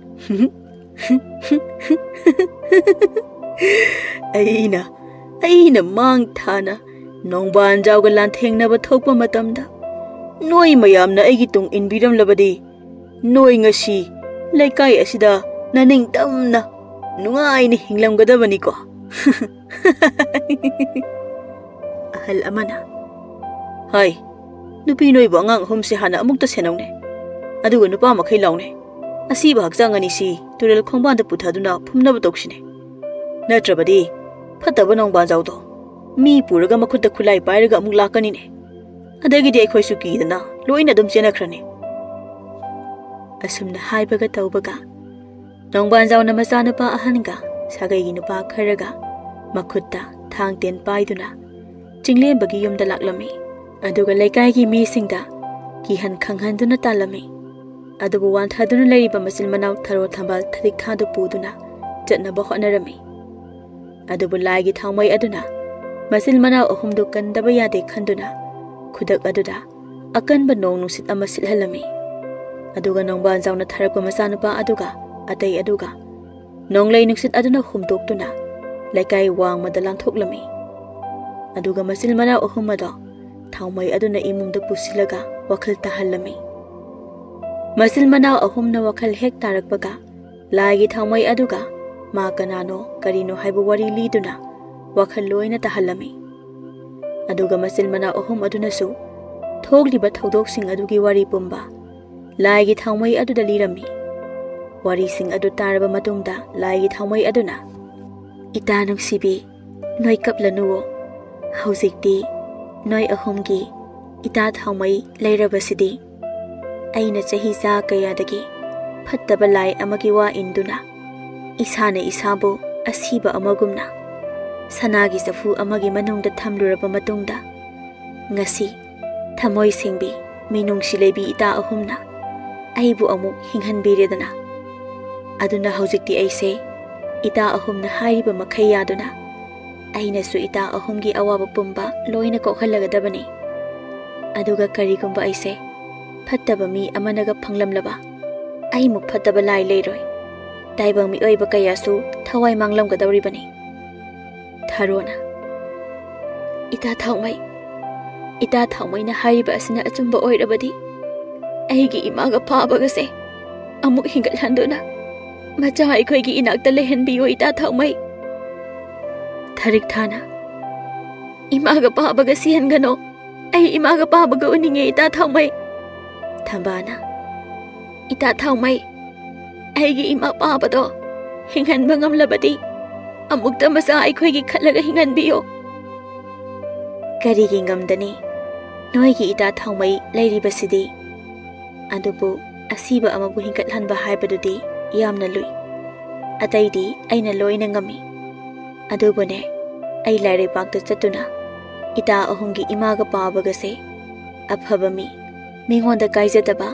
ꯑꯩꯅ, ꯑꯩꯅ ꯃꯥꯡ ꯊꯥꯅ ꯅꯣꯡꯕꯥꯟꯖꯥꯎꯒ ꯂꯥꯟꯊꯦꯡꯅꯕ ꯊꯣꯛꯄ ꯃꯇꯝꯗ ꯅꯣꯏ ꯃꯌꯥꯝꯅ ꯑꯩꯒꯤ ꯇꯨꯡ ꯏꯟꯕꯤꯔꯝꯂꯕꯗꯤ ꯅꯣꯏ ꯉꯁꯤ ꯂꯩꯀꯥꯏ ꯑꯁꯤꯗ ꯅꯅꯤꯡꯇꯝꯅ ꯅꯨꯡꯉꯥꯏꯅ ꯍꯤꯡꯂꯝꯒꯗꯕꯅꯤꯀꯣ?" ꯑꯍꯜ ꯑꯃꯅ, "ꯍꯥꯏ, ꯅꯨꯄꯤ ꯅꯣꯏꯕꯨ ꯑꯉꯥꯡ ꯑꯍꯨꯝꯁꯦ ꯍꯥꯟꯅ ꯑꯃꯨꯛꯇ ꯁꯦꯟꯅꯧꯅꯦ꯫ ꯑꯗꯨꯒ ꯅꯨꯄꯥ ꯃꯈꯩ ꯂꯥꯎꯅꯦ꯫ ꯑꯁꯤꯕ ꯍꯛꯆꯥꯡ ꯑꯅꯤꯁꯤ ꯇꯨꯔꯦꯜ ꯈꯣꯡꯕꯥꯟꯗ ꯄꯨꯊꯗꯨꯅ ꯐꯨꯝꯅꯕ ꯇꯧꯁꯤꯅꯦ꯫ ꯅꯠꯇ꯭ꯔꯕꯗꯤ ꯐꯠꯇꯕ ꯅꯣꯡꯕꯥꯟꯖꯥꯎꯗꯣ ꯃꯤ ꯄꯨꯔꯒ ꯃꯈꯨꯠꯇ ꯈꯨꯠꯂꯥꯏ ꯄꯥꯏꯔꯒ ꯑꯃꯨꯛ ꯂꯥꯛꯀꯅꯤꯅꯦ꯫ ꯑꯗꯒꯤꯗꯤ ꯑꯩꯈꯣꯏꯁꯨ ꯀꯤꯗꯅ ꯂꯣꯏꯅ ꯑꯗꯨꯝ ꯆꯦꯟꯅꯈ꯭ꯔꯅꯤ꯫" ꯑꯁꯨꯝꯅ ꯍꯥꯏꯕꯒ ꯇꯧꯕꯒ ꯅꯣꯡꯕꯥꯟꯖꯥꯎꯅ ꯃꯆꯥꯅꯨꯄꯥ ꯑꯍꯟꯒ ꯁꯥꯒꯩꯒꯤ ꯅꯨꯄꯥ ꯈꯔꯒ ꯃꯈꯨꯠꯇ ꯊꯥꯡ ꯇꯦꯟ ꯄꯥꯏꯗꯨꯅ ꯆꯤꯡꯂꯦꯝꯕꯒꯤ ꯌꯨꯝꯗ ꯂꯥꯛꯂꯝꯃꯤ꯫ ꯑꯗꯨꯒ ꯂꯩꯀꯥꯏꯒꯤ ꯃꯤꯁꯤꯡꯗ ꯀꯤꯍꯟ ꯈꯪꯍꯟꯗꯨꯅ ꯇꯥꯜꯂꯝꯃꯤ꯫ ꯑꯗꯨꯕꯨ ꯋꯥꯟꯊꯗꯨꯅ ꯂꯩꯔꯤꯕ ꯃꯆꯤꯟ ꯃꯅꯥꯎ ꯊꯔꯣ ꯊꯝꯕꯥꯜ ꯊꯔꯤꯛ ꯊꯥꯗꯨ ꯄꯨꯗꯨꯅ ꯆꯠꯅꯕ ꯍꯣꯠꯅꯔꯝꯃꯤ꯫ ꯑꯗꯨꯕꯨ ꯂꯥꯏꯒꯤ ꯊꯥꯎꯃꯩ ꯑꯗꯨꯅ ꯃꯆꯤꯟ ꯃꯅꯥꯎ ꯑꯍꯨꯝꯗꯨ ꯀꯟꯗꯕ ꯌꯥꯗꯦ ꯈꯟꯗꯨꯅ ꯈꯨꯗꯛ ꯑꯗꯨꯗ ꯑꯀꯟꯕ ꯅꯣꯡ ꯅꯨꯡꯁꯤꯠ ꯑꯃ ꯁꯤꯠꯍꯜꯂꯝꯃꯤ꯫ ꯑꯗꯨꯒ ꯅꯣꯡꯕꯥꯟꯖꯥꯎꯅ ꯊꯥꯔꯛꯄ ꯃꯆꯥꯅꯨꯄꯥ ꯑꯗꯨꯒ ꯑꯇꯩ ꯑꯗꯨꯒ ꯅꯣꯡꯂꯩ ꯅꯨꯡꯁꯤꯠ ꯑꯗꯨꯅ ꯍꯨꯝꯗꯣꯛꯇꯨꯅ ꯂꯩꯀꯥꯏ ꯋꯥꯡꯃꯗ ꯂꯥꯟꯊꯣꯛꯂꯝꯃꯤ꯫ ꯑꯗꯨꯒ ꯃꯆꯤꯟ ꯃꯅꯥꯎ ꯑꯍꯨꯝ ꯑꯗꯣ ꯊꯥꯎꯃꯩ ꯑꯗꯨꯅ ꯏꯃꯨꯡꯗ ꯄꯨꯁꯤꯜꯂꯒ ꯋꯥꯈꯜ ꯇꯥꯍꯜꯂꯝꯃꯤ꯫ ꯃꯆꯤꯟ ꯃꯅꯥꯎ ꯑꯍꯨꯝꯅ ꯋꯥꯈꯜ ꯍꯦꯛ ꯇꯥꯔꯛꯄꯒ ꯂꯥꯏꯒꯤ ꯊꯥꯎꯃꯩ ꯑꯗꯨꯒ ꯃꯥ ꯀꯅꯥꯅꯣ ꯀꯔꯤꯅꯣ ꯍꯥꯏꯕ ꯋꯥꯔꯤ ꯂꯤꯗꯨꯅ ꯋꯥꯈꯜ ꯂꯣꯏꯅ ꯇꯥꯍꯜꯂꯝꯃꯤ꯫ ꯑꯗꯨꯒ ꯃꯆꯤꯟ ꯃꯅꯥꯎ ꯑꯍꯨꯝ ꯑꯗꯨꯅꯁꯨ ꯊꯣꯛꯂꯤꯕ ꯊꯧꯗꯣꯛꯁꯤꯡ ꯑꯗꯨꯒꯤ ꯋꯥꯔꯤ ꯄꯨꯝꯕ ꯂꯥꯏꯒꯤ ꯊꯥꯎꯃꯩ ꯑꯗꯨꯗ ꯂꯤꯔꯝꯃꯤ꯫ ꯋꯥꯔꯤꯁꯤꯡ ꯑꯗꯨ ꯇꯥꯔꯕ ꯃꯇꯨꯡꯗ ꯂꯥꯏꯒꯤ ꯊꯥꯎꯃꯩ ꯑꯗꯨꯅ, "ꯏꯇꯥ ꯅꯨꯡꯁꯤꯕꯤ, ꯅꯣꯏ ꯀꯞꯂꯅꯨꯋꯣ꯫ ꯍꯧꯖꯤꯛꯇꯤ ꯅꯣꯏ ꯑꯍꯨꯝꯒꯤ ꯏꯇꯥ ꯊꯥꯎꯃꯩ ꯂꯩꯔꯕꯁꯤꯗꯤ꯫ ꯑꯩꯅ ꯆꯍꯤ ꯆꯥ ꯀꯌꯥꯗꯒꯤ ꯐꯠꯇꯕ ꯂꯥꯏ ꯑꯃꯒꯤ ꯋꯥ ꯏꯟꯗꯨꯅ ꯏꯁꯥꯅ ꯏꯁꯥꯕꯨ ꯑꯁꯤꯕ ꯑꯃꯒꯨꯝꯅ ꯁꯅꯥꯒꯤ ꯆꯐꯨ ꯑꯃꯒꯤ ꯃꯅꯨꯡꯗ ꯊꯝꯂꯨꯔꯕ ꯃꯇꯨꯡꯗ, ꯉꯁꯤ ꯊꯃꯣꯏ ꯁꯦꯡꯕꯤ, ꯃꯤꯅꯨꯡꯁꯤ ꯂꯩꯕꯤ ꯏꯇꯥ ꯑꯍꯨꯝꯅ ꯑꯩꯕꯨ ꯑꯃꯨꯛ ꯍꯤꯡꯍꯟꯕꯤꯔꯦꯗꯅ꯫ ꯑꯗꯨꯅ ꯍꯧꯖꯤꯛꯇꯤ ꯑꯩꯁꯦ ꯏꯇꯥ ꯑꯍꯨꯝꯅ ꯍꯥꯏꯔꯤꯕ ꯃꯈꯩ ꯌꯥꯗꯨꯅ, ꯑꯩꯅꯁꯨ ꯏꯇꯥ ꯑꯍꯨꯝꯒꯤ ꯑꯋꯥꯕ ꯄꯨꯝꯕ ꯂꯣꯏꯅ ꯀꯣꯛꯍꯜꯂꯒꯗꯕꯅꯤ꯫ ꯑꯗꯨꯒ ꯀꯔꯤꯒꯨꯝꯕ ꯑꯩꯁꯦ ꯐꯠꯇꯕ ꯃꯤ ꯑꯃꯅꯒ ꯐꯪꯂꯝꯂꯕ, ꯑꯩꯃꯨꯛ ꯐꯠꯇꯕ ꯂꯥꯏ ꯂꯩꯔꯣꯏ꯫ ꯇꯥꯏꯕꯪ ꯃꯤꯑꯣꯏꯕ ꯀꯌꯥꯁꯨ ꯊꯋꯥꯏ ꯃꯥꯡꯂꯝꯒꯗꯧꯔꯤꯕꯅꯤ꯫ ꯊꯔꯣꯅ, "ꯏꯇꯥ ꯊꯥꯎꯃꯩ, ꯏꯇꯥ ꯊꯥꯎꯃꯩꯅ ꯍꯥꯏꯔꯤꯕ ꯑꯁꯤꯅ ꯑꯆꯨꯝꯕ ꯑꯣꯏꯔꯕꯗꯤ, ꯑꯩꯒꯤ ꯏꯃꯥꯒ ꯄꯥꯕꯒꯁꯦ ꯑꯃꯨꯛ ꯍꯤꯡꯒꯠꯍꯟꯗꯨꯅ ꯃꯆꯥ ꯑꯩꯈꯣꯏꯒꯤ ꯏꯅꯥꯛꯇ ꯂꯩꯍꯟꯕꯤꯌꯨ, ꯏꯇꯥ ꯊꯥꯎꯃꯩ꯫" ꯊꯔꯤꯛꯊꯥꯅ, "ꯏꯃꯥꯒ ꯄꯥꯕꯒ ꯁꯤꯍꯟꯒꯅꯣ꯫ ꯑꯩ ꯏꯃꯥꯒ ꯄꯥꯕꯒ ꯎꯅꯤꯡꯉꯦ, ꯏꯇꯥ ꯊꯥꯎꯃꯩ꯫" ꯊꯝꯕꯥꯅ, "ꯏꯇꯥ ꯊꯥꯎꯃꯩ, ꯑꯩꯒꯤ ꯏꯃꯥ ꯄꯥꯕꯗꯣ ꯍꯤꯡꯍꯟꯕ ꯉꯝꯂꯕꯗꯤ ꯑꯃꯨꯛꯇ ꯃꯆꯥ ꯑꯩꯈꯣꯏꯒꯤ ꯈꯜꯂꯒ ꯍꯤꯡꯍꯟꯕꯤꯌꯣ꯫" "ꯀꯔꯤꯒꯤ ꯉꯝꯗꯅꯤ? ꯅꯣꯏꯒꯤ ꯏꯇꯥ ꯊꯥꯎꯃꯩ ꯂꯩꯔꯤꯕꯁꯤꯗꯤ꯫ ꯑꯗꯨꯕꯨ ꯑꯁꯤꯕ ꯑꯃꯕꯨ ꯍꯤꯡꯒꯠꯍꯟꯕ ꯍꯥꯏꯕꯗꯨꯗꯤ ꯌꯥꯝꯅ ꯂꯨꯏ꯫ ꯑꯇꯩꯗꯤ ꯑꯩꯅ ꯂꯣꯏꯅ ꯉꯝꯃꯤ꯫ ꯑꯗꯨꯕꯨꯅꯦ, ꯑꯩ ꯂꯥꯏꯔꯩꯕꯥꯛꯇ ꯆꯠꯇꯨꯅ ꯏꯇꯥ ꯑꯍꯨꯝꯒꯤ ꯏꯃꯥꯒ ꯄꯥꯕꯒꯁꯦ ꯑꯐꯕ ꯃꯤ, ꯃꯤꯉꯣꯟꯗ ꯀꯥꯏꯖꯗꯕ,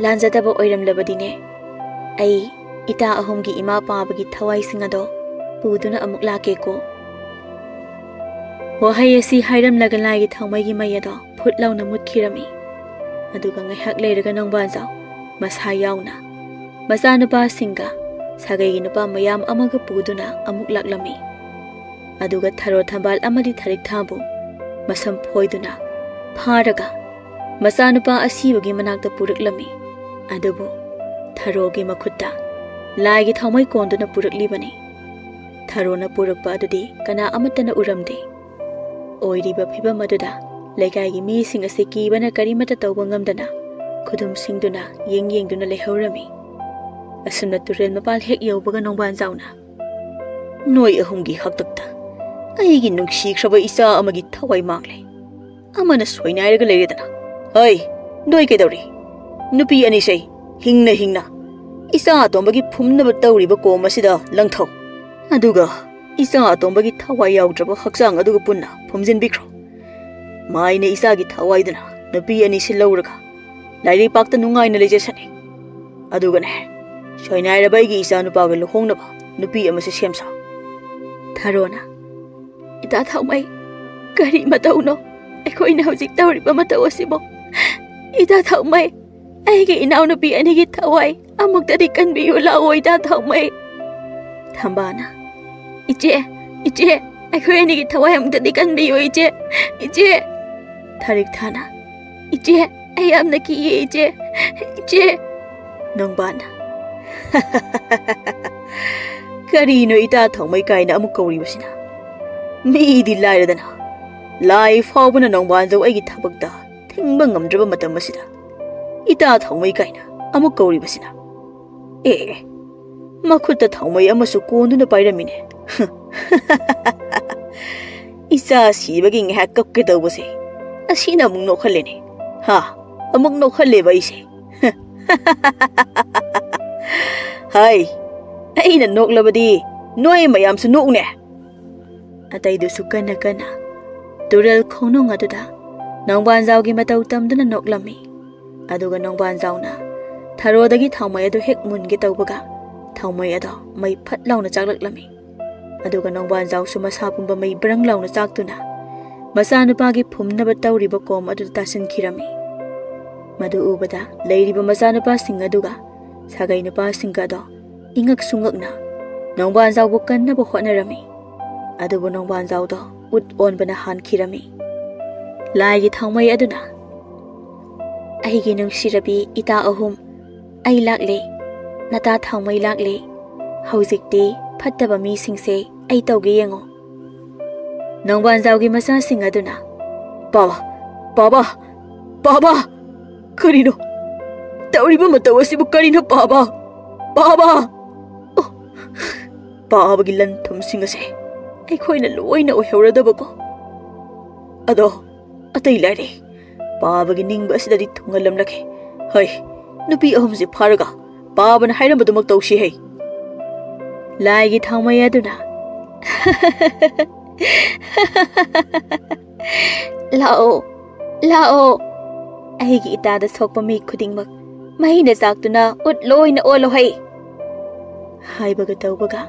ꯂꯥꯟꯖꯗꯕ ꯑꯣꯏꯔꯝꯂꯕꯗꯤꯅꯦ, ꯑꯩ ꯏꯇꯥ ꯑꯍꯨꯝꯒꯤ ꯏꯃꯥ ꯄꯥꯕꯒꯤ ꯊꯋꯥꯏꯁꯤꯡ ꯑꯗꯣ ꯄꯨꯗꯨꯅ ꯑꯃꯨꯛ ꯂꯥꯛꯀꯦꯀꯣ꯫" ꯋꯥꯍꯩ ꯑꯁꯤ ꯍꯥꯏꯔꯝꯂꯒ ꯂꯥꯏꯒꯤ ꯊꯥꯎꯃꯩꯒꯤ ꯃꯩ ꯑꯗꯣ ꯐꯨꯠ ꯂꯥꯎꯅ ꯃꯨꯠꯈꯤꯔꯝꯃꯤ꯫ ꯑꯗꯨꯒ ꯉꯥꯏꯍꯥꯛ ꯂꯩꯔꯒ ꯅꯣꯡꯕꯥꯟꯖꯥꯎ ꯃꯁꯥ ꯌꯥꯎꯅ ꯃꯆꯥꯅꯨꯄꯥꯁꯤꯡꯒ ꯁꯥꯒꯩꯒꯤ ꯅꯨꯄꯥ ꯃꯌꯥꯝ ꯑꯃꯒ ꯄꯨꯗꯨꯅ ꯑꯃꯨꯛ ꯂꯥꯛꯂꯝꯃꯤ꯫ ꯑꯗꯨꯒ ꯊꯔꯣ ꯊꯝꯕꯥꯜ ꯑꯃꯗꯤ ꯊꯔꯤꯛꯊꯥꯕꯨ ꯃꯁꯝ ꯐꯣꯏꯗꯨꯅ ꯐꯥꯔꯒ ꯃꯆꯥꯅꯨꯄꯥ ꯑꯁꯤꯕꯒꯤ ꯃꯅꯥꯛꯇ ꯄꯨꯔꯛꯂꯝꯃꯤ꯫ ꯑꯗꯨꯕꯨ ꯊꯔꯣꯒꯤ ꯃꯈꯨꯠꯇ ꯂꯥꯏꯒꯤ ꯊꯥꯎꯃꯩ ꯀꯣꯟꯗꯨꯅ ꯄꯨꯔꯛꯂꯤꯕꯅꯤ꯫ ꯊꯔꯣꯅ ꯄꯨꯔꯛꯄ ꯑꯗꯨꯗꯤ ꯀꯅꯥ ꯑꯃꯠꯇꯅ ꯎꯔꯝꯗꯦ꯫ ꯑꯣꯏꯔꯤꯕ ꯐꯤꯚꯝ ꯑꯗꯨꯗ ꯂꯩꯀꯥꯏꯒꯤ ꯃꯤꯁꯤꯡ ꯑꯁꯤ ꯀꯤꯕꯅ ꯀꯔꯤꯃꯠꯇ ꯇꯧꯕ ꯉꯝꯗꯅ ꯈꯨꯗꯨꯝꯁꯤꯡꯗꯨꯅ ꯌꯦꯡ ꯌꯦꯡꯗꯨꯅ ꯂꯩꯍꯧꯔꯝꯃꯤ꯫ ꯑꯁꯨꯝꯅ ꯇꯨꯔꯦꯜ ꯃꯄꯥꯜ ꯍꯦꯛ ꯌꯧꯕꯒ ꯅꯣꯡꯕꯥꯟꯖꯥꯎꯅ, "ꯅꯣꯏ ꯑꯍꯨꯝꯒꯤ ꯍꯥꯛꯇꯛꯇ ꯑꯩꯒꯤ ꯅꯨꯡꯁꯤꯈ꯭ꯔꯕ ꯏꯆꯥ ꯑꯃꯒꯤ ꯊꯋꯥꯏ ꯃꯥꯡꯂꯦ꯫ ꯑꯃꯅ ꯁꯣꯏꯅꯥꯏꯔꯒ ꯂꯩꯔꯦꯗꯅ꯫ ꯍꯩ, ꯅꯣꯏ ꯀꯩꯗꯧꯔꯤ? ꯅꯨꯄꯤ ꯑꯅꯤꯁꯦ ꯍꯤꯡꯅ ꯍꯤꯡꯅ ꯏꯆꯥ ꯑꯇꯣꯝꯕꯒꯤ ꯐꯨꯝꯅꯕ ꯇꯧꯔꯤꯕ ꯀꯣꯝ ꯑꯁꯤꯗ ꯂꯪꯊꯧ꯫ ꯑꯗꯨꯒ ꯏꯆꯥ ꯑꯇꯣꯝꯕꯒꯤ ꯊꯋꯥꯏ ꯌꯥꯎꯗ꯭ꯔꯕ ꯍꯛꯆꯥꯡ ꯑꯗꯨꯒ ꯄꯨꯟꯅ ꯐꯨꯝꯖꯤꯟꯕꯤꯈ꯭ꯔꯣ꯫ ꯃꯥꯏꯅ ꯏꯆꯥꯒꯤ ꯊꯋꯥꯏꯗꯨꯅ ꯅꯨꯄꯤ ꯑꯅꯤꯁꯤ ꯂꯧꯔꯒ ꯂꯥꯏꯔꯩꯄꯥꯛꯇ ꯅꯨꯡꯉꯥꯏꯅ ꯂꯩꯖꯁꯅꯤ꯫ ꯑꯗꯨꯒꯅꯦ, ꯁꯣꯏꯅꯥꯏꯔꯕ ꯑꯩꯒꯤ ꯏꯆꯥ ꯅꯨꯄꯥꯒ ꯂꯨꯍꯣꯡꯅꯕ ꯅꯨꯄꯤ ꯑꯃꯁꯨ ꯁꯦꯝꯁꯥ꯫ ꯊꯔꯣꯅ, "ꯏꯇꯥ ꯊꯥꯎꯃꯩ, ꯀꯔꯤ ꯃꯇꯧꯅꯣ ꯑꯩꯈꯣꯏꯅ ꯍꯧꯖꯤꯛ ꯇꯧꯔꯤꯕ ꯃꯇꯧ ꯑꯁꯤꯕꯣ? ꯏꯇꯥ ꯊꯥꯎꯃꯩ, ꯑꯩꯒꯤ ꯏꯅꯥꯎꯅꯨꯄꯤ ꯑꯅꯤꯒꯤ ꯊꯋꯥꯏ ꯑꯃꯨꯛꯇꯗꯤ ꯀꯟꯕꯤꯌꯨ ꯂꯥꯛꯑꯣ, ꯏꯇꯥ ꯊꯥꯎꯃꯩ꯫" ꯊꯝꯕꯥꯅ, "ꯏꯆꯦ, ꯏꯆꯦ, ꯑꯩꯈꯣꯏ ꯑꯅꯤꯒꯤ ꯊꯋꯥꯏ ꯑꯃꯨꯛꯇꯗꯤ ꯀꯟꯕꯤꯌꯨ, ꯏꯆꯦ, ꯏꯆꯦ꯫" ꯊꯥꯔꯤꯛ ꯊꯥꯅ, "ꯏꯆꯦ, ꯑꯩ ꯌꯥꯝꯅ ꯀꯤꯌꯦ, ꯏꯆꯦ, ꯏꯆꯦ꯫" ꯅꯣꯡꯕꯥꯟꯅ, "ꯀꯔꯤꯅꯣ ꯏꯇꯥ ꯊꯥꯎꯃꯩ ꯀꯥꯏꯅ ꯑꯃꯨꯛ ꯀꯧꯔꯤꯕꯁꯤꯅ? ꯃꯤꯗꯤ ꯂꯥꯏꯔꯗꯅ, ꯂꯥꯏ ꯐꯥꯎꯕꯅ ꯅꯣꯡꯕꯥꯟꯖꯧ ꯑꯩꯒꯤ ꯊꯕꯛꯇ ꯊꯤꯡꯕ ꯉꯝꯗ꯭ꯔꯕ ꯃꯇꯝ ꯑꯁꯤꯗ ꯏꯇꯥ ꯊꯥꯎꯃꯩ ꯀꯥꯏꯅ ꯑꯃꯨꯛ ꯀꯧꯔꯤꯕꯁꯤꯅ? ꯑꯦ, ꯃꯈꯨꯠꯇ ꯊꯥꯎꯃꯩ ꯑꯃꯁꯨ ꯀꯣꯟꯗꯨꯅ ꯄꯥꯏꯔꯝꯃꯤꯅꯦ꯫ ꯏꯆꯥ ꯁꯤꯕꯒꯤ ꯉꯥꯏꯍꯥꯛ ꯀꯞꯀꯦ ꯇꯧꯕꯁꯦ ꯑꯁꯤꯅ ꯑꯃꯨꯛ ꯅꯣꯛꯍꯜꯂꯦꯅꯦ꯫ ꯍꯥ, ꯑꯃꯨꯛ ꯅꯣꯛꯍꯜꯂꯦꯕ ꯑꯩꯁꯦ꯫" "ꯍꯥꯏ, ꯑꯩꯅ ꯅꯣꯛꯂꯕꯗꯤ ꯅꯣꯏ ꯃꯌꯥꯝꯁꯨ ꯅꯣꯛꯎꯅꯦ꯫" ꯑꯇꯩꯗꯨꯁꯨ ꯀꯟꯅ ꯀꯟꯅ ꯇꯨꯔꯦꯜ ꯈꯣꯡꯅꯨꯡ ꯑꯗꯨꯗ ꯅꯣꯡꯕꯥꯟꯖꯥꯎꯒꯤ ꯃꯇꯧ ꯇꯝꯗꯨꯅ ꯅꯣꯛꯂꯝꯃꯤ꯫ ꯑꯗꯨꯒ ꯅꯣꯡꯕꯥꯟꯖꯥꯎꯅ ꯊꯔꯣꯗꯒꯤ ꯊꯥꯎꯃꯩ ꯑꯗꯨ ꯍꯦꯛ ꯃꯨꯟꯒꯦ ꯇꯧꯕꯒ, ꯊꯥꯎꯃꯩ ꯑꯗꯣ ꯃꯩ ꯐꯠ ꯂꯥꯎꯅ ꯆꯥꯛꯂꯛꯂꯝꯃꯤ꯫ ꯑꯗꯨꯒ ꯅꯣꯡꯕꯥꯟꯖꯥꯎꯁꯨ ꯃꯁꯥ ꯄꯨꯝꯕ ꯃꯩ ꯕ꯭ꯔꯪ ꯂꯥꯎꯅ ꯆꯥꯛꯇꯨꯅ ꯃꯆꯥꯅꯨꯄꯥꯒꯤ ꯐꯨꯝꯅꯕ ꯇꯧꯔꯤꯕ ꯀꯣꯝ ꯑꯗꯨꯗ ꯇꯥꯁꯤꯟꯈꯤꯔꯝꯃꯤ꯫ ꯃꯗꯨ ꯎꯕꯗ ꯂꯩꯔꯤꯕ ꯃꯆꯥꯅꯨꯄꯥꯁꯤꯡ ꯑꯗꯨꯒ ꯁꯥꯒꯩ ꯅꯨꯄꯥꯁꯤꯡꯒ ꯑꯗꯣ ꯏꯉꯛꯁꯨ ꯉꯛꯅ ꯅꯣꯡꯕꯥꯟꯖꯥꯎꯕꯨ ꯀꯟꯅꯕ ꯍꯣꯠꯅꯔꯝꯃꯤ꯫ ꯑꯗꯨꯕꯨ ꯅꯣꯡꯕꯥꯟꯖꯥꯎꯗꯣ ꯎꯠ ꯑꯣꯟꯕꯅ ꯍꯥꯟꯈꯤꯔꯝꯃꯤ꯫ ꯂꯥꯏꯒꯤ ꯊꯥꯎꯃꯩ ꯑꯗꯨꯅ, "ꯑꯩꯒꯤ ꯅꯨꯡꯁꯤꯔꯕꯤ ꯏꯇꯥ ꯑꯍꯨꯝ, ꯑꯩ ꯂꯥꯛꯂꯦ, ꯅꯇꯥ ꯊꯥꯎꯃꯩ ꯂꯥꯛꯂꯦ꯫ ꯍꯧꯖꯤꯛꯇꯤ ꯐꯠꯇꯕ ꯃꯤꯁꯤꯡꯁꯦ ꯑꯩ ꯇꯧꯒꯦ ꯌꯦꯡꯉꯣ꯫" ꯅꯣꯡꯕꯥꯟꯖꯥꯎꯒꯤ ꯃꯆꯥꯁꯤꯡ ꯑꯗꯨꯅ, "ꯄꯥꯕ, ꯄꯥꯕ, ꯄꯥꯕ! ꯀꯔꯤꯅꯣ? ꯇꯧꯔꯤꯕ ꯃꯇꯧ ꯑꯁꯤꯕꯨ ꯀꯔꯤꯅꯣ, ꯄꯥꯕ? ꯄꯥꯕ!" ꯑꯣ, ꯄꯥꯕꯒꯤ ꯂꯟ ꯊꯨꯝꯁꯤꯡ ꯑꯁꯦ ꯑꯩꯈꯣꯏꯅ ꯂꯣꯏꯅ ꯑꯣꯏꯍꯧꯔꯗꯕꯀꯣ꯫ ꯑꯗꯣ ꯑꯇꯩ ꯂꯥꯏꯔꯤ, ꯄꯥꯕꯒꯤ ꯅꯤꯡꯕ ꯑꯁꯤꯗꯗꯤ ꯊꯨꯡꯍꯜꯂꯝꯂꯒꯦ꯫ "ꯍꯩ, ꯅꯨꯄꯤ ꯑꯍꯨꯝꯁꯤ ꯐꯥꯔꯒ ꯄꯥꯕꯅ ꯍꯥꯏꯔꯝꯕꯗꯨꯃꯛ ꯇꯧꯁꯤ ꯍꯩ!" ꯂꯥꯏꯒꯤ ꯊꯥꯎꯃꯩ ꯑꯗꯨꯅ, "ꯂꯥꯛꯑꯣ, ꯂꯥꯛꯑꯣ, ꯑꯩꯒꯤ ꯏꯇꯥꯗ ꯁꯣꯛꯄ ꯃꯤ ꯈꯨꯗꯤꯡꯃꯛ ꯃꯩꯅ ꯆꯥꯛꯇꯨꯅ ꯎꯠ ꯂꯣꯏꯅ ꯑꯣꯜꯂꯣ ꯍꯩ!" ꯍꯥꯏꯕꯒ ꯇꯧꯕꯒ,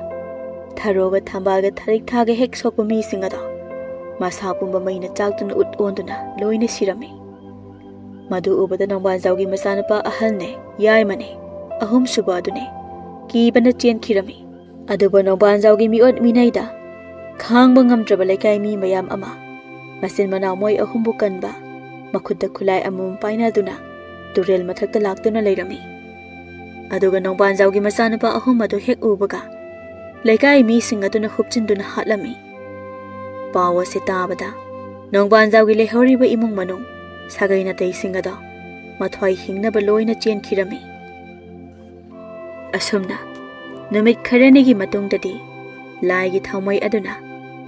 ꯊꯔꯣꯒ ꯊꯝꯕꯥꯜꯒ ꯊꯔꯤꯛ ꯊꯥꯒ ꯍꯦꯛ ꯁꯣꯛꯄ ꯃꯤꯁꯤꯡ ꯑꯗꯣ ꯃꯁꯥ ꯄꯨꯝꯕ ꯃꯩꯅ ꯆꯥꯛꯇꯨꯅ ꯎꯠ ꯑꯣꯟꯗꯨꯅ ꯂꯣꯏꯅ ꯁꯤꯔꯝꯃꯤ꯫ ꯃꯗꯨ ꯎꯕꯗ ꯅꯣꯡꯕꯥꯟꯖꯥꯎꯒꯤ ꯃꯆꯥꯅꯨꯄꯥ ꯑꯍꯜꯅꯦ, ꯌꯥꯏꯃꯅꯦ, ꯑꯍꯨꯝꯁꯨꯕ ꯑꯗꯨꯅꯦ, ꯀꯤꯕꯅ ꯆꯦꯟꯈꯤꯔꯝꯃꯤ꯫ ꯑꯗꯨꯕꯨ ꯅꯣꯡꯕꯥꯟꯖꯥꯎꯒꯤ ꯃꯤꯑꯣꯠ ꯃꯤꯅꯩꯗ ꯈꯥꯡꯕ ꯉꯝꯗ꯭ꯔꯕ ꯂꯩꯀꯥꯏ ꯃꯤ ꯃꯌꯥꯝ ꯑꯃ ꯃꯆꯤꯟ ꯃꯅꯥꯎ ꯃꯣꯏ ꯑꯍꯨꯝꯕꯨ ꯀꯟꯕ, ꯃꯈꯨꯠꯇ ꯈꯨꯠꯂꯥꯏ ꯑꯃꯃꯝ ꯄꯥꯏꯅꯗꯨꯅ ꯇꯨꯔꯦꯜ ꯃꯊꯛꯇ ꯂꯥꯛꯇꯨꯅ ꯂꯩꯔꯝꯃꯤ꯫ ꯑꯗꯨꯒ ꯅꯣꯡꯕꯥꯟꯖꯥꯎꯒꯤ ꯃꯆꯥꯅꯨꯄꯥ ꯑꯍꯨꯝ ꯑꯗꯨ ꯍꯦꯛ ꯎꯕꯒ ꯂꯩꯀꯥꯏ ꯃꯤꯁꯤꯡ ꯑꯗꯨꯅ ꯍꯨꯞꯆꯤꯟꯗꯨꯅ ꯍꯥꯠꯂꯝꯃꯤ꯫ ꯄꯥꯎ ꯑꯁꯤ ꯇꯥꯕꯗ ꯅꯣꯡꯕꯥꯟꯖꯥꯎꯒꯤ ꯂꯩꯍꯧꯔꯤꯕ ꯏꯃꯨꯡ ꯃꯅꯨꯡ, ꯁꯥꯒꯩ ꯅꯥꯇꯩꯁꯤꯡ ꯑꯗꯣ ꯃꯊ꯭ꯋꯥꯏ ꯍꯤꯡꯅꯕ ꯂꯣꯏꯅ ꯆꯦꯟꯈꯤꯔꯝꯃꯤ꯫ ꯑꯁꯨꯝꯅ ꯅꯨꯃꯤꯠ ꯈꯔꯅꯤꯒꯤ ꯃꯇꯨꯡꯗꯗꯤ ꯂꯥꯏꯒꯤ ꯊꯥꯎꯃꯩ ꯑꯗꯨꯅ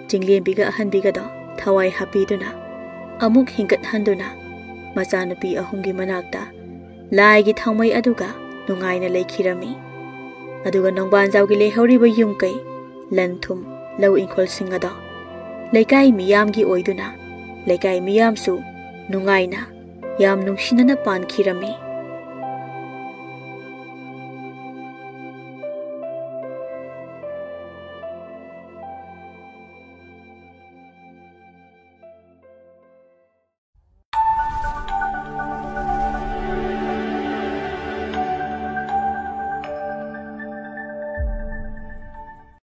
ꯆꯤꯡꯂꯦꯝꯕꯤꯒ ꯑꯍꯟꯕꯤꯒꯗꯣ ꯊꯋꯥꯏ ꯍꯥꯞꯄꯤꯗꯨꯅ ꯑꯃꯨꯛ ꯍꯤꯡꯒꯠꯍꯟꯗꯨꯅ ꯃꯆꯥꯅꯨꯄꯤ ꯑꯍꯨꯝꯒꯤ ꯃꯅꯥꯛꯇ ꯂꯥꯏꯒꯤ ꯊꯥꯎꯃꯩ ꯑꯗꯨꯒ ꯅꯨꯡꯉꯥꯏꯅ ꯂꯩꯈꯤꯔꯝꯃꯤ꯫ ꯑꯗꯨꯒ ꯅꯣꯡꯕꯥꯟꯖꯥꯎꯒꯤ ꯂꯩꯍꯧꯔꯤꯕ ꯌꯨꯝ ꯀꯩ, ꯂꯟ ꯊꯨꯝ, ꯂꯧ ꯏꯪꯈꯣꯜꯁꯤꯡ ꯑꯗꯣ ꯂꯩꯀꯥꯏ ꯃꯤꯌꯥꯝꯒꯤ ꯑꯣꯏꯗꯨꯅ ꯂꯩꯀꯥꯏ ꯃꯤꯌꯥꯝꯁꯨ ꯅꯨꯡꯉꯥꯏꯅ, ꯌꯥꯝ ꯅꯨꯡꯁꯤꯅꯅ ꯄꯥꯟꯈꯤꯔꯝꯃꯤ꯫